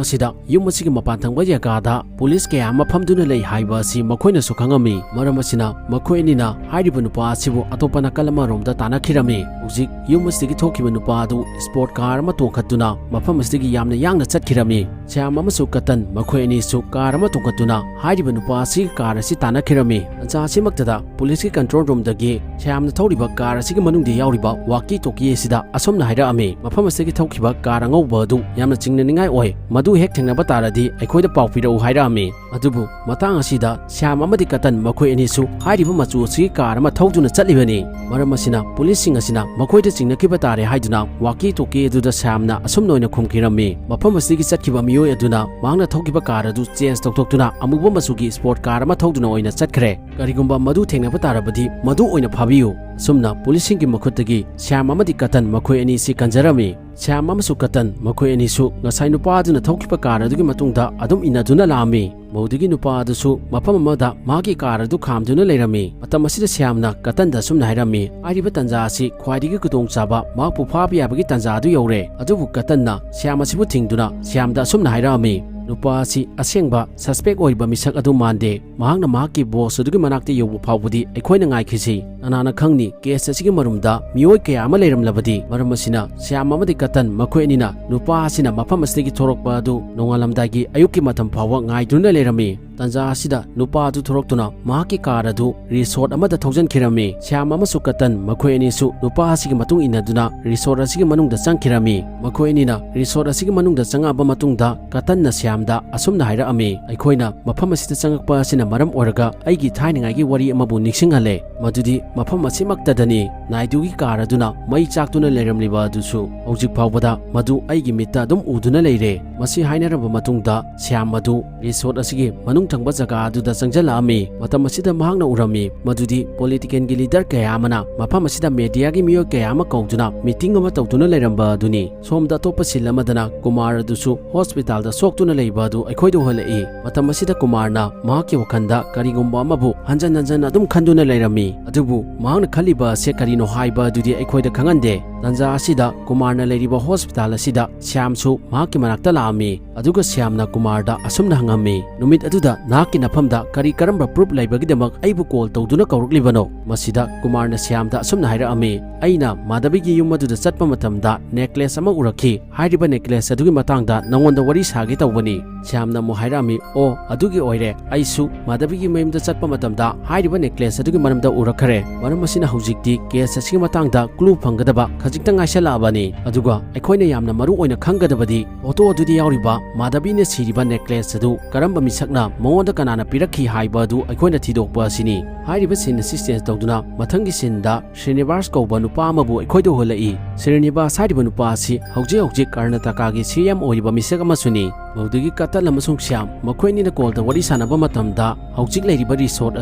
ꯑꯁꯤꯗ ꯌꯨꯝ ꯑꯁꯤꯒꯤ ꯃꯄꯥꯟ ꯊꯪꯕ ꯖꯒꯥꯗ ꯄꯨꯂꯤꯁ ꯀꯌꯥ ꯑꯃ ꯐꯝꯗꯨꯅ ꯂꯩ ꯍꯥꯏꯕ ꯑꯁꯤ ꯃꯈꯣꯏꯅꯁꯨ ꯈꯪꯉꯝꯃꯤ꯫ ꯃꯔꯝ ꯑꯁꯤꯅ ꯃꯈꯣꯏ ꯑꯅꯤꯅ ꯍꯥꯏꯔꯤꯕ ꯅꯨꯄꯥ ꯑꯁꯤꯕꯨ ꯑꯇꯣꯞꯄ ꯅꯥꯀꯜ ꯑꯃꯔꯣꯝꯗ ꯇꯥꯟꯅꯈꯤꯔꯝꯃꯤ꯫ ꯍꯧꯖꯤꯛ ꯌꯨꯝ ꯑꯁꯤꯗꯒꯤ ꯊꯣꯛꯈꯤꯕ ꯅꯨꯄꯥ ꯑꯗꯨ ꯁ꯭ꯄꯣꯔꯠ ꯀꯥꯔ ꯑꯃ ꯇꯣꯡꯈꯠꯇꯨꯅ ꯃꯐꯝ ꯑꯁꯤꯗꯒꯤ ꯌꯥꯝꯅ ꯌꯥꯡꯅ ꯆꯠꯈꯤꯔꯝꯃꯤ꯫ ꯁ꯭ꯌꯥꯝ ꯑꯃꯁꯨꯡ ꯀꯇꯟ ꯃꯈꯣꯏ ꯑꯅꯤꯁꯨ ꯀꯥꯔ ꯑꯃ ꯇꯣꯡꯈꯠꯇꯨꯅ ꯍꯥꯏꯔꯤꯕ ꯅꯨꯄꯥ ꯑꯁꯤꯒꯤ ꯀꯥꯔ ꯑꯁꯤ ꯇꯥꯟꯅꯈꯤꯔꯝꯃꯤ꯫ ꯇꯟꯖꯥ ꯑꯁꯤꯃꯛꯇꯗ ꯄꯨꯂꯤꯁꯀꯤ ꯀꯟꯇ꯭ꯔꯣꯜ ꯔꯨꯝꯗꯒꯤ ꯁ꯭ꯌꯥꯝꯅ ꯊꯧꯔꯤꯕ ꯀꯥꯔ ꯑꯁꯤꯒꯤ ꯃꯅꯨꯡꯗ ꯌꯥꯎꯔꯤꯕ ꯋꯥꯀꯤ ꯇꯣꯀꯤ ꯑꯁꯤꯗ ꯑꯁꯨꯝꯅ ꯍꯥꯏꯔꯛꯑꯝꯃꯤ, "ꯃꯐꯝ ꯑꯁꯤꯗꯒꯤ ꯊꯣꯛꯈꯤꯕ ꯀꯥꯔ ꯑꯉꯧꯕ ꯑꯗꯨ ꯌꯥꯝꯅ ꯆꯤꯡꯅꯅꯤꯡꯉꯥꯏ ꯑꯣꯏ, ꯃꯗꯨ ꯍꯦꯛ ꯊꯦꯡꯅꯕ ꯇꯥꯔꯗꯤ ꯑꯩꯈꯣꯏꯗ ꯄꯥꯎ ꯄꯤꯔꯛꯎ" ꯍꯥꯏꯔꯛꯑꯝꯃꯤ꯫ ꯑꯗꯨꯕꯨ ꯃꯇꯥꯡ ꯑꯁꯤꯗ ꯁ꯭ꯌꯥꯝ ꯑꯃꯗꯤ ꯀꯇꯟ ꯃꯈꯣꯏ ꯑꯅꯤꯁꯨ ꯍꯥꯏꯔꯤꯕ ꯃꯆꯨ ꯑꯁꯤꯒꯤ ꯀꯥꯔ ꯑꯃ ꯊꯧꯗꯨꯅ ꯆꯠꯂꯤꯕꯅꯤ꯫ ꯃꯔꯝ ꯑꯁꯤꯅ ꯄꯨꯂꯤꯁꯁꯤꯡ ꯑꯁꯤꯅ ꯃꯈꯣꯏꯗ ꯆꯤꯡꯅꯈꯤꯕ ꯇꯥꯔꯦ ꯍꯥꯏꯗꯨꯅ ꯋꯥꯀꯤ ꯇꯣꯀꯤ ꯑꯗꯨꯗ ꯁ꯭ꯌꯥꯝꯅ ꯑꯁꯨꯝꯅ ꯑꯣꯏꯅ ꯈꯨꯝꯈꯤꯔꯝꯃꯤ, "ꯃꯐꯝ ꯑꯁꯤꯗꯒꯤ ꯆꯠꯈꯤꯕ ꯃꯤꯑꯣꯏ ꯑꯗꯨꯅ ꯃꯍꯥꯛꯅ ꯊꯧꯈꯤꯕ ꯀꯥꯔ ꯑꯗꯨ ꯆꯦꯟꯖ ꯇꯧꯊꯣꯛꯇꯨꯅ ꯑꯃꯨꯕ ꯃꯆꯨꯒꯤ ꯁ꯭ꯄꯣꯔꯠ ꯀꯥꯔ ꯑꯃ ꯊꯧꯗꯨꯅ ꯑꯣꯏꯅ ꯆꯠꯈ꯭ꯔꯦ"꯫ ꯀꯔꯤꯒꯨꯝꯕ ꯃꯗꯨ ꯊꯦꯡꯅꯕ ꯇꯥꯔꯕꯗꯤ ꯃꯗꯨ ꯑꯣꯏꯅ ꯐꯥꯕꯤꯌꯨ꯫ ꯑꯁꯨꯝꯅ ꯄꯨꯂꯤꯁꯁꯤꯡꯒꯤ ꯃꯈꯨꯠꯇꯒꯤ ꯁ꯭ꯌꯥꯝ ꯑꯃꯗꯤ ꯀꯇꯟ ꯃꯈꯣꯏ ꯑꯅꯤꯁꯤ ꯀꯟꯖꯔꯝꯃꯤ꯫ ꯁ꯭ꯌꯥꯝ ꯑꯃꯁꯨꯡ ꯀꯇꯟ ꯃꯈꯣꯏ ꯑꯅꯤꯁꯨ ꯉꯁꯥꯏ ꯅꯨꯄꯥ ꯑꯗꯨꯅ ꯊꯧꯈꯤꯕ ꯀꯥꯔ ꯑꯗꯨꯒꯤ ꯃꯇꯨꯡꯗ ꯑꯗꯨꯝ ꯏꯟꯅꯗꯨꯅ ꯂꯥꯛꯑꯝꯃꯤ꯫ ꯃꯧꯗꯨꯒꯤ ꯅꯨꯄꯥ ꯑꯗꯨꯁꯨ ꯃꯐꯝ ꯑꯃꯗ ꯃꯍꯥꯛꯀꯤ ꯀꯥꯔ ꯑꯗꯨ ꯈꯥꯝꯗꯨꯅ ꯂꯩꯔꯝꯃꯤ꯫ ꯃꯇꯝ ꯑꯁꯤꯗ ꯁ꯭ꯌꯥꯝꯅ ꯀꯇꯟꯗ ꯑꯁꯨꯝꯅ ꯍꯥꯏꯔꯝꯃꯤ, "ꯍꯥꯏꯔꯤꯕ ꯇꯟꯖꯥ ꯑꯁꯤ ꯈ꯭ꯋꯥꯏꯗꯒꯤ ꯈꯨꯗꯣꯡꯆꯥꯕ, ꯃꯍꯥꯛꯄꯨ ꯐꯥꯕ ꯌꯥꯕꯒꯤ ꯇꯟꯖꯥ ꯑꯗꯨ ꯌꯧꯔꯦ"꯫ ꯑꯗꯨꯕꯨ ꯀꯇꯟꯅ ꯁ꯭ꯌꯥꯝ ꯑꯁꯤꯕꯨ ꯊꯤꯡꯗꯨꯅ ꯁ꯭ꯌꯥꯝꯗ ꯑꯁꯨꯝꯅ ꯍꯥꯏꯔꯛꯑꯝꯃꯤ, "ꯅꯨꯄꯥ ꯑꯁꯤ ꯑꯁꯦꯡꯕ ꯁꯁꯄꯦꯛ ꯑꯣꯏꯔꯤꯕ ꯃꯤꯁꯛ ꯑꯗꯨ ꯃꯥꯟꯗꯦ꯫ ꯃꯍꯥꯛꯅ ꯃꯍꯥꯛꯀꯤ ꯕꯣꯁ ꯑꯗꯨꯒꯤ ꯃꯅꯥꯛꯇ ꯌꯧꯕ ꯐꯥꯎꯕꯗꯤ ꯑꯩꯈꯣꯏꯅ ꯉꯥꯏꯈꯤꯁꯤ꯫ ꯀꯅꯥꯅ ꯈꯪꯅꯤ, ꯀꯦꯁ ꯑꯁꯤꯒꯤ ꯃꯔꯨꯝꯗ ꯃꯤꯑꯣꯏ ꯀꯌꯥ ꯑꯃ ꯂꯩꯔꯝꯂꯕꯗꯤ?" ꯃꯔꯝ ꯑꯁꯤꯅ ꯁ꯭ꯌꯥꯝ ꯑꯃꯗꯤ ꯀꯇꯟ ꯃꯈꯣꯏ ꯑꯅꯤꯅ ꯅꯨꯄꯥ ꯑꯁꯤꯅ ꯃꯐꯝ ꯑꯁꯤꯗꯒꯤ ꯊꯣꯔꯛꯄ ꯑꯗꯨ ꯅꯣꯡꯉꯥꯜꯂꯝꯗꯥꯏꯒꯤ ꯑꯌꯨꯛꯀꯤ ꯃꯇꯝ ꯐꯥꯎꯕ ꯉꯥꯏꯗꯨꯅ ꯂꯩꯔꯝꯃꯤ꯫ ꯇꯟꯖꯥ ꯑꯁꯤꯗ ꯅꯨꯄꯥ ꯑꯗꯨ ꯊꯣꯔꯛꯇꯨꯅ ꯃꯍꯥꯛꯀꯤ ꯀꯥꯔ ꯑꯗꯨ ꯔꯤꯁꯣꯔꯠ ꯑꯃꯗ ꯊꯧꯖꯤꯟꯈꯤꯔꯝꯃꯤ꯫ ꯁ꯭ꯌꯥꯝ ꯑꯃꯁꯨꯡ ꯀꯇꯟ ꯃꯈꯣꯏ ꯑꯅꯤꯁꯨ ꯅꯨꯄꯥ ꯑꯁꯤꯒꯤ ꯃꯇꯨꯡ ꯏꯟꯅꯗꯨꯅ ꯔꯤꯁꯣꯔꯠ ꯑꯁꯤꯒꯤ ꯃꯅꯨꯡꯗ ꯆꯪꯈꯤꯔꯝꯃꯤ꯫ ꯃꯈꯣꯏ ꯑꯅꯤꯅ ꯔꯤꯁꯣꯔꯠ ꯑꯁꯤꯒꯤ ꯃꯅꯨꯡꯗ ꯆꯪꯉꯛꯑꯕ ꯃꯇꯨꯡꯗ ꯀꯇꯟꯅ ꯁ꯭ꯌꯥꯝꯗ ꯑꯁꯨꯝꯅ ꯍꯥꯏꯔꯛꯑꯝꯃꯤ, "ꯑꯩꯈꯣꯏꯅ ꯃꯐꯝ ꯑꯁꯤꯗ ꯆꯪꯉꯛꯄ ꯑꯁꯤꯅ ꯃꯔꯝ ꯑꯣꯏꯔꯒ ꯑꯩꯒꯤ ꯊꯥꯏꯅꯉꯥꯏꯒꯤ ꯋꯥꯔꯤ ꯑꯃꯕꯨ ꯅꯤꯡꯁꯤꯡꯍꯜꯂꯦ꯫ ꯃꯗꯨꯗꯤ ꯃꯐꯝ ꯑꯁꯤꯃꯛꯇꯗꯅꯤ ꯅꯥꯏꯗꯨꯒꯤ ꯀꯥꯔ ꯑꯗꯨꯅ ꯃꯩ ꯆꯥꯛꯇꯨꯅ ꯂꯩꯔꯝꯂꯤꯕ ꯑꯗꯨꯁꯨ꯫ ꯍꯧꯖꯤꯛ ꯐꯥꯎꯕꯗ ꯃꯗꯨ ꯑꯩꯒꯤ ꯃꯤꯠꯇ ꯑꯗꯨꯝ ꯎꯗꯨꯅ ꯂꯩꯔꯦ"꯫ ꯃꯁꯤ ꯍꯥꯏꯅꯔꯕ ꯃꯇꯨꯡꯗ ꯁ꯭ꯌꯥꯝ ꯑꯗꯨ ꯔꯤꯁꯣꯔꯠ ꯑꯁꯤꯒꯤ ꯃꯅꯨꯡ ꯊꯪꯕ ꯖꯒꯥ ꯑꯗꯨꯗ ꯆꯪꯁꯤꯜꯂꯛꯑꯝꯃꯤ꯫ ꯃꯇꯝ ꯑꯁꯤꯗ ꯃꯍꯥꯛꯅ ꯎꯔꯝꯃꯤ ꯃꯗꯨꯗꯤ ꯄꯣꯂꯤꯇꯤꯀꯦꯜꯒꯤ ꯂꯤꯗꯔ ꯀꯌꯥ ꯑꯃꯅ ꯃꯐꯝ ꯑꯁꯤꯗ ꯃꯦꯗꯤꯌꯥꯒꯤ ꯃꯤꯑꯣꯏ ꯀꯌꯥ ꯑꯃ ꯀꯧꯗꯨꯅ ꯃꯤꯇꯤꯡ ꯑꯃ ꯇꯧꯗꯨꯅ ꯂꯩꯔꯝꯕ ꯑꯗꯨꯅꯤ꯫ ꯁꯣꯝꯗ ꯑꯇꯣꯞꯄ ꯁꯤꯟ ꯑꯃꯗꯅ ꯀꯨꯃꯥꯔ ꯑꯗꯨꯁꯨ ꯍꯣꯁꯄꯤꯇꯥꯜꯗ ꯁꯣꯛꯇꯨꯅ ꯂꯩꯕ ꯑꯗꯨ ꯑꯩꯈꯣꯏꯗ ꯎꯍꯜꯂꯛꯏ꯫ ꯃꯇꯝ ꯑꯁꯤꯗ ꯀꯨꯃꯥꯔꯅ ꯃꯍꯥꯛꯀꯤ ꯋꯥꯈꯜꯗ ꯀꯔꯤꯒꯨꯝꯕ ꯑꯃꯕꯨ ꯍꯟꯖꯟ ꯍꯟꯖꯟ ꯑꯗꯨꯝ ꯈꯟꯗꯨꯅ ꯂꯩꯔꯝꯃꯤ꯫ ꯑꯗꯨꯕꯨ ꯃꯍꯥꯛꯅ ꯈꯜꯂꯤꯕ ꯑꯁꯦ ꯀꯔꯤꯅꯣ ꯍꯥꯏꯕ ꯑꯗꯨꯗꯤ ꯑꯩꯈꯣꯏꯗ ꯈꯪꯍꯟꯗꯦ꯫ ꯇꯟꯖꯥ ꯑꯁꯤꯗ ꯀꯨꯃꯥꯔꯅ ꯂꯩꯔꯤꯕ ꯍꯣꯁꯄꯤꯇꯥꯜ ꯑꯁꯤꯗ ꯁ꯭ꯌꯥꯝꯁꯨ ꯃꯍꯥꯛꯀꯤ ꯃꯅꯥꯛꯇ ꯂꯥꯛꯑꯝꯃꯤ꯫ ꯑꯗꯨꯒ ꯁ꯭ꯌꯥꯝꯅ ꯀꯨꯃꯥꯔꯗ ꯑꯁꯨꯝꯅ ꯍꯪꯉꯝꯃꯤ, "ꯅꯨꯃꯤꯠ ꯑꯗꯨꯗ ꯅꯍꯥꯛꯀꯤ ꯅꯐꯝꯗ ꯀꯔꯤ ꯀꯔꯝꯕ ꯄ꯭ꯔꯨꯐ ꯂꯩꯕꯒꯤꯗꯃꯛ ꯑꯩꯕꯨ ꯀꯣꯜ ꯇꯧꯗꯨꯅ ꯀꯧꯔꯛꯂꯤꯕꯅꯣ?" ꯃꯁꯤꯗ ꯀꯨꯃꯥꯔꯅ ꯁ꯭ꯌꯥꯝꯗ ꯑꯁꯨꯝꯅ ꯍꯥꯏꯔꯛꯑꯝꯃꯤ, "ꯑꯩꯅ ꯃꯥꯙꯕꯤꯒꯤ ꯌꯨꯝ ꯑꯗꯨꯗ ꯆꯠꯄ ꯃꯇꯝꯗ ꯅꯦꯀ꯭ꯂꯦꯁ ꯑꯃ ꯎꯔꯛꯈꯤ꯫ ꯍꯥꯏꯔꯤꯕ ꯅꯦꯀ꯭ꯂꯦꯁ ꯑꯗꯨꯒꯤ ꯃꯇꯥꯡꯗ ꯅꯉꯣꯟꯗ ꯋꯥꯔꯤ ꯁꯥꯒꯦ ꯇꯧꯕꯅꯤ"꯫ ꯁ꯭ꯌꯥꯝꯅ ꯑꯃꯨꯛ ꯍꯥꯏꯔꯛꯑꯝꯃꯤ, "ꯑꯣ, ꯑꯗꯨꯒꯤ ꯑꯣꯏꯔꯦ꯫ ꯑꯩꯁꯨ ꯃꯥꯙꯕꯤꯒꯤ ꯃꯌꯨꯝꯗ ꯆꯠꯄ ꯃꯇꯝꯗ ꯍꯥꯏꯔꯤꯕ ꯅꯦꯀ꯭ꯂꯦꯁ ꯑꯗꯨꯒꯤ ꯃꯔꯝꯗ ꯎꯔꯛꯈ꯭ꯔꯦ꯫ ꯃꯔꯝ ꯑꯁꯤꯅ ꯍꯧꯖꯤꯛꯇꯤ ꯀꯦꯁ ꯑꯁꯤꯒꯤ ꯃꯇꯥꯡꯗ ꯀ꯭ꯂꯨ ꯐꯪꯒꯗꯕ ꯈꯖꯤꯛꯇ ꯉꯥꯏꯁꯜꯂꯛꯑꯕꯅꯤ꯫ ꯑꯗꯨꯒ ꯑꯩꯈꯣꯏꯅ ꯌꯥꯝꯅ ꯃꯔꯨ ꯑꯣꯏꯅ ꯈꯪꯒꯗꯕꯗꯤ ꯐꯣꯇꯣ ꯑꯗꯨꯗ ꯌꯥꯎꯔꯤꯕ ꯃꯥꯙꯕꯤꯅ ꯁꯤꯔꯤꯕ ꯅꯦꯀ꯭ꯂꯦꯁ ꯑꯗꯨ ꯀꯔꯝꯕ ꯃꯤꯁꯛꯅ ꯃꯉꯣꯟꯗ ꯀꯅꯥꯅ ꯄꯤꯔꯛꯈꯤ ꯍꯥꯏꯕ ꯑꯗꯨ ꯑꯩꯈꯣꯏꯅ ꯊꯤꯗꯣꯛꯄ ꯑꯁꯤꯅꯤ"꯫ ꯍꯥꯏꯔꯤꯕ ꯁꯤꯟ ꯑꯁꯤ ꯆꯦꯟꯖ ꯇꯧꯗꯨꯅ ꯃꯊꯪꯒꯤ ꯁꯤꯟꯗ ꯁ꯭ꯔꯤꯅꯤꯕꯥꯁ ꯀꯧꯕ ꯅꯨꯄꯥ ꯑꯃꯕꯨ ꯑꯩꯈꯣꯏꯗ ꯎꯍꯜꯂꯛꯏ꯫ ꯁ꯭ꯔꯤꯅꯤꯕꯥꯁ ꯍꯥꯏꯔꯤꯕ ꯅꯨꯄꯥ ꯑꯁꯤ ꯍꯧꯖꯤꯛ ꯍꯧꯖꯤꯛ ꯀꯔꯅꯥꯇꯀꯥꯒꯤ ꯁꯤ ꯑꯦꯝ ꯑꯣꯏꯔꯤꯕ ꯃꯤꯁꯛ ꯑꯃꯁꯨꯅꯤ꯫ ꯃꯗꯨꯗꯒꯤ ꯀꯇꯟ ꯑꯃꯁꯨꯡ ꯁ꯭ꯌꯥꯝ ꯃꯈꯣꯏ ꯑꯅꯤꯅ ꯀꯣꯜꯗ ꯋꯥꯔꯤ ꯁꯥꯟꯅꯕ ꯃꯇꯝꯗ ꯍꯧꯖꯤꯛ ꯂꯩꯔꯤꯕ ꯔꯤꯁꯣꯔꯠ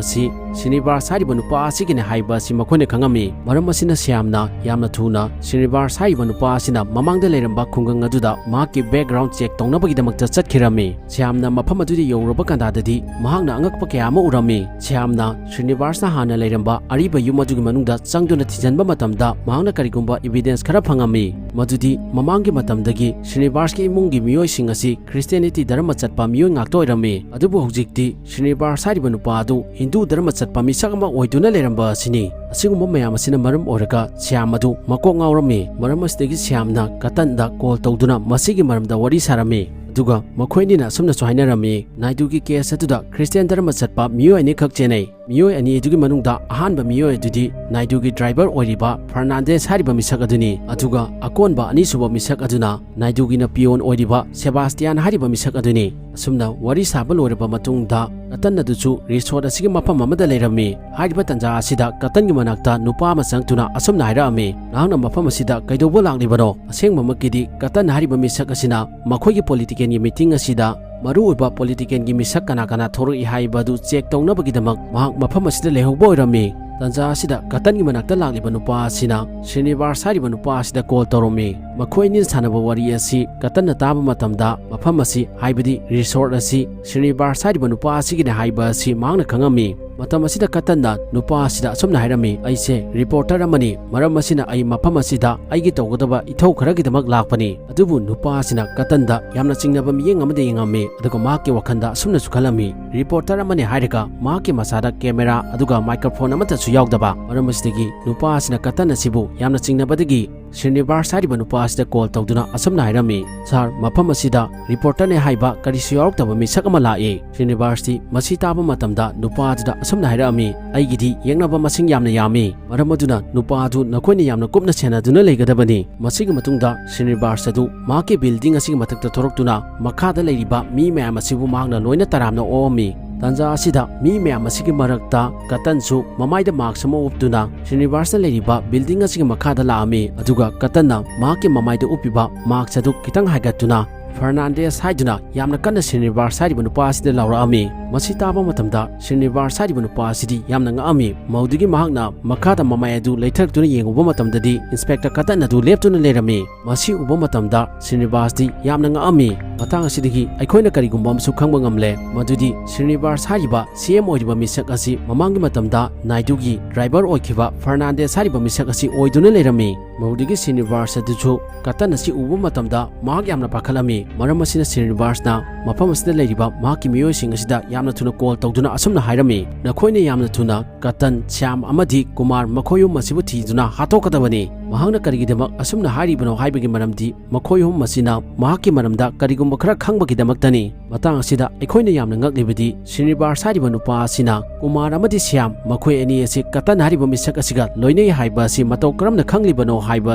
ꯑꯁꯤ ꯁ꯭ꯔꯤꯅꯤꯕꯥꯁ ꯍꯥꯏꯔꯤꯕ ꯅꯨꯄꯥ ꯑꯁꯤꯒꯤꯅꯤ ꯍꯥꯏꯕ ꯑꯁꯤ ꯃꯈꯣꯏꯅ ꯈꯪꯉꯝꯃꯤ꯫ ꯃꯔꯝ ꯑꯁꯤꯅ ꯁ꯭ꯌꯥꯝꯅ ꯌꯥꯝꯅ ꯊꯨꯅ ꯁ꯭ꯔꯤꯅꯤꯕꯥꯁ ꯍꯥꯏꯔꯤꯕ ꯅꯨꯄꯥ ꯑꯁꯤꯅ ꯃꯃꯥꯡꯗ ꯂꯩꯔꯝꯕ ꯈꯨꯡꯒꯪ ꯑꯗꯨꯗ ꯃꯍꯥꯛꯀꯤ ꯕꯦꯛꯒ꯭ꯔꯥꯎꯟ ꯆꯦꯛ ꯇꯧꯅꯕꯒꯤꯗꯃꯛꯇ ꯆꯠꯈꯤꯔꯝꯃꯤ꯫ ꯁ꯭ꯌꯥꯝꯅ ꯃꯐꯝ ꯑꯗꯨꯗ ꯌꯧꯔꯨꯔꯕ ꯀꯥꯟꯗꯗꯤ ꯃꯍꯥꯛꯅ ꯑꯉꯛꯄ ꯀꯌꯥ ꯑꯃ ꯎꯔꯝꯃꯤ꯫ ꯁ꯭ꯌꯥꯝꯅ ꯁ꯭ꯔꯤꯅꯤꯕꯥꯁꯅ ꯍꯥꯟꯅ ꯂꯩꯔꯝꯕ ꯑꯔꯤꯕ ꯌꯨꯝ ꯑꯗꯨꯒꯤ ꯃꯅꯨꯡꯗ ꯆꯪꯗꯨꯅ ꯊꯤꯖꯤꯟꯕ ꯃꯇꯝꯗ ꯃꯍꯥꯛꯅ ꯀꯔꯤꯒꯨꯝꯕ ꯏꯕꯤꯗꯦꯟꯁ ꯈꯔ ꯐꯪꯉꯝꯃꯤ, ꯃꯗꯨꯗꯤ ꯃꯃꯥꯡꯒꯤ ꯃꯇꯝꯗꯒꯤ ꯁ꯭ꯔꯤꯅꯤꯕꯥꯁꯀꯤ ꯏꯃꯨꯡꯒꯤ ꯃꯤꯑꯣꯏꯁꯤꯡ ꯑꯁꯤ ꯈ꯭ꯔꯤꯁꯇꯤꯌꯥꯅꯤꯇꯤ ꯙꯔꯃ ꯆꯠꯄ ꯃꯤꯑꯣꯏ ꯉꯥꯛꯇ ꯑꯣꯏꯔꯝꯃꯤ꯫ ꯑꯗꯨꯕꯨ ꯍꯧꯖꯤꯛꯇꯤ ꯁ꯭ꯔꯤꯅꯤꯕꯥꯁ ꯍꯥꯏꯔꯤꯕ ꯅꯨꯄꯥ ꯑꯗꯨ ꯍꯤꯟꯗꯨ ꯙꯔꯃ ꯆꯠꯄ ꯃꯤꯁꯛ ꯑꯃ ꯑꯣꯏꯗꯨꯅ ꯂꯩꯔꯝꯕ ꯑꯁꯤꯅꯤ꯫ ꯑꯁꯤꯒꯨꯝꯕ ꯃꯌꯥꯝ ꯑꯁꯤꯅ ꯃꯔꯝ ꯑꯣꯏꯔꯒ ꯁ꯭ꯌꯥꯝ ꯑꯗꯨ ꯃꯀꯣꯛ ꯉꯥꯎꯔꯝꯃꯤ꯫ ꯃꯔꯝ ꯑꯁꯤꯗꯒꯤ ꯁ꯭ꯌꯥꯝꯅ ꯀꯇꯟꯗ ꯀꯣꯜ ꯇꯧꯗꯨꯅ ꯃꯁꯤꯒꯤ ꯃꯔꯝꯗ ꯋꯥꯔꯤ ꯁꯥꯔꯝꯃꯤ꯫ ꯑꯗꯨꯒ ꯃꯈꯣꯏ ꯑꯅꯤꯅ ꯑꯁꯨꯝꯅꯁꯨ ꯍꯥꯏꯅꯔꯝꯃꯤ, "ꯅꯥꯏꯗꯨꯒꯤ ꯀꯦꯁ ꯑꯗꯨꯗ ꯈ꯭ꯔꯤꯁꯇꯤꯌꯥꯟ ꯙꯔꯃ ꯆꯠꯄ ꯃꯤꯑꯣꯏ ꯑꯅꯤꯈꯛ ꯆꯦꯟꯅꯩ꯫ ꯃꯤꯑꯣꯏ ꯑꯅꯤ ꯑꯗꯨꯒꯤ ꯃꯅꯨꯡꯗ ꯑꯍꯥꯟꯕ ꯃꯤꯑꯣꯏ ꯑꯗꯨꯗꯤ ꯅꯥꯏꯗꯨꯒꯤ ꯗ꯭ꯔꯥꯏꯚꯔ ꯑꯣꯏꯔꯤꯕ ꯐꯔꯅꯥꯟꯗꯦꯁ ꯍꯥꯏꯔꯤꯕ ꯃꯤꯁꯛ ꯑꯗꯨꯅꯤ, ꯑꯗꯨꯒ ꯑꯀꯣꯟꯕ ꯑꯅꯤꯁꯨꯕ ꯃꯤꯁꯛ ꯑꯗꯨꯅ ꯅꯥꯏꯗꯨꯒꯤꯅ ꯄꯤꯌꯣꯟ ꯑꯣꯏꯔꯤꯕ ꯁꯦꯕꯥꯁꯇꯤꯌꯥꯟ ꯍꯥꯏꯔꯤꯕ ꯃꯤꯁꯛ ꯑꯗꯨꯅꯤ꯫" ꯑꯁꯨꯝꯅ ꯋꯥꯔꯤ ꯁꯥꯕ ꯂꯣꯏꯔꯕ ꯃꯇꯨꯡꯗ ꯀꯇꯟ ꯑꯗꯨꯁꯨ ꯔꯤꯁꯣꯔꯠ ꯑꯁꯤꯒꯤ ꯃꯐꯝ ꯑꯃꯗ ꯂꯩꯔꯝꯃꯤ꯫ ꯍꯥꯏꯔꯤꯕ ꯇꯥꯟꯖꯥ ꯑꯁꯤꯗ ꯀꯇꯟꯒꯤ ꯃꯅꯥꯛꯇ ꯅꯨꯄꯥ ꯑꯃ ꯆꯪꯗꯨꯅ ꯑꯁꯨꯝꯅ ꯍꯥꯏꯔꯛꯑꯝꯃꯤ, "ꯅꯍꯥꯛꯅ ꯃꯐꯝ ꯑꯁꯤꯗ ꯀꯩꯗꯧꯕ ꯂꯥꯛꯂꯤꯕꯅꯣ?" ꯑꯁꯦꯡꯕꯃꯛꯀꯤꯗꯤ ꯀꯇꯟ ꯍꯥꯏꯔꯤꯕ ꯃꯤꯁꯛ ꯑꯁꯤꯅ ꯃꯈꯣꯏꯒꯤ ꯄꯣꯂꯤꯇꯤꯀꯦꯜꯒꯤ ꯃꯤꯇꯤꯡ ꯑꯁꯤꯗ ꯃꯔꯨꯑꯣꯏꯕ ꯄꯣꯂꯤꯇꯤꯀꯦꯜꯒꯤ ꯃꯤꯁꯛ ꯀꯅꯥ ꯀꯅꯥ ꯊꯣꯔꯛꯏ ꯍꯥꯏꯕ ꯑꯗꯨ ꯆꯦꯛ ꯇꯧꯅꯕꯒꯤꯗꯃꯛ ꯃꯍꯥꯛ ꯃꯐꯝ ꯑꯁꯤꯗ ꯂꯩꯍꯧꯕ ꯑꯣꯏꯔꯝꯃꯤ꯫ ꯇꯥꯟꯖꯥ ꯑꯁꯤꯗ ꯀꯇꯟꯒꯤ ꯃꯅꯥꯛꯇ ꯂꯥꯛꯂꯤꯕ ꯅꯨꯄꯥ ꯑꯁꯤꯅ ꯁ꯭ꯔꯤꯅꯤꯕꯥꯁ ꯍꯥꯏꯔꯤꯕ ꯅꯨꯄꯥ ꯑꯁꯤꯗ ꯀꯣꯜ ꯇꯧꯔꯝꯃꯤ꯫ ꯃꯈꯣꯏ ꯑꯅꯤꯅ ꯁꯥꯟꯅꯕ ꯋꯥꯔꯤ ꯑꯁꯤ ꯀꯇꯟꯅ ꯇꯥꯕ ꯃꯇꯝꯗ ꯃꯐꯝ ꯑꯁꯤ, ꯍꯥꯏꯕꯗꯤ ꯔꯤꯁꯣꯔꯠ ꯑꯁꯤ ꯁ꯭ꯔꯤꯅꯤꯕꯥꯁ ꯍꯥꯏꯔꯤꯕ ꯅꯨꯄꯥ ꯑꯁꯤꯒꯤꯅꯤ ꯍꯥꯏꯕ ꯑꯁꯤ ꯃꯍꯥꯛꯅ ꯈꯪꯉꯝꯃꯤ꯫ ꯃꯇꯝ ꯑꯁꯤꯗ ꯀꯇꯟꯅ ꯅꯨꯄꯥ ꯑꯁꯤꯗ ꯑꯁꯨꯝꯅ ꯍꯥꯏꯔꯝꯃꯤ, "ꯑꯩꯁꯦ ꯔꯤꯄꯣꯔꯇꯔ ꯑꯃꯅꯤ, ꯃꯔꯝ ꯑꯁꯤꯅ ꯑꯩ ꯃꯐꯝ ꯑꯁꯤꯗ ꯑꯩꯒꯤ ꯇꯧꯒꯗꯕ ꯏꯊꯧ ꯈꯔꯒꯤꯗꯃꯛ ꯂꯥꯛꯄꯅꯤ꯫" ꯑꯗꯨꯕꯨ ꯅꯨꯄꯥ ꯑꯁꯤꯅ ꯀꯇꯟꯗ ꯌꯥꯝꯅ ꯆꯤꯡꯅꯕ ꯃꯤꯠꯌꯦꯡ ꯑꯃꯗ ꯌꯦꯡꯉꯝꯃꯤ, ꯑꯗꯨꯒ ꯃꯍꯥꯛꯀꯤ ꯋꯥꯈꯜꯗ ꯑꯁꯨꯝꯅꯁꯨ ꯈꯜꯂꯝꯃꯤ, "ꯔꯤꯄꯣꯔꯇꯔ ꯑꯃꯅꯤ ꯍꯥꯏꯔꯒ ꯃꯍꯥꯛꯀꯤ ꯃꯁꯥꯗ ꯀꯦꯃꯦꯔꯥ ꯑꯗꯨꯒ ꯃꯥꯏꯀ꯭ꯔꯣꯐꯣꯟ ꯑꯃꯠꯇꯁꯨ ꯌꯥꯎꯗꯕ꯫" ꯃꯔꯝ ꯑꯁꯤꯗꯒꯤ ꯅꯨꯄꯥ ꯑꯁꯤꯅ ꯀꯇꯟ ꯑꯁꯤꯕꯨ ꯌꯥꯝꯅ ꯆꯤꯡꯅꯕꯗꯒꯤ ꯁ꯭ꯔꯤꯅꯤꯕꯥꯁ ꯍꯥꯏꯔꯤꯕ ꯅꯨꯄꯥ ꯑꯁꯤꯗ ꯀꯣꯜ ꯇꯧꯗꯨꯅ ꯑꯁꯨꯝꯅ ꯍꯥꯏꯔꯝꯃꯤ, "ꯁꯥꯔ, ꯃꯐꯝ ꯑꯁꯤꯗ ꯔꯤꯄꯣꯔꯇꯔꯅꯦ ꯍꯥꯏꯕ ꯀꯔꯤꯁꯨ ꯌꯥꯎꯔꯛꯇꯕ ꯃꯤꯁꯛ ꯑꯃ ꯂꯥꯛꯏ꯫" ꯁ꯭ꯔꯤꯅꯤꯕꯥꯁꯇꯤ ꯃꯁꯤ ꯇꯥꯕ ꯃꯇꯝꯗ ꯅꯨꯄꯥ ꯑꯗꯨꯗ ꯑꯁꯨꯝꯅ ꯍꯥꯏꯔꯛꯑꯝꯃꯤ, "ꯑꯩꯒꯤꯗꯤ ꯌꯦꯛꯅꯕ ꯃꯁꯤꯡ ꯌꯥꯝꯅ ꯌꯥꯝꯃꯤ, ꯃꯔꯝ ꯑꯗꯨꯅ ꯅꯨꯄꯥ ꯑꯗꯨ ꯅꯈꯣꯏꯅ ꯌꯥꯝꯅ ꯀꯨꯞꯅ ꯁꯦꯟꯅꯗꯨꯅ ꯂꯩꯒꯗꯕꯅꯤ꯫" ꯃꯁꯤꯒꯤ ꯃꯇꯨꯡꯗ ꯁ꯭ꯔꯤꯅꯤꯕꯥꯁ ꯑꯗꯨ ꯃꯍꯥꯛꯀꯤ ꯕꯤꯜꯗꯤꯡ ꯑꯁꯤꯒꯤ ꯃꯊꯛꯇ ꯊꯣꯔꯛꯇꯨꯅ ꯃꯈꯥꯗ ꯂꯩꯔꯤꯕ ꯃꯤ ꯃꯌꯥꯝ ꯑꯁꯤꯕꯨ ꯃꯍꯥꯛꯅ ꯂꯣꯏꯅ ꯇꯔꯥꯝꯅ ꯑꯣꯛꯑꯝꯃꯤ꯫ ꯇꯥꯟꯖꯥ ꯑꯁꯤꯗ ꯃꯤ ꯃꯌꯥꯝ ꯑꯁꯤꯒꯤ ꯃꯔꯛꯇ ꯀꯇꯟꯁꯨ ꯃꯃꯥꯏꯗ ꯃꯥꯛꯁ ꯑꯃ ꯎꯞꯇꯨꯅ ꯁ꯭ꯔꯤꯅꯤꯕꯥꯁꯅ ꯂꯩꯔꯤꯕ ꯕꯤꯜꯗꯤꯡ ꯑꯁꯤꯒꯤ ꯃꯈꯥꯗ ꯂꯥꯛꯑꯝꯃꯤ꯫ ꯑꯗꯨꯒ ꯀꯇꯟꯅ ꯃꯍꯥꯛꯀꯤ ꯃꯃꯥꯏꯗ ꯎꯞꯄꯤꯕ ꯃꯥꯛꯁ ꯑꯗꯨ ꯈꯤꯇꯪ ꯍꯥꯏꯒꯠꯇꯨꯅ "ꯐꯔꯅꯥꯟꯗꯦꯁ" ꯍꯥꯏꯗꯨꯅ ꯌꯥꯝꯅ ꯀꯟꯅ ꯁ꯭ꯔꯤꯅꯤꯕꯥꯁ ꯍꯥꯏꯔꯤꯕ ꯅꯨꯄꯥ ꯑꯁꯤꯗ ꯂꯥꯎꯔꯛꯑꯝꯃꯤ꯫ ꯃꯁꯤ ꯇꯥꯕ ꯃꯇꯝꯗ ꯁ꯭ꯔꯤꯅꯤꯕꯥꯁ ꯍꯥꯏꯔꯤꯕ ꯅꯨꯄꯥ ꯑꯁꯤꯗꯤ ꯌꯥꯝꯅ ꯉꯛꯑꯝꯃꯤ꯫ ꯃꯗꯨꯗꯒꯤ ꯃꯍꯥꯛꯅ ꯃꯈꯥꯗ ꯃꯃꯥꯏ ꯑꯗꯨ ꯂꯩꯊꯔꯛꯇꯨꯅ ꯌꯦꯡꯉꯨꯕ ꯃꯇꯝꯗꯗꯤ ꯏꯟꯁꯄꯦꯛꯇꯔ ꯀꯇꯟ ꯑꯗꯨ ꯂꯦꯞꯇꯨꯅ ꯂꯩꯔꯝꯃꯤ꯫ ꯃꯁꯤ ꯎꯕ ꯃꯇꯝꯗ ꯁ꯭ꯔꯤꯅꯤꯕꯥꯁꯇꯤ ꯌꯥꯝꯅ ꯉꯛꯑꯝꯃꯤ꯫ ꯃꯇꯥꯡ ꯑꯁꯤꯗꯒꯤ ꯑꯩꯈꯣꯏꯅ ꯀꯔꯤꯒꯨꯝꯕ ꯑꯃꯁꯨ ꯈꯪꯕ ꯉꯝꯂꯦ, ꯃꯗꯨꯗꯤ ꯁ꯭ꯔꯤꯅꯤꯕꯥꯁ ꯍꯥꯏꯔꯤꯕ ꯁꯤ ꯑꯦꯝ ꯑꯣꯏꯔꯤꯕ ꯃꯤꯁꯛ ꯑꯁꯤ ꯃꯃꯥꯡꯒꯤ ꯃꯇꯝꯗ ꯅꯥꯏꯗꯨꯒꯤ ꯗ꯭ꯔꯥꯏꯚꯔ ꯑꯣꯏꯈꯤꯕ ꯐꯔꯅꯥꯟꯗꯦꯁ ꯍꯥꯏꯔꯤꯕ ꯃꯤꯁꯛ ꯑꯁꯤ ꯑꯣꯏꯗꯨꯅ ꯂꯩꯔꯝꯃꯤ꯫ ꯃꯗꯨꯗꯒꯤ ꯁ꯭ꯔꯤꯅꯤꯕꯥꯁ ꯑꯗꯨꯁꯨ ꯀꯇꯟ ꯑꯁꯤ ꯎꯕ ꯃꯇꯝꯗ ꯃꯍꯥꯛ ꯌꯥꯝꯅ ꯄꯥꯈꯠꯂꯝꯃꯤ꯫ ꯃꯔꯝ ꯑꯁꯤꯅ ꯁ꯭ꯔꯤꯅꯤꯕꯥꯁꯅ ꯃꯐꯝ ꯑꯁꯤꯗ ꯂꯩꯔꯤꯕ ꯃꯍꯥꯛꯀꯤ ꯃꯤꯑꯣꯏꯁꯤꯡ ꯑꯁꯤꯗ ꯌꯥꯝꯅ ꯊꯨꯅ ꯀꯣꯜ ꯇꯧꯗꯨꯅ ꯑꯁꯨꯝꯅ ꯍꯥꯏꯔꯝꯃꯤ, "ꯅꯈꯣꯏꯅ ꯌꯥꯝꯅ ꯊꯨꯅ ꯀꯇꯟ, ꯁ꯭ꯌꯥꯝ ꯑꯃꯗꯤ ꯀꯨꯃꯥꯔ ꯃꯈꯣꯏ ꯑꯍꯨꯝ ꯑꯁꯤꯕꯨ ꯊꯤꯗꯨꯅ ꯍꯥꯠꯇꯣꯛꯀꯗꯕꯅꯤ"꯫ ꯃꯍꯥꯛꯅ ꯀꯔꯤꯒꯤꯗꯃꯛ ꯑꯁꯨꯝꯅ ꯍꯥꯏꯔꯤꯕꯅꯣ ꯍꯥꯏꯕꯒꯤ ꯃꯔꯝꯗꯤ ꯃꯈꯣꯏ ꯑꯍꯨꯝ ꯑꯁꯤꯅ ꯃꯍꯥꯛꯀꯤ ꯃꯔꯝꯗ ꯀꯔꯤꯒꯨꯝꯕ ꯈꯔ ꯈꯪꯕꯒꯤꯗꯃꯛꯇꯅꯤ꯫ ꯃꯇꯥꯡ ꯑꯁꯤꯗ ꯑꯩꯈꯣꯏꯅ ꯌꯥꯝꯅ ꯉꯛꯂꯤꯕꯗꯤ ꯁ꯭ꯔꯤꯅꯤꯕꯥꯁ ꯍꯥꯏꯔꯤꯕ ꯅꯨꯄꯥ ꯑꯁꯤꯅ ꯀꯨꯃꯥꯔ ꯑꯃꯗꯤ ꯁ꯭ꯌꯥꯝ ꯃꯈꯣꯏ ꯑꯅꯤ ꯑꯁꯤ ꯀꯇꯟ ꯍꯥꯏꯔꯤꯕ ꯃꯤꯁꯛ ꯑꯁꯤꯒ ꯂꯣꯏꯅꯩ ꯍꯥꯏꯕ ꯑꯁꯤ ꯃꯇꯧ ꯀꯔꯝꯅ ꯈꯪꯂꯤꯕꯅꯣ ꯍꯥꯏꯕ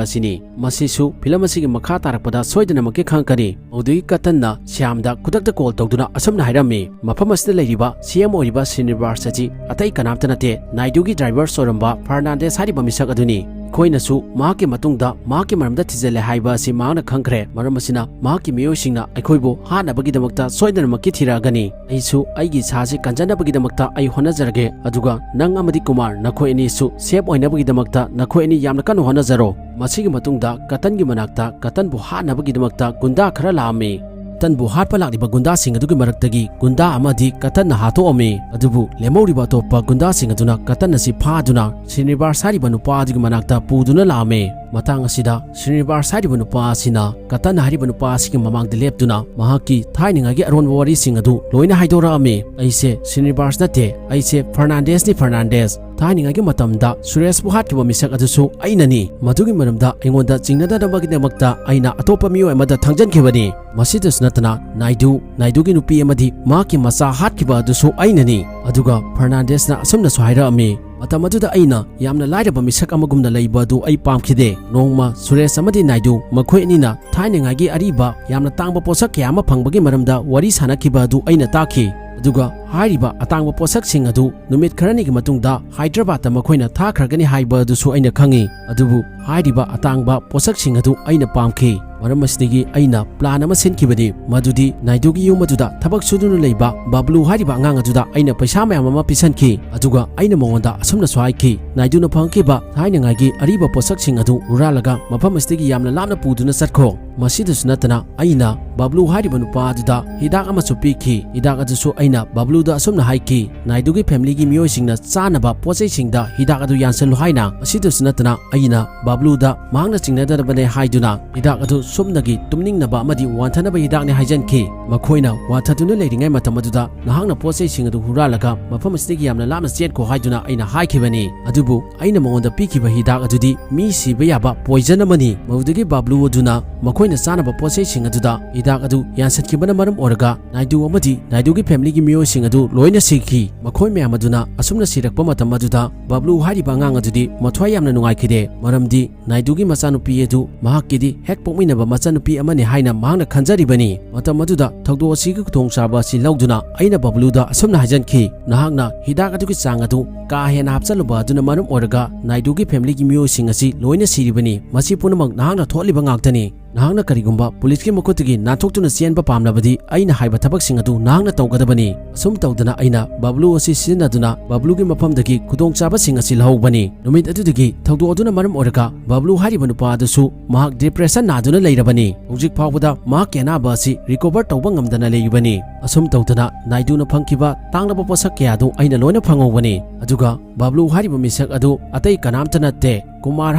ꯑꯁꯤꯅꯤ꯫ ꯃꯁꯤꯁꯨ ꯐꯤꯂꯝ ꯑꯁꯤꯒꯤ ꯃꯈꯥ ꯇꯥꯔꯛꯄꯗ ꯁꯣꯏꯗꯅꯃꯛꯀꯤ ꯈꯪꯉꯛꯀꯅꯤ꯫ ꯃꯗꯨꯗꯒꯤ ꯀꯇꯟꯅ ꯁ꯭ꯌꯥꯝꯗ ꯈꯨꯗꯛꯇ ꯀꯣꯜ ꯇꯧꯗꯨꯅ ꯑꯁꯨꯝꯅ ꯍꯥꯏꯔꯝꯃꯤ, "ꯃꯐꯝ ꯑꯁꯤꯗ ꯂꯩꯔꯤꯕ ꯁꯤ ꯑꯦꯝ ꯑꯣꯏꯔꯤꯕ ꯁ꯭ꯔꯤꯅꯤꯕꯥꯁ ꯑꯁꯤ ꯑꯇꯩ ꯀꯅꯥꯝꯇ ꯅꯠꯇꯦ, ꯅꯥꯏꯗꯨꯒꯤ ꯗ꯭ꯔꯥꯏꯚꯔ ꯑꯣꯏꯔꯝꯕ ꯐꯔꯅꯥꯟꯗꯦꯁ ꯍꯥꯏꯔꯤꯕ ꯃꯤꯁꯛ ꯑꯗꯨꯅꯤ꯫ ꯑꯩꯈꯣꯏꯅꯁꯨ ꯃꯍꯥꯛꯀꯤ ꯃꯇꯨꯡꯗ ꯃꯍꯥꯛꯀꯤ ꯃꯔꯝꯗ ꯊꯤꯖꯤꯜꯂꯦ ꯍꯥꯏꯕ ꯑꯁꯤ ꯃꯍꯥꯛꯅ ꯈꯪꯈ꯭ꯔꯦ꯫ ꯃꯔꯝ ꯑꯁꯤꯅ ꯃꯍꯥꯛꯀꯤ ꯃꯤꯑꯣꯏꯁꯤꯡꯅ ꯑꯩꯈꯣꯏꯕꯨ ꯍꯥꯠꯅꯕꯒꯤꯗꯃꯛꯇ ꯁꯣꯏꯗꯅꯃꯛꯀꯤ ꯊꯤꯔꯛꯑꯒꯅꯤ꯫ ꯑꯩꯁꯨ ꯑꯩꯒꯤ ꯏꯁꯥꯁꯤ ꯀꯟꯖꯅꯕꯒꯤꯗꯃꯛꯇ ꯑꯩ ꯍꯣꯠꯅꯖꯔꯒꯦ, ꯑꯗꯨꯒ ꯅꯪ ꯑꯃꯗꯤ ꯀꯨꯃꯥꯔ ꯅꯈꯣꯏ ꯑꯅꯤꯁꯨ ꯁꯦꯐ ꯑꯣꯏꯅꯕꯒꯤꯗꯃꯛꯇ ꯅꯈꯣꯏ ꯑꯅꯤ ꯌꯥꯝꯅ ꯀꯟꯅ ꯍꯣꯠꯅꯖꯔꯣ"꯫ ꯃꯁꯤꯒꯤ ꯃꯇꯨꯡꯗ ꯀꯇꯟꯒꯤ ꯃꯅꯥꯛꯇ ꯀꯇꯟꯕꯨ ꯍꯥꯠꯅꯕꯒꯤꯗꯃꯛꯇ ꯒꯨꯟꯗꯥ ꯈꯔ ꯂꯥꯛꯑꯝꯃꯤ꯫ ꯀꯇꯟꯕꯨ ꯍꯥꯠꯄ ꯂꯥꯛꯂꯤꯕ ꯒꯨꯟꯗꯥꯁꯤꯡ ꯑꯗꯨꯒꯤ ꯃꯔꯛꯇꯒꯤ ꯒꯨꯟꯗꯥ ꯑꯃꯗꯤ ꯀꯇꯟꯅ ꯍꯥꯠꯇꯣꯛꯑꯝꯃꯤ꯫ ꯑꯗꯨꯕꯨ ꯂꯦꯝꯍꯧꯔꯤꯕ ꯑꯇꯣꯞꯄ ꯒꯨꯟꯗꯥꯁꯤꯡ ꯑꯗꯨꯅ ꯀꯇꯟ ꯑꯁꯤ ꯐꯥꯗꯨꯅ ꯁ꯭ꯔꯤꯅꯤꯕꯥꯁ ꯍꯥꯏꯔꯤꯕ ꯅꯨꯄꯥ ꯑꯗꯨꯒꯤ ꯃꯅꯥꯛꯇ ꯄꯨꯗꯨꯅ ꯂꯥꯛꯑꯝꯃꯤ꯫ ꯃꯇꯥꯡ ꯑꯁꯤꯗ ꯁ꯭ꯔꯤꯅꯤꯕꯥꯁ ꯍꯥꯏꯔꯤꯕ ꯅꯨꯄꯥ ꯑꯁꯤꯅ ꯀꯇꯟ ꯍꯥꯏꯔꯤꯕ ꯅꯨꯄꯥ ꯑꯁꯤꯒꯤ ꯃꯃꯥꯡꯗ ꯂꯦꯞꯇꯨꯅ ꯃꯍꯥꯛꯀꯤ ꯊꯥꯏꯅꯉꯥꯏꯒꯤ ꯑꯔꯣꯟꯕ ꯋꯥꯔꯤꯁꯤꯡ ꯑꯗꯨ ꯂꯣꯏꯅ ꯍꯥꯏꯗꯣꯔꯛꯑꯝꯃꯤ꯫ "ꯑꯩꯁꯦ ꯁ꯭ꯔꯤꯅꯤꯕꯥꯁ ꯅꯠꯇꯦ, ꯑꯩꯁꯦ ꯐꯔꯅꯥꯟꯗꯦꯁꯅꯤ, ꯐꯔꯅꯥꯟꯗꯦꯁ꯫ ꯊꯥꯏꯅꯉꯥꯏꯒꯤ ꯃꯇꯝꯗ ꯁꯨꯔꯦꯁꯄꯨ ꯍꯥꯠꯈꯤꯕ ꯃꯤꯁꯛ ꯑꯗꯨꯁꯨ ꯑꯩꯅꯅꯤ꯫ ꯃꯗꯨꯒꯤ ꯃꯔꯝꯗ ꯑꯩꯉꯣꯟꯗ ꯆꯤꯡꯅꯗꯅꯕꯒꯤꯗꯃꯛꯇ ꯑꯩꯅ ꯑꯇꯣꯞꯄ ꯃꯤꯑꯣꯏ ꯑꯃꯗ ꯊꯥꯡꯖꯟꯈꯤꯕꯅꯤ꯫ ꯃꯁꯤꯗꯁꯨ ꯅꯠꯇꯅ ꯅꯥꯏꯗꯨ, ꯅꯥꯏꯗꯨꯒꯤ ꯅꯨꯄꯤ ꯑꯃꯗꯤ ꯃꯍꯥꯛꯀꯤ ꯃꯆꯥ ꯍꯥꯠꯈꯤꯕ ꯑꯗꯨꯁꯨ ꯑꯩꯅꯅꯤ"꯫ ꯑꯗꯨꯒ ꯐꯔꯅꯥꯟꯗꯦꯁꯅ ꯑꯁꯨꯝꯅꯁꯨ ꯍꯥꯏꯔꯛꯑꯝꯃꯤ, "ꯃꯇꯝ ꯑꯗꯨꯗ ꯑꯩꯅ ꯌꯥꯝꯅ ꯂꯥꯏꯔꯕ ꯃꯤꯁꯛ ꯑꯃꯒꯨꯝꯅ ꯂꯩꯕ ꯑꯗꯨ ꯑꯩ ꯄꯥꯝꯈꯤꯗꯦ꯫ ꯅꯣꯡꯃ ꯁꯨꯔꯦꯁ ꯑꯃꯗꯤ ꯅꯥꯏꯗꯨ ꯃꯈꯣꯏ ꯑꯅꯤꯅ ꯊꯥꯏꯅꯉꯥꯏꯒꯤ ꯑꯔꯤꯕ ꯌꯥꯝꯅ ꯇꯥꯡꯕ ꯄꯣꯠꯁꯛ ꯀꯌꯥ ꯑꯃ ꯐꯪꯕꯒꯤ ꯃꯔꯝꯗ ꯋꯥꯔꯤ ꯁꯥꯟꯅꯈꯤꯕ ꯑꯗꯨ ꯑꯩꯅ ꯇꯥꯈꯤ꯫ ꯑꯗꯨꯒ ꯍꯥꯏꯔꯤꯕ ꯑꯇꯥꯡꯕ ꯄꯣꯠꯁꯛꯁꯤꯡ ꯑꯗꯨ ꯅꯨꯃꯤꯠ ꯈꯔꯅꯤꯒꯤ ꯃꯇꯨꯡꯗ ꯍꯥꯏꯗ꯭ꯔꯕꯥꯗꯇ ꯃꯈꯣꯏꯅ ꯊꯥꯈ꯭ꯔꯒꯅꯤ ꯍꯥꯏꯕ ꯑꯗꯨꯁꯨ ꯑꯩꯅ ꯈꯪꯏ꯫ ꯑꯗꯨꯕꯨ ꯍꯥꯏꯔꯤꯕ ꯑꯇꯥꯡꯕ ꯄꯣꯠꯁꯛꯁꯤꯡ ꯑꯗꯨ ꯑꯩꯅ ꯄꯥꯝꯈꯤ꯫ ꯃꯔꯝ ꯑꯁꯤꯗꯒꯤ ꯑꯩꯅ plan ꯑꯃ ꯁꯤꯟꯈꯤꯕꯅꯤ, ꯃꯗꯨꯗꯤ ꯅꯥꯏꯗꯨꯒꯤ ꯌꯨꯝ ꯑꯗꯨꯗ ꯊꯕꯛ ꯁꯨꯗꯨꯅ ꯂꯩꯕ ꯕꯕ꯭ꯂꯨ ꯍꯥꯏꯔꯤꯕ ꯑꯉꯥꯡ ꯑꯗꯨꯗ ꯑꯩꯅ ꯄꯩꯁꯥ ꯃꯌꯥꯝ ꯑꯃ ꯄꯤꯁꯟꯈꯤ꯫ ꯑꯗꯨꯒ ꯑꯩꯅ ꯃꯉꯣꯟꯗ ꯑꯁꯨꯝꯅꯁꯨ ꯍꯥꯏꯈꯤ, "ꯅꯥꯏꯗꯨꯅ ꯐꯪꯈꯤꯕ ꯊꯥꯏꯅꯉꯥꯏꯒꯤ ꯑꯔꯤꯕ ꯄꯣꯠꯁꯛꯁꯤꯡ ꯑꯗꯨ ꯍꯨꯔꯥꯜꯂꯒ ꯃꯐꯝ ꯑꯁꯤꯗꯒꯤ ꯌꯥꯝꯅ ꯂꯥꯞꯅ ꯄꯨꯗꯨꯅ ꯆꯠꯈꯣ꯫" ꯃꯁꯤꯗꯁꯨ ꯅꯠꯇꯅ ꯑꯩꯅ ꯕꯕ꯭ꯂꯨ ꯍꯥꯏꯔꯤꯕ ꯅꯨꯄꯥ ꯑꯗꯨꯗ ꯍꯤꯗꯥꯛ ꯑꯃꯁꯨ ꯄꯤꯈꯤ꯫ ꯍꯤꯗꯥꯛ ꯑꯗꯨꯁꯨ ꯑꯩꯅ ꯕꯕ꯭ꯂꯨꯗ ꯑꯁꯨꯝꯅ ꯍꯥꯏꯈꯤ, "ꯅꯥꯏꯗꯨꯒꯤ familyꯒꯤ ꯃꯤꯑꯣꯏꯁꯤꯡꯅ ꯆꯥꯅꯕ ꯄꯣꯠꯆꯩꯁꯤꯡꯗ ꯍꯤꯗꯥꯛ ꯑꯗꯨ ꯌꯥꯟꯁꯤꯜꯂꯨ" ꯍꯥꯏꯅ꯫ ꯃꯁꯤꯗꯁꯨ ꯅꯠꯇꯅ ꯑꯩꯅ ꯕꯕ꯭ꯂꯨꯗ ꯃꯍꯥꯛꯅ ꯆꯤꯡꯅꯗꯅꯕꯅꯦ ꯍꯥꯏꯗꯨꯅ ꯍꯤꯗꯥꯛ ꯑꯗꯨ ꯁꯨꯞꯅꯒꯤ ꯇꯨꯝꯅꯤꯡꯅꯕ ꯑꯃꯗꯤ ꯋꯥꯟꯊꯅꯕ ꯍꯤꯗꯥꯛꯅꯤ ꯍꯥꯏꯖꯟꯈꯤ꯫ ꯃꯈꯣꯏꯅ ꯋꯥꯟꯊꯗꯨꯅ ꯂꯩꯔꯤꯉꯩ ꯃꯇꯝ ꯑꯗꯨꯗ ꯅꯍꯥꯛꯅ ꯄꯣꯠꯆꯩꯁꯤꯡ ꯑꯗꯨ ꯍꯨꯔꯥꯜꯂꯒ ꯃꯐꯝ ꯑꯁꯤꯗꯒꯤ ꯌꯥꯝꯅ ꯂꯥꯞꯅ ꯆꯦꯟꯈꯣ ꯍꯥꯏꯗꯨꯅ ꯑꯩꯅ ꯍꯥꯏꯈꯤꯕꯅꯤ꯫ ꯑꯗꯨꯕꯨ ꯑꯩꯅ ꯃꯉꯣꯟꯗ ꯄꯤꯈꯤꯕ ꯍꯤꯗꯥꯛ ꯑꯗꯨꯗꯤ ꯃꯤ ꯁꯤꯕ ꯌꯥꯕ poison ꯑꯃꯅꯤ꯫ ꯃꯗꯨꯗꯒꯤ ꯕꯕ꯭ꯂꯨ ꯑꯗꯨꯅ ꯃꯈꯣꯏꯅ ꯆꯥꯅꯕ ꯄꯣꯠꯆꯩꯁꯤꯡ ꯑꯗꯨꯗ ꯍꯤꯗꯥꯛ ꯑꯗꯨ ꯌꯥꯟꯁꯤꯟꯈꯤꯕꯅ ꯃꯔꯝ ꯑꯣꯏꯔꯒ ꯅꯥꯏꯗꯨ ꯑꯃꯗꯤ ꯅꯥꯏꯗꯨꯒꯤ familyꯒꯤ ꯃꯤꯑꯣꯏꯁꯤꯡ ꯑꯗꯨ ꯂꯣꯏꯅ ꯁꯤꯈꯤ꯫ ꯃꯈꯣꯏ ꯃꯌꯥꯝ ꯑꯗꯨꯅ ꯑꯁꯨꯝꯅ ꯁꯤꯔꯛꯄ ꯃꯇꯝ ꯑꯗꯨꯗ ꯕꯕ꯭ꯂꯨ ꯍꯥꯏꯔꯤꯕ ꯑꯉꯥꯡ ꯑꯗꯨꯗꯤ ꯃꯊ꯭ꯋꯥꯏ ꯌꯥꯝꯅ ꯅꯨꯡꯉꯥꯏꯈꯤꯗꯦ, ꯃꯔꯝꯗꯤ ꯅꯥꯏꯗꯨꯒꯤ ꯃꯆꯥꯅꯨꯄꯤ ꯑꯗꯨ ꯃꯍꯥꯛꯀꯤꯗꯤ ꯍꯦꯛ ꯄꯣꯛꯃꯤꯟꯅꯕ ꯃꯆꯥꯅꯨꯄꯤ ꯑꯃꯅꯤ ꯍꯥꯏꯅ ꯃꯍꯥꯛꯅ ꯈꯟꯖꯔꯤꯕꯅꯤ꯫ ꯃꯇꯝ ꯑꯗꯨꯗ ꯊꯧꯗꯣꯛ ꯑꯁꯤꯒꯤ ꯈꯨꯗꯣꯡꯆꯥꯕ ꯑꯁꯤ ꯂꯧꯗꯨꯅ ꯑꯩꯅ ꯕꯕ꯭ꯂꯨꯗ ꯑꯁꯨꯝꯅ ꯍꯥꯏꯖꯟꯈꯤ, "ꯅꯍꯥꯛꯅ ꯍꯤꯗꯥꯛ ꯑꯗꯨꯒꯤ ꯆꯥꯡ ꯑꯗꯨ ꯀꯥ ꯍꯦꯟꯅ ꯍꯥꯞꯆꯜꯂꯨꯕ ꯑꯗꯨꯅ ꯃꯔꯝ ꯑꯣꯏꯔꯒ ꯅꯥꯏꯗꯨꯒꯤ familyꯒꯤ ꯃꯤꯑꯣꯏꯁꯤꯡ ꯑꯁꯤ ꯂꯣꯏꯅ ꯁꯤꯔꯤꯕꯅꯤ꯫ ꯃꯁꯤ ꯄꯨꯝꯅꯃꯛ ꯅꯍꯥꯛꯅ ꯊꯣꯛꯍꯜꯂꯤꯕ ꯉꯥꯛꯇꯅꯤ꯫ ꯅꯍꯥꯛꯅ ꯀꯔꯤꯒꯨꯝꯕ ꯄꯨꯂꯤꯁꯀꯤ ꯃꯈꯨꯠꯇꯒꯤ ꯅꯥꯟꯊꯣꯛꯇꯨꯅ ꯆꯦꯟꯕ ꯄꯥꯝꯂꯕꯗꯤ ꯑꯩꯅ ꯍꯥꯏꯕ ꯊꯕꯛꯁꯤꯡ ꯑꯗꯨ ꯅꯍꯥꯛꯅ ꯇꯧꯒꯗꯕꯅꯤ꯫" ꯑꯁꯨꯝ ꯇꯧꯗꯅ ꯑꯩꯅ ꯕꯕ꯭ꯂꯨ ꯑꯁꯤ ꯁꯤꯖꯤꯟꯅꯗꯨꯅ ꯕꯕ꯭ꯂꯨꯒꯤ ꯃꯐꯝꯗꯒꯤ ꯈꯨꯗꯣꯡꯆꯥꯕꯁꯤꯡ ꯑꯁꯤ ꯂꯧꯍꯧꯕꯅꯤ꯫ ꯅꯨꯃꯤꯠ ꯑꯗꯨꯗꯒꯤ ꯊꯧꯗꯣꯛ ꯑꯗꯨꯅ ꯃꯔꯝ ꯑꯣꯏꯔꯒ ꯕꯕ꯭ꯂꯨ ꯍꯥꯏꯔꯤꯕ ꯅꯨꯄꯥ ꯑꯗꯨꯁꯨ ꯃꯍꯥꯛ depression ꯅꯥꯗꯨꯅ ꯂꯩꯔꯕꯅꯤ꯫ ꯍꯧꯖꯤꯛ ꯐꯥꯎꯕꯗ ꯃꯍꯥꯛꯀꯤ ꯑꯅꯥꯕ ꯑꯁꯤ recover ꯇꯧꯕ ꯉꯝꯗꯅ ꯂꯩꯔꯤꯕꯅꯤ꯫ ꯑꯁꯨꯝ ꯇꯧꯗꯅ ꯅꯥꯏꯗꯨꯅ ꯐꯪꯈꯤꯕ ꯇꯥꯡꯂꯕ ꯄꯣꯠꯁꯛ ꯀꯌꯥ ꯑꯗꯨ ꯑꯩꯅ ꯂꯣꯏꯅ ꯐꯪꯍꯧꯕꯅꯤ꯫ ꯑꯗꯨꯒ ꯕꯕ꯭ꯂꯨ ꯍꯥꯏꯔꯤꯕ ꯃꯤꯁꯛ ꯑꯗꯨ ꯑꯇꯩ ꯀꯅꯥꯝꯇ ꯅꯠꯇꯦ, ꯀꯨꯃꯥꯔ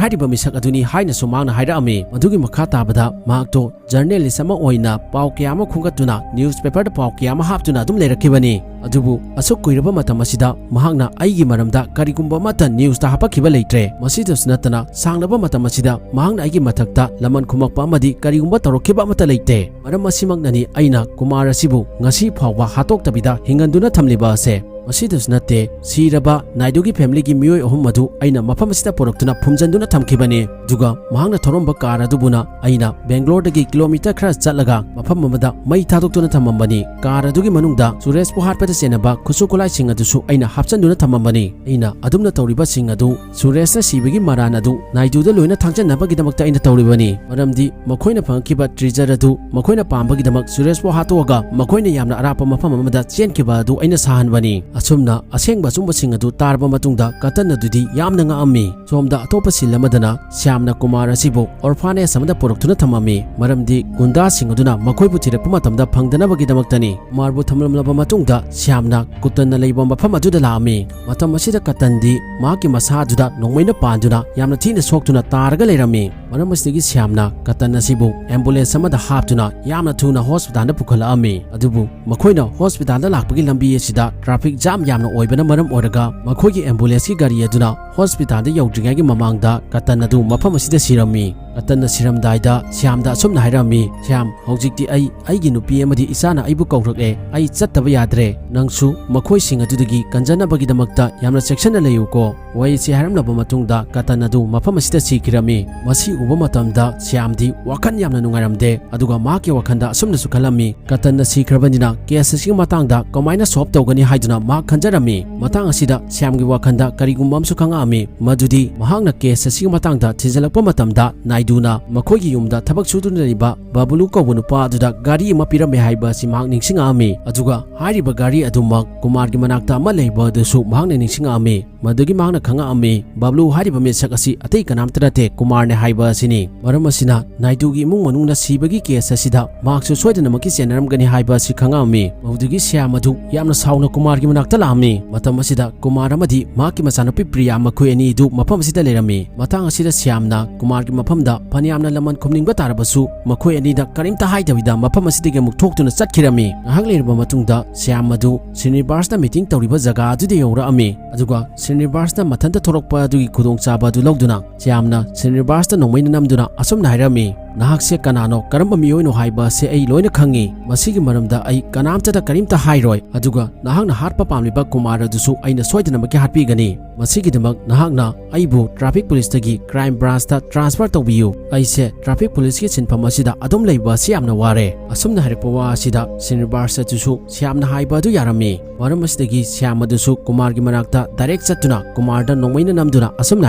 ꯍꯥꯏꯔꯤꯕ ꯃꯤꯁꯛ ꯑꯗꯨꯅꯤ ꯍꯥꯏꯅꯁꯨ ꯃꯍꯥꯛꯅ ꯍꯥꯏꯔꯛꯑꯝꯃꯤ꯫ ꯃꯗꯨꯒꯤ ꯃꯈꯥ ꯇꯥꯕꯗ ꯃꯍꯥꯛꯇꯣ journalist ꯑꯃ ꯑꯣꯏꯅ ꯄꯥꯎ ꯀꯌꯥ ꯑꯃ ꯈꯣꯝꯒꯠꯇꯨꯅ newspaperꯗ ꯄꯥꯎ ꯀꯌꯥ ꯑꯃ ꯍꯥꯞꯇꯨꯅ ꯑꯗꯨꯝ ꯂꯩꯔꯛꯈꯤꯕꯅꯤ꯫ ꯑꯗꯨꯕꯨ ꯑꯁꯨꯛ ꯀꯨꯏꯔꯕ ꯃꯇꯝ ꯑꯁꯤꯗ ꯃꯍꯥꯛꯅ ꯑꯩꯒꯤ ꯃꯔꯝꯗ ꯀꯔꯤꯒꯨꯝꯕ ꯑꯃꯠꯇ newsꯇ ꯍꯥꯞꯄꯛꯈꯤꯕ ꯂꯩꯇ꯭ꯔꯦ꯫ ꯃꯁꯤꯗꯁꯨ ꯅꯠꯇꯅ ꯁꯥꯡꯂꯕ ꯃꯇꯝ ꯑꯁꯤꯗ ꯃꯍꯥꯛꯅ ꯑꯩꯒꯤ ꯃꯊꯛꯇ ꯂꯃꯟ ꯈꯨꯝꯃꯛꯄ ꯑꯃꯗꯤ ꯀꯔꯤꯒꯨꯝꯕ ꯇꯧꯔꯛꯈꯤꯕ ꯑꯃꯠꯇ ꯂꯩꯇꯦ꯫ ꯃꯔꯝ ꯑꯁꯤꯃꯛꯅꯅꯤ ꯑꯩꯅ ꯀꯨꯃꯥꯔ ꯑꯁꯤꯕꯨ ꯉꯁꯤ ꯐꯥꯎꯕ ꯍꯥꯠꯇꯣꯛꯇꯕꯤꯗ ꯍꯤꯡꯍꯟꯗꯨꯅ ꯊꯝꯂꯤꯕ ꯑꯁꯦ꯫ ꯃꯁꯤꯗꯁꯨ ꯅꯠꯇꯦ, ꯁꯤꯔꯕ ꯅꯥꯏꯗꯨꯒꯤ familyꯒꯤ ꯃꯤꯑꯣꯏ ꯑꯍꯨꯝ ꯑꯗꯨ ꯑꯩꯅ ꯃꯐꯝ ꯑꯁꯤꯗ ꯄꯨꯔꯛꯇꯨꯅ ꯐꯨꯝꯖꯤꯟꯗꯨꯅ ꯊꯝꯈꯤꯕꯅꯤ꯫ ꯑꯗꯨꯒ ꯃꯍꯥꯛꯅ ꯊꯧꯔꯝꯕ car ꯑꯗꯨꯕꯨꯅ ꯑꯩꯅ Bangaloreꯗꯒꯤ kilometre ꯈꯔ ꯆꯠꯂꯒ ꯃꯐꯝ ꯑꯃꯗ ꯃꯩ ꯊꯥꯗꯣꯛꯇꯨꯅ ꯊꯝꯃꯝꯕꯅꯤ꯫ Car ꯑꯗꯨꯒꯤ ꯃꯅꯨꯡꯗ ꯁꯨꯔꯦꯁꯄꯨ ꯍꯥꯠꯄꯗ ꯆꯦꯟꯅꯕ ꯈꯨꯠꯁꯨ ꯈꯨꯠꯂꯥꯏꯁꯤꯡ ꯑꯗꯨꯁꯨ ꯑꯩꯅ ꯍꯥꯞꯆꯤꯟꯗꯨꯅ ꯊꯝꯃꯝꯕꯅꯤ꯫ ꯑꯩꯅ ꯑꯗꯨꯝꯅ ꯇꯧꯔꯤꯕꯁꯤꯡ ꯑꯗꯨ ꯁꯨꯔꯦꯁꯅ ꯁꯤꯕꯒꯤ ꯃꯔꯥꯟ ꯑꯗꯨ ꯅꯥꯏꯗꯨꯗ ꯂꯣꯏꯅ ꯊꯥꯡꯖꯟꯅꯕꯒꯤꯗꯃꯛꯇ ꯑꯩꯅ ꯇꯧꯔꯤꯕꯅꯤ꯫ ꯃꯔꯝꯗꯤ ꯃꯈꯣꯏꯅ ꯐꯪꯉꯛꯈꯤꯕ treasure ꯑꯗꯨ ꯃꯈꯣꯏꯅ ꯄꯥꯝꯕꯒꯤꯗꯃꯛ ꯁꯨꯔꯦꯁꯄꯨ ꯍꯥꯠꯇꯣꯛꯑꯒ ꯃꯈꯣꯏꯅ ꯌꯥꯝꯅ ꯑꯔꯥꯞꯄ ꯃꯐꯝ ꯑꯃꯗ ꯆꯦꯟꯈꯤꯕ ꯑꯗꯨ ꯑꯩꯅ ꯁꯥꯍꯟꯕꯅꯤ꯫ ꯑꯁꯨꯝꯅ ꯑꯁꯦꯡꯕ ꯑꯆꯨꯝꯕꯁꯤꯡ ꯑꯗꯨ ꯇꯥꯔꯕ ꯃꯇꯨꯡꯗ ꯀꯇꯟ ꯑꯗꯨꯗꯤ ꯌꯥꯝꯅ ꯉꯛꯑꯝꯃꯤ꯫ ꯁꯣꯝꯗ ꯑꯇꯣꯞꯄ scene ꯑꯃꯗꯅ ꯁ꯭ꯌꯥꯝꯅ ꯀꯨꯃꯥꯔ ꯑꯁꯤꯕꯨ orphanage ꯑꯃꯗ ꯄꯨꯔꯛꯇꯨꯅ ꯊꯝꯃꯝꯃꯤ꯫ ꯃꯔꯝꯗꯤ ꯒꯨꯟꯗꯥꯁꯤꯡ ꯑꯗꯨꯅ ꯃꯈꯣꯏꯕꯨ ꯊꯤꯔꯛꯄ ꯃꯇꯝꯗ ꯐꯪꯗꯅꯕꯒꯤꯗꯃꯛꯇꯅꯤ꯫ ꯀꯨꯃꯥꯔꯕꯨ ꯊꯝꯂꯝꯂꯕ ꯃꯇꯨꯡꯗ ꯁ꯭ꯌꯥꯝꯅ ꯀꯨꯇꯟꯅ ꯂꯩꯕ ꯃꯐꯝ ꯑꯗꯨꯗ ꯂꯥꯛꯑꯝꯃꯤ꯫ ꯃꯇꯝ ꯑꯁꯤꯗ ꯀꯇꯟꯗꯤ ꯃꯍꯥꯛꯀꯤ ꯃꯁꯥ ꯑꯗꯨꯗ ꯅꯣꯡꯃꯩꯅ ꯄꯥꯟꯗꯨꯅ ꯌꯥꯝꯅ ꯊꯤꯅ ꯁꯣꯛꯇꯨꯅ ꯇꯥꯔꯒ ꯂꯩꯔꯝꯃꯤ꯫ ꯃꯔꯝ ꯑꯁꯤꯗꯒꯤ ꯁ꯭ꯌꯥꯝꯅ ꯀꯇꯟ ꯑꯁꯤꯕꯨ ambulance ꯑꯃꯗ ꯍꯥꯞꯇꯨꯅ ꯌꯥꯝꯅ ꯊꯨꯅ hospitalꯗ ꯄꯨꯈꯠꯂꯛꯑꯝꯃꯤ꯫ ꯑꯗꯨꯕꯨ ꯃꯈꯣꯏꯅ hospitalꯗ ꯂꯥꯛꯄꯒꯤ ꯂꯝꯕꯤ ꯑꯁꯤꯗ traffic jam ꯌꯥꯝꯅ ꯑꯣꯏꯕꯅ ꯃꯔꯝ ꯑꯣꯏꯔꯒ ꯃꯈꯣꯏꯒꯤ ambulanceꯀꯤ ꯒꯥꯔꯤ ꯑꯗꯨꯅ hospitalꯗ ꯌꯧꯗ꯭ꯔꯤꯉꯩꯒꯤ ꯃꯃꯥꯡꯗ ꯀꯇꯟ ꯑꯗꯨ ꯃꯐꯝ ꯑꯁꯤꯗ ꯁꯤꯔꯝꯃꯤ꯫ ꯀꯇꯟꯅ ꯁꯤꯔꯝꯗꯥꯏꯗ ꯁ꯭ꯌꯥꯝꯗ ꯑꯁꯨꯝꯅ ꯍꯥꯏꯔꯝꯃꯤ, "ꯁ꯭ꯌꯥꯝ, ꯍꯧꯖꯤꯛꯇꯤ ꯑꯩ, ꯑꯩꯒꯤ ꯅꯨꯄꯤ ꯑꯃꯗꯤ ꯏꯆꯥꯅ ꯑꯩꯕꯨ ꯀꯧꯔꯛꯂꯦ꯫ ꯑꯩ ꯆꯠꯇꯕ ꯌꯥꯗ꯭ꯔꯦ꯫ ꯅꯪꯁꯨ ꯃꯈꯣꯏꯁꯤꯡ ꯑꯗꯨꯗꯒꯤ ꯀꯟꯖꯅꯕꯒꯤꯗꯃꯛꯇ ꯌꯥꯝꯅ ꯆꯦꯛꯁꯤꯟꯅ ꯂꯩꯌꯨꯀꯣ"꯫ ꯋꯥꯍꯩ ꯑꯁꯤ ꯍꯥꯏꯔꯝꯂꯕ ꯃꯇꯨꯡꯗ ꯀꯇꯟ ꯑꯗꯨ ꯃꯐꯝ ꯑꯁꯤꯗ ꯁꯤꯈꯤꯔꯝꯃꯤ꯫ ꯃꯁꯤ ꯎꯕ ꯃꯇꯝꯗ ꯁ꯭ꯌꯥꯝꯗꯤ ꯋꯥꯈꯜ ꯌꯥꯝꯅ ꯅꯨꯡꯉꯥꯏꯔꯝꯗꯦ, ꯑꯗꯨꯒ ꯃꯍꯥꯛꯀꯤ ꯋꯥꯈꯜꯗ ꯑꯁꯨꯝꯅꯁꯨ ꯈꯜꯂꯝꯃꯤ, "ꯀꯇꯟꯅ ꯁꯤꯈ꯭ꯔꯕꯅꯤꯅ case ꯑꯁꯤꯒꯤ ꯃꯇꯥꯡꯗ ꯀꯃꯥꯏꯅ solve ꯇꯧꯒꯅꯤ?" ꯍꯥꯏꯗꯨꯅ ꯃꯍꯥꯛ ꯈꯟꯖꯔꯝꯃꯤ꯫ ꯃꯇꯥꯡ ꯑꯁꯤꯗ ꯁ꯭ꯌꯥꯝꯒꯤ ꯋꯥꯈꯜꯗ ꯀꯔꯤꯒꯨꯝꯕ ꯑꯃꯁꯨ ꯈꯪꯉꯛꯑꯝꯃꯤ, ꯃꯗꯨꯗꯤ ꯃꯍꯥꯛꯅ case ꯑꯁꯤꯒꯤ ꯃꯇꯥꯡꯗ ꯊꯤꯖꯤꯜꯂꯛꯄ ꯃꯇꯝꯗ ꯅꯥꯏꯗꯨꯅ ꯃꯈꯣꯏꯒꯤ ꯌꯨꯝꯗ ꯊꯕꯛ ꯁꯨꯗꯨꯅ ꯂꯩꯕ ꯕꯕꯂꯨ ꯀꯧꯕ ꯅꯨꯄꯥ ꯑꯗꯨꯗ ꯒꯥꯔꯤ ꯑꯃ ꯄꯤꯔꯝꯃꯦ ꯍꯥꯏꯕ ꯑꯁꯤ ꯃꯍꯥꯛ ꯅꯤꯡꯁꯤꯡꯉꯛꯑꯝꯃꯤ꯫ ꯑꯗꯨꯒ ꯍꯥꯏꯔꯤꯕ ꯒꯥꯔꯤ ꯑꯗꯨꯃꯛ ꯀꯨꯃꯥꯔꯒꯤ ꯃꯅꯥꯛꯇ ꯑꯃ ꯂꯩꯕ ꯑꯗꯨꯁꯨ ꯃꯍꯥꯛꯅ ꯅꯤꯡꯁꯤꯡꯉꯛꯑꯝꯃꯤ꯫ ꯃꯗꯨꯒꯤ ꯃꯍꯥꯛꯅ ꯈꯪꯉꯛꯑꯝꯃꯤ, ꯕꯕꯂꯨ ꯍꯥꯏꯔꯤꯕ ꯃꯤꯁꯛ ꯑꯁꯤ ꯑꯇꯩ ꯀꯅꯥꯝꯇ ꯅꯠꯇꯦ, ꯀꯨꯃꯥꯔꯅꯦ ꯍꯥꯏꯕ ꯑꯁꯤꯅꯤ꯫ ꯃꯔꯝ ꯑꯁꯤꯅ ꯅꯥꯏꯗꯨꯒꯤ ꯏꯃꯨꯡ ꯃꯅꯨꯡꯅ ꯁꯤꯕꯒꯤ case ꯑꯁꯤꯗ ꯃꯍꯥꯛꯁꯨ ꯁꯣꯏꯗꯅꯃꯛꯀꯤ ꯆꯦꯟꯅꯔꯝꯒꯅꯤ ꯍꯥꯏꯕ ꯑꯁꯤ ꯈꯪꯉꯛꯑꯝꯃꯤ꯫ ꯃꯗꯨꯗꯒꯤ ꯁ꯭ꯌꯥꯝ ꯑꯗꯨ ꯌꯥꯝꯅ ꯁꯥꯎꯅ ꯀꯨꯃꯥꯔꯒꯤ ꯃꯅꯥꯛꯇ ꯂꯥꯛꯑꯝꯃꯤ꯫ ꯃꯇꯝ ꯑꯁꯤꯗ ꯀꯨꯃꯥꯔ ꯑꯃꯗꯤ ꯃꯍꯥꯛꯀꯤ ꯃꯆꯥꯅꯨꯄꯤ ꯄ꯭ꯔꯤꯌꯥ ꯃꯈꯣꯏ ꯑꯅꯤ ꯑꯗꯨ ꯃꯐꯝ ꯑꯁꯤꯗ ꯂꯩꯔꯝꯃꯤ꯫ ꯃꯇꯥꯡ ꯑꯁꯤꯗ ꯁ꯭ꯌꯥꯝꯅ ꯀꯨꯃꯥꯔꯒꯤ ꯃꯐꯝꯗ ꯐꯅꯌꯥꯝꯅ ꯂꯃꯟ ꯈꯨꯝꯅꯤꯡꯕ ꯇꯥꯔꯕꯁꯨ ꯃꯈꯣꯏ ꯑꯅꯤꯗ ꯀꯔꯤꯝꯇ ꯍꯥꯏꯗꯕꯤꯗ ꯃꯐꯝ ꯑꯁꯤꯗꯒꯤ ꯑꯃꯨꯛ ꯊꯣꯛꯇꯨꯅ ꯆꯠꯈꯤꯔꯝꯃꯤ꯫ ꯉꯥꯏꯍꯥꯛ ꯂꯩꯔꯕ ꯃꯇꯨꯡꯗ ꯁ꯭ꯌꯥꯝ ꯑꯗꯨ ꯁ꯭ꯔꯤꯅꯤꯕꯥꯁꯅ meeting ꯇꯧꯔꯤꯕ ꯖꯒꯥ ꯑꯗꯨꯗ ꯌꯧꯔꯛꯑꯝꯃꯤ꯫ ꯑꯗꯨꯒ ꯁ꯭ꯔꯤꯅꯤꯕꯥꯁꯅ ꯃꯊꯟꯇ ꯊꯣꯛꯂꯛꯄ ꯑꯗꯨꯒꯤ ꯈꯨꯗꯣꯡꯆꯥꯕ ꯑꯗꯨ ꯂꯧꯗꯨꯅ ꯁ꯭ꯌꯥꯝꯅ ꯁ꯭ꯔꯤꯅꯤꯕꯥꯁꯇ ꯅꯣꯡꯃꯩꯅ ꯅꯝꯗꯨꯅ ꯑꯁꯨꯝꯅ ꯍꯥꯏꯔꯝꯃꯤ, "ꯅꯍꯥꯛꯁꯦ ꯀꯅꯥꯅꯣ, ꯀꯔꯝꯕ ꯃꯤꯑꯣꯏꯅꯣ ꯍꯥꯏꯕ ꯑꯁꯦ ꯑꯩ ꯂꯣꯏꯅ ꯈꯪꯉꯤ꯫ ꯃꯁꯤꯒꯤ ꯃꯔꯝꯗ ꯑꯩ ꯀꯅꯥꯝꯇꯗ ꯀꯔꯤꯝꯇ ꯍꯥꯏꯔꯣꯏ꯫ ꯑꯗꯨꯒ ꯅꯍꯥꯛꯅ ꯍꯥꯠꯄ ꯄꯥꯝꯂꯤꯕ ꯀꯨꯃꯥꯔ ꯑꯗꯨꯁꯨ ꯑꯩꯅ ꯁꯣꯏꯗꯅꯃꯛꯀꯤ ꯍꯥꯠꯄꯤꯒꯅꯤ꯫ ꯃꯁꯤꯒꯤꯗꯃꯛ ꯅꯍꯥꯛꯅ ꯑꯩꯕꯨ ꯇ꯭ꯔꯥꯐꯤꯛ ꯄꯨꯂꯤꯁꯇꯒꯤ ꯀ꯭ꯔꯥꯏꯝ ꯕ꯭ꯔꯥꯟꯁꯇ ꯇ꯭ꯔꯥꯟꯁꯐꯔ ꯇꯧꯕꯤꯌꯨ꯫ ꯑꯩꯁꯦ ꯇ꯭ꯔꯥꯐꯤꯛ ꯄꯨꯂꯤꯁꯀꯤ ꯁꯤꯟꯐꯝ ꯑꯁꯤꯗ ꯑꯗꯨꯝ ꯂꯩꯕ ꯑꯁꯤ ꯌꯥꯝꯅ ꯋꯥꯔꯦ"꯫ ꯑꯁꯨꯝꯅ ꯍꯥꯏꯔꯛꯄ ꯋꯥ ꯑꯁꯤꯗ ꯁ꯭ꯔꯤꯅꯤꯕꯥꯁ ꯑꯗꯨꯁꯨ ꯁ꯭ꯌꯥꯝꯅ ꯍꯥꯏꯕ ꯑꯗꯨ ꯌꯥꯔꯝꯃꯤ꯫ ꯃꯔꯝ ꯑꯁꯤꯗꯒꯤ ꯁ꯭ꯌꯥꯝ ꯑꯗꯨꯁꯨ ꯀꯨꯃꯥꯔꯒꯤ ꯃꯅꯥꯛꯇ ꯗꯥꯏꯔꯦꯛ ꯆꯠꯇꯨꯅ ꯀꯨꯃꯥꯔꯗ ꯅꯣꯡꯃꯩꯅ ꯅꯝꯗꯨꯅ ꯑꯁꯨꯝꯅ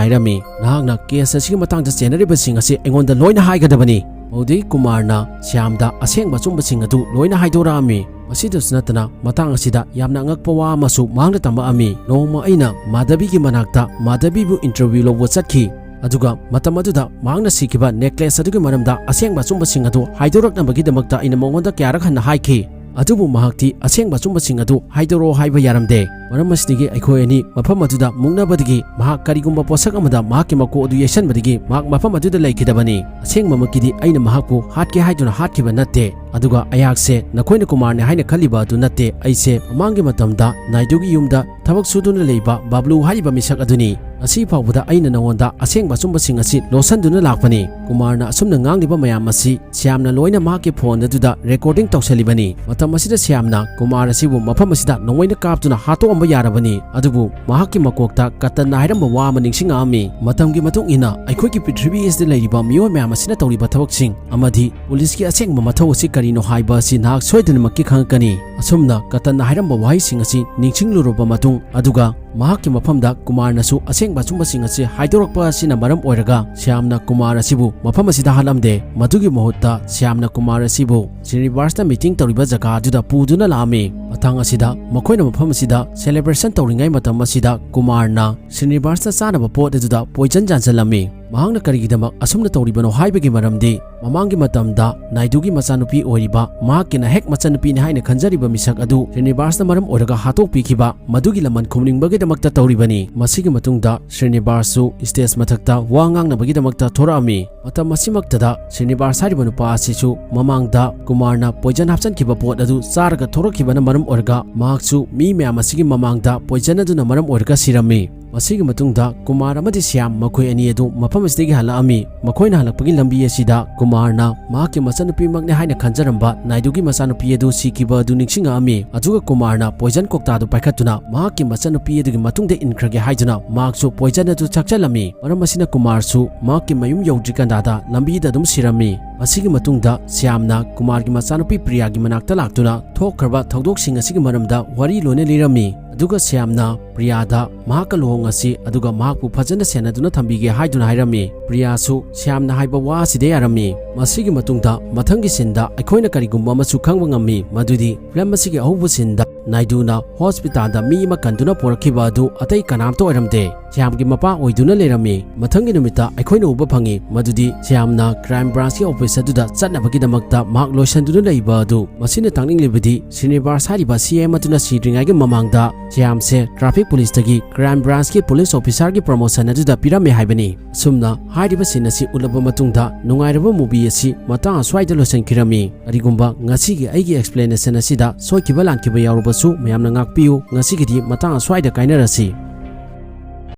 ꯍꯥꯏꯔꯝꯃꯤ, "ꯅꯍꯥꯛꯅ ꯀꯦꯁ ꯑꯁꯤꯒꯤ ꯃꯇꯥꯡꯗ ꯆꯦꯟꯅꯔꯤꯕꯁꯤꯡ ꯑꯁꯤ ꯑꯩꯉꯣꯟꯗ ꯂꯣꯏꯅ ꯍꯥꯏꯒꯗꯕꯅꯤ"꯫ ꯃꯗꯨꯗꯒꯤ ꯀꯨꯃꯥꯔꯅ ꯁ꯭ꯌꯥꯝꯗ ꯑꯁꯦꯡꯕ ꯑꯆꯨꯝꯕꯁꯤꯡ ꯑꯗꯨ ꯂꯣꯏꯅ ꯍꯥꯏꯗꯣꯔꯛꯑꯝꯃꯤ꯫ ꯃꯁꯤꯗꯁꯨ ꯅꯠꯇꯅ, ꯃꯇꯥꯡ ꯑꯁꯤꯗ ꯌꯥꯝꯅ ꯑꯉꯛꯄ ꯋꯥ ꯑꯃꯁꯨ ꯃꯍꯥꯛꯅ ꯇꯝꯃꯛꯑꯝꯃꯤ꯫ "ꯅꯣꯡꯃ ꯑꯩꯅ ꯃꯥꯙꯕꯤꯒꯤ ꯃꯅꯥꯛꯇ ꯃꯥꯙꯕꯤꯕꯨ ꯏꯟꯇꯔꯚ꯭ꯌꯨ ꯂꯧꯕ ꯆꯠꯈꯤ꯫ ꯑꯗꯨꯒ ꯃꯇꯝ ꯑꯗꯨꯗ ꯃꯍꯥꯛꯅ ꯁꯤꯈꯤꯕ ꯅꯦꯀ꯭ꯂꯦꯁ ꯑꯗꯨꯒꯤ ꯃꯔꯝꯗ ꯑꯁꯦꯡꯕ ꯑꯆꯨꯝꯕꯁꯤꯡ ꯑꯗꯨ ꯍꯥꯏꯗꯣꯔꯛꯅꯕꯒꯤꯗꯃꯛꯇ ꯑꯩꯅ ꯃꯉꯣꯟꯗ ꯀꯌꯥꯔꯛ ꯍꯟꯅ ꯍꯥꯏꯈꯤ꯫ ꯑꯗꯨꯕꯨ ꯃꯍꯥꯛꯇꯤ ꯑꯁꯦꯡꯕ ꯑꯆꯨꯝꯕꯁꯤꯡ ꯑꯗꯨ ꯍꯥꯏꯗꯣꯔꯛꯑꯣ ꯍꯥꯏꯕ ꯌꯥꯔꯝꯗꯦ꯫ ꯃꯔꯝ ꯑꯁꯤꯗꯒꯤ ꯑꯩꯈꯣꯏ ꯑꯅꯤ ꯃꯐꯝ ꯑꯗꯨꯗ ꯃꯨꯛꯅꯕꯗꯒꯤ ꯃꯍꯥꯛ ꯀꯔꯤꯒꯨꯝꯕ ꯄꯣꯠꯁꯛ ꯑꯃꯗ ꯃꯍꯥꯛꯀꯤ ꯃꯀꯣꯛ ꯑꯗꯨ ꯌꯩꯁꯟꯕꯗꯒꯤ ꯃꯍꯥꯛ ꯃꯐꯝ ꯑꯗꯨꯗ ꯂꯩꯈꯤꯗꯕꯅꯤ꯫ ꯑꯁꯦꯡꯕꯃꯛꯀꯤꯗꯤ ꯑꯩꯅ ꯃꯍꯥꯛꯄꯨ ꯍꯥꯠꯀꯦ ꯍꯥꯏꯗꯨꯅ ꯍꯥꯠꯈꯤꯕ ꯅꯠꯇꯦ꯫ ꯑꯗꯨꯒ ꯑꯩꯍꯥꯛꯁꯦ ꯅꯈꯣꯏꯅ ꯀꯨꯃꯥꯔꯅꯦ ꯍꯥꯏꯅ ꯈꯜꯂꯤꯕ ꯑꯗꯨ ꯅꯠꯇꯦ꯫ ꯑꯩꯁꯦ ꯃꯃꯥꯡꯒꯤ ꯃꯇꯝꯗ ꯅꯥꯏꯗꯨꯒꯤ ꯌꯨꯝꯗ ꯊꯕꯛ ꯁꯨꯗꯨꯅ ꯂꯩꯕ ꯕꯕ꯭ꯂꯨ ꯍꯥꯏꯔꯤꯕ ꯃꯤꯁꯛ ꯑꯗꯨꯅꯤ꯫ ꯉꯁꯤ ꯐꯥꯎꯕꯗ ꯑꯩꯅ ꯅꯉꯣꯟꯗ ꯑꯁꯦꯡꯕ ꯑꯆꯨꯝꯕꯁꯤꯡ ꯑꯁꯤ ꯂꯣꯠꯁꯟꯗꯨꯅ ꯂꯥꯛꯄꯅꯤ"꯫ ꯀꯨꯃꯥꯔꯅ ꯑꯁꯨꯝꯅ ꯉꯥꯡꯂꯤꯕ ꯃꯌꯥꯝ ꯑꯁꯤ ꯁ꯭ꯌꯥꯝꯅ ꯂꯣꯏꯅ ꯃꯍꯥꯛꯀꯤ ꯐꯣꯟ ꯑꯗꯨꯗ ꯔꯦꯀꯣꯔꯗꯤꯡ ꯇꯧꯁꯜꯂꯤꯕꯅꯤ꯫ ꯃꯇꯝ ꯑꯁꯤꯗ ꯁ꯭ꯌꯥꯝꯅ ꯀꯨꯃꯥꯔ ꯑꯁꯤꯕꯨ ꯃꯐꯝ ꯑꯁꯤꯗ ꯅꯣꯡꯃꯩꯅ ꯀꯥꯞꯇꯨꯅ ꯍꯥꯠꯇꯣꯛꯑꯝꯕ ꯌꯥꯔꯕꯅꯤ꯫ ꯑꯗꯨꯕꯨ ꯃꯍꯥꯛꯀꯤ ꯃꯀꯣꯛꯇ ꯀꯇꯟꯅ ꯍꯥꯏꯔꯝꯕ ꯋꯥ ꯑꯃ ꯅꯤꯡꯁꯤꯡꯉꯛꯑꯝꯃꯤ꯫ ꯃꯇꯝꯒꯤ ꯃꯇꯨꯡ ꯏꯟꯅ ꯑꯩꯈꯣꯏꯒꯤ ꯄ꯭ꯔꯤꯊꯤꯕꯤ ꯑꯁꯤꯗ ꯂꯩꯔꯤꯕ ꯃꯤꯑꯣꯏ ꯃꯌꯥꯝ ꯑꯁꯤꯅ ꯇꯧꯔꯤꯕ ꯊꯕꯛꯁꯤꯡ ꯑꯃꯗꯤ ꯄꯨꯂꯤꯁꯀꯤ ꯑꯁꯦꯡꯕ ꯃꯊꯧ ꯑꯁꯤ ꯀꯔꯤꯅꯣ ꯍꯥꯏꯕ ꯑꯁꯤ ꯅꯍꯥꯛ ꯁꯣꯏꯗꯅꯃꯛꯀꯤ ꯈꯪꯉꯛꯀꯅꯤ꯫ ꯑꯁꯨꯝꯅ ꯀꯇꯟꯅ ꯍꯥꯏꯔꯝꯕ ꯋꯥꯍꯩꯁꯤꯡ ꯑꯁꯤ ꯅꯤꯡꯁꯤꯡꯂꯨꯔꯕ ꯃꯇꯨꯡ, ꯑꯗꯨꯒ ꯃꯍꯥꯛꯀꯤ ꯃꯐꯝꯗ ꯀꯨꯃꯥꯔꯅꯁꯨ ꯑꯁꯦꯡꯕ ꯑꯆꯨꯝꯕꯁꯤꯡ ꯑꯁꯤ ꯍꯥꯏꯗꯣꯔꯛꯄ ꯑꯁꯤꯅ ꯃꯔꯝ ꯑꯣꯏꯔꯒ ꯁ꯭ꯌꯥꯝꯅ ꯀꯨꯃꯥꯔ ꯑꯁꯤꯕꯨ ꯃꯐꯝ ꯑꯁꯤꯗ ꯍꯥꯠꯂꯝꯗꯦ꯫ ꯃꯗꯨꯒꯤ ꯃꯍꯨꯠꯇ ꯁ꯭ꯌꯥꯝꯅ ꯀꯨꯃꯥꯔ ꯑꯁꯤꯕꯨ ꯁ꯭ꯔꯤꯅꯤꯕꯥꯁꯇ ꯃꯤꯇꯤꯡ ꯇꯧꯔꯤꯕ ꯖꯒꯥ ꯑꯗꯨꯗ ꯄꯨꯗꯨꯅ ꯂꯥꯛꯑꯝꯃꯤ꯫ ꯃꯇꯥꯡ ꯑꯁꯤꯗ ꯃꯈꯣꯏꯅ ꯃꯐꯝ ꯑꯁꯤꯗ ꯁꯦꯂꯦꯕ꯭ꯔꯦꯁꯟ ꯇꯧꯔꯤꯉꯩ ꯃꯇꯝ ꯑꯁꯤꯗ ꯀꯨꯃꯥꯔꯅ ꯁ꯭ꯔꯤꯅꯤꯕꯥꯁꯇ ꯆꯥꯅꯕ ꯄꯣꯠ ꯑꯗꯨꯗ ꯄꯣꯏꯖꯟ ꯌꯥꯟꯁꯤꯜꯂꯝꯃꯤ꯫ ꯃꯍꯥꯛꯅ ꯀꯔꯤꯒꯤꯗꯃꯛ ꯑꯁꯨꯝꯅ ꯇꯧꯔꯤꯕꯅꯣ ꯍꯥꯏꯕꯒꯤ ꯃꯔꯝꯗꯤ, ꯃꯃꯥꯡꯒꯤ ꯃꯇꯝꯗ ꯅꯥꯏꯗꯨꯒꯤ ꯃꯆꯥꯅꯨꯄꯤ ꯑꯣꯏꯔꯤꯕ ꯃꯍꯥꯛꯀꯤꯅ ꯍꯦꯛ ꯃꯆꯟꯅꯨꯄꯤꯅꯤ ꯍꯥꯏꯅ ꯈꯟꯖꯔꯤꯕ ꯃꯤꯁꯛ ꯑꯗꯨ ꯁ꯭ꯔꯤꯅꯤꯕꯥꯁꯅ ꯃꯔꯝ ꯑꯣꯏꯔꯒ ꯍꯥꯠꯇꯣꯛꯄꯤꯈꯤꯕ, ꯃꯗꯨꯒꯤ ꯂꯃꯟ ꯈꯨꯝꯅꯤꯡꯕꯒꯤꯗꯃꯛꯇ ꯇꯧꯔꯤꯕꯅꯤ꯫ ꯃꯁꯤꯒꯤ ꯃꯇꯨꯡꯗ ꯁ꯭ꯔꯤꯅꯤꯕꯥꯁꯁꯨ ꯁ꯭ꯇꯦꯖ ꯃꯊꯛꯇ ꯋꯥ ꯉꯥꯡꯅꯕꯒꯤꯗꯃꯛꯇ ꯊꯣꯔꯛꯑꯝꯃꯤ꯫ ꯃꯇꯝ ꯑꯁꯤꯃꯛꯇꯗ ꯁ꯭ꯔꯤꯅꯤꯕꯥꯁ ꯍꯥꯏꯔꯤꯕ ꯅꯨꯄꯥ ꯑꯁꯤꯁꯨ ꯃꯃꯥꯡꯗ ꯀꯨꯃꯥꯔꯅ ꯄꯣꯏꯖꯟ ꯍꯥꯞꯆꯤꯟꯈꯤꯕ ꯄꯣꯠ ꯑꯗꯨ ꯆꯥꯔꯒ ꯊꯣꯔꯛꯈꯤꯕꯅ ꯃꯔꯝ ꯑꯣꯏꯔꯒ ꯃꯍꯥꯛꯁꯨ ꯃꯤ ꯃꯌꯥꯝ ꯑꯁꯤꯒꯤ ꯃꯃꯥꯡꯗ ꯄꯣꯏꯖꯟ ꯑꯗꯨꯅ ꯃꯔꯝ ꯑꯣꯏꯔꯒ ꯁꯤꯔꯝꯃꯤ꯫ ꯃꯁꯤꯒꯤ ꯃꯇꯨꯡꯗ ꯀꯨꯃꯥꯔ ꯑꯃꯗꯤ ꯁ꯭ꯌꯥꯝ ꯃꯈꯣꯏ ꯑꯅꯤ ꯑꯗꯨ ꯃꯐꯝ ꯑꯁꯤꯗꯒꯤ ꯍꯜꯂꯛꯑꯝꯃꯤ꯫ ꯃꯈꯣꯏꯅ ꯍꯜꯂꯛꯄꯒꯤ ꯂꯝꯕꯤ ꯑꯁꯤꯗ ꯀꯨꯃꯥꯔꯅ ꯃꯍꯥꯛꯀꯤ ꯃꯆꯟꯅꯨꯄꯤꯃꯛꯅꯤ ꯍꯥꯏꯅ ꯈꯟꯖꯔꯝꯕ ꯅꯥꯏꯗꯨꯒꯤ ꯃꯆꯥꯅꯨꯄꯤ ꯑꯗꯨ ꯁꯤꯈꯤꯕ ꯑꯗꯨ ꯅꯤꯡꯁꯤꯡꯉꯛꯑꯝꯃꯤ꯫ ꯑꯗꯨꯒ ꯀꯨꯃꯥꯔꯅ ꯄꯣꯏꯖꯟ ꯀꯣꯛꯇꯥꯗꯨ ꯄꯥꯏꯈꯠꯇꯨꯅ ꯃꯍꯥꯛꯀꯤ ꯃꯆꯟꯅꯨꯄꯤ ꯑꯗꯨꯒꯤ ꯃꯇꯨꯡꯗ ꯏꯟꯈ꯭ꯔꯒꯦ ꯍꯥꯏꯗꯨꯅ ꯃꯍꯥꯛꯁꯨ ꯄꯣꯏꯖꯟ ꯑꯗꯨ ꯊꯛꯆꯜꯂꯝꯃꯤ꯫ ꯃꯔꯝ ꯑꯁꯤꯅ ꯀꯨꯃꯥꯔꯁꯨ ꯃꯍꯥꯛꯀꯤ ꯃꯌꯨꯝ ꯌꯧꯗ꯭ꯔꯤꯀꯥꯟꯗ ꯂꯝꯕꯤꯗ ꯑꯗꯨꯝ ꯁꯤꯔꯝꯃꯤ꯫ ꯃꯁꯤꯒꯤ ꯃꯇꯨꯡꯗ ꯁ꯭ꯌꯥꯝꯅ ꯀꯨꯃꯥꯔꯒꯤ ꯃꯆꯥꯅꯨꯄꯤ ꯄ꯭ꯔꯤꯌꯥꯒꯤ ꯃꯅꯥꯛꯇ ꯂꯥꯛꯇꯨꯅ ꯊꯣꯛꯈ꯭ꯔꯕ ꯊꯧꯗꯣꯛꯁꯤꯡ ꯑꯁꯤꯒꯤ ꯃꯔꯝꯗ ꯋꯥꯔꯤ ꯂꯣꯏꯅ ꯂꯤꯔꯝꯃꯤ꯫ ꯑꯗꯨꯒ ꯁ꯭ꯌꯥꯝꯅ ꯄ꯭ꯔꯤꯌꯥꯗ ꯃꯍꯥꯛꯀ ꯂꯨꯍꯣꯡꯉꯁꯤ, ꯑꯗꯨꯒ ꯃꯍꯥꯛꯄꯨ ꯐꯖꯅ ꯁꯦꯟꯅꯗꯨꯅ ꯊꯝꯕꯤꯒꯦ ꯍꯥꯏꯗꯨꯅ ꯍꯥꯏꯔꯝꯃꯤ꯫ ꯄ꯭ꯔꯤꯌꯥꯁꯨ ꯁ꯭ꯌꯥꯝꯅ ꯍꯥꯏꯕ ꯋꯥ ꯑꯁꯤꯗ ꯌꯥꯔꯝꯃꯤ꯫ ꯃꯁꯤꯒꯤ ꯃꯇꯨꯡꯗ ꯃꯊꯪꯒꯤ ꯁꯤꯟꯗ ꯑꯩꯈꯣꯏꯅ ꯀꯔꯤꯒꯨꯝꯕ ꯑꯃꯁꯨ ꯈꯪꯕ ꯉꯝꯃꯤ, ꯃꯗꯨꯗꯤ ꯐꯤꯂꯝ ꯑꯁꯤꯒꯤ ꯑꯍꯧꯕ ꯁꯤꯟꯗ ꯅꯥꯏꯗꯨꯅ ꯍꯣꯁꯄꯤꯇꯥꯜꯗ ꯃꯤ ꯑꯃ ꯀꯟꯗꯨꯅ ꯄꯣꯔꯛꯈꯤꯕ ꯑꯗꯨ ꯑꯇꯩ ꯀꯅꯥꯝꯇ ꯑꯣꯏꯔꯝꯗꯦ, ꯁ꯭ꯌꯥꯝꯒꯤ ꯃꯄꯥ ꯑꯣꯏꯗꯨꯅ ꯂꯩꯔꯝꯃꯤ꯫ ꯃꯊꯪꯒꯤ ꯅꯨꯃꯤꯠꯇ ꯑꯩꯈꯣꯏꯅ ꯎꯕ ꯐꯪꯉꯤ ꯃꯗꯨꯗꯤ ꯁ꯭ꯌꯥꯝꯅ ꯀ꯭ꯔꯥꯏꯝ ꯕ꯭ꯔꯥꯟꯁꯀꯤ ꯑꯣꯐꯤꯁ ꯑꯗꯨꯗ ꯆꯠꯅꯕꯒꯤꯗꯃꯛꯇ ꯃꯍꯥꯛ ꯂꯣꯏꯁꯤꯟꯗꯨꯅ ꯂꯩꯕ ꯑꯗꯨ꯫ ꯃꯁꯤꯅ ꯇꯥꯛꯅꯤꯡꯂꯤꯕꯗꯤ ꯁ꯭ꯔꯤꯅꯤꯕꯥꯁ ꯍꯥꯏꯔꯤꯕ ꯁꯤ ꯑꯦꯝ ꯑꯗꯨꯅ ꯁꯤꯗ꯭ꯔꯤꯉꯩꯒꯤ ꯃꯃꯥꯡꯗ ꯁ꯭ꯌꯥꯝꯁꯦ ꯇ꯭ꯔꯥꯐꯤꯛ ꯄꯨꯂꯤꯁꯇꯒꯤ ꯀ꯭ꯔꯥꯏꯝ ꯕ꯭ꯔꯥꯟꯁꯀꯤ ꯄꯨꯂꯤꯁ ꯑꯣꯐꯤꯁꯥꯔꯒꯤ ꯄ꯭ꯔꯣꯃꯣꯁꯟ ꯑꯗꯨꯗ ꯄꯤꯔꯝꯃꯦ ꯍꯥꯏꯕꯅꯤ꯫ ꯑꯁꯨꯝꯅ ꯍꯥꯏꯔꯤꯕ ꯁꯤꯟ ꯑꯁꯤ ꯎꯠꯂꯕ ꯃꯇꯨꯡꯗ ꯅꯨꯡꯉꯥꯏꯔꯕ ꯃꯨꯚꯤ ꯑꯁꯤ ꯃꯇꯥꯡ ꯑꯁ꯭ꯋꯥꯏꯗ ꯂꯣꯏꯁꯤꯟꯈꯤꯔꯝꯃꯤ꯫ ꯀꯔꯤꯒꯨꯝꯕ ꯉꯁꯤꯒꯤ ꯑꯩꯒꯤ ꯑꯦꯛꯁꯄ꯭ꯂꯦꯅꯦꯁꯟ ꯑꯁꯤꯗ ꯁꯣꯏꯈꯤꯕ ꯂꯥꯟꯈꯤꯕ ꯌꯥꯎꯔꯕꯁꯨ ꯃꯌꯥꯝꯅ ꯉꯥꯛꯄꯤꯌꯨ꯫ ꯉꯁꯤꯒꯤꯗꯤ ꯃꯇꯥꯡ ꯑꯁ꯭ꯋꯥꯏꯗ ꯀꯥꯏꯅꯔꯁꯤ꯫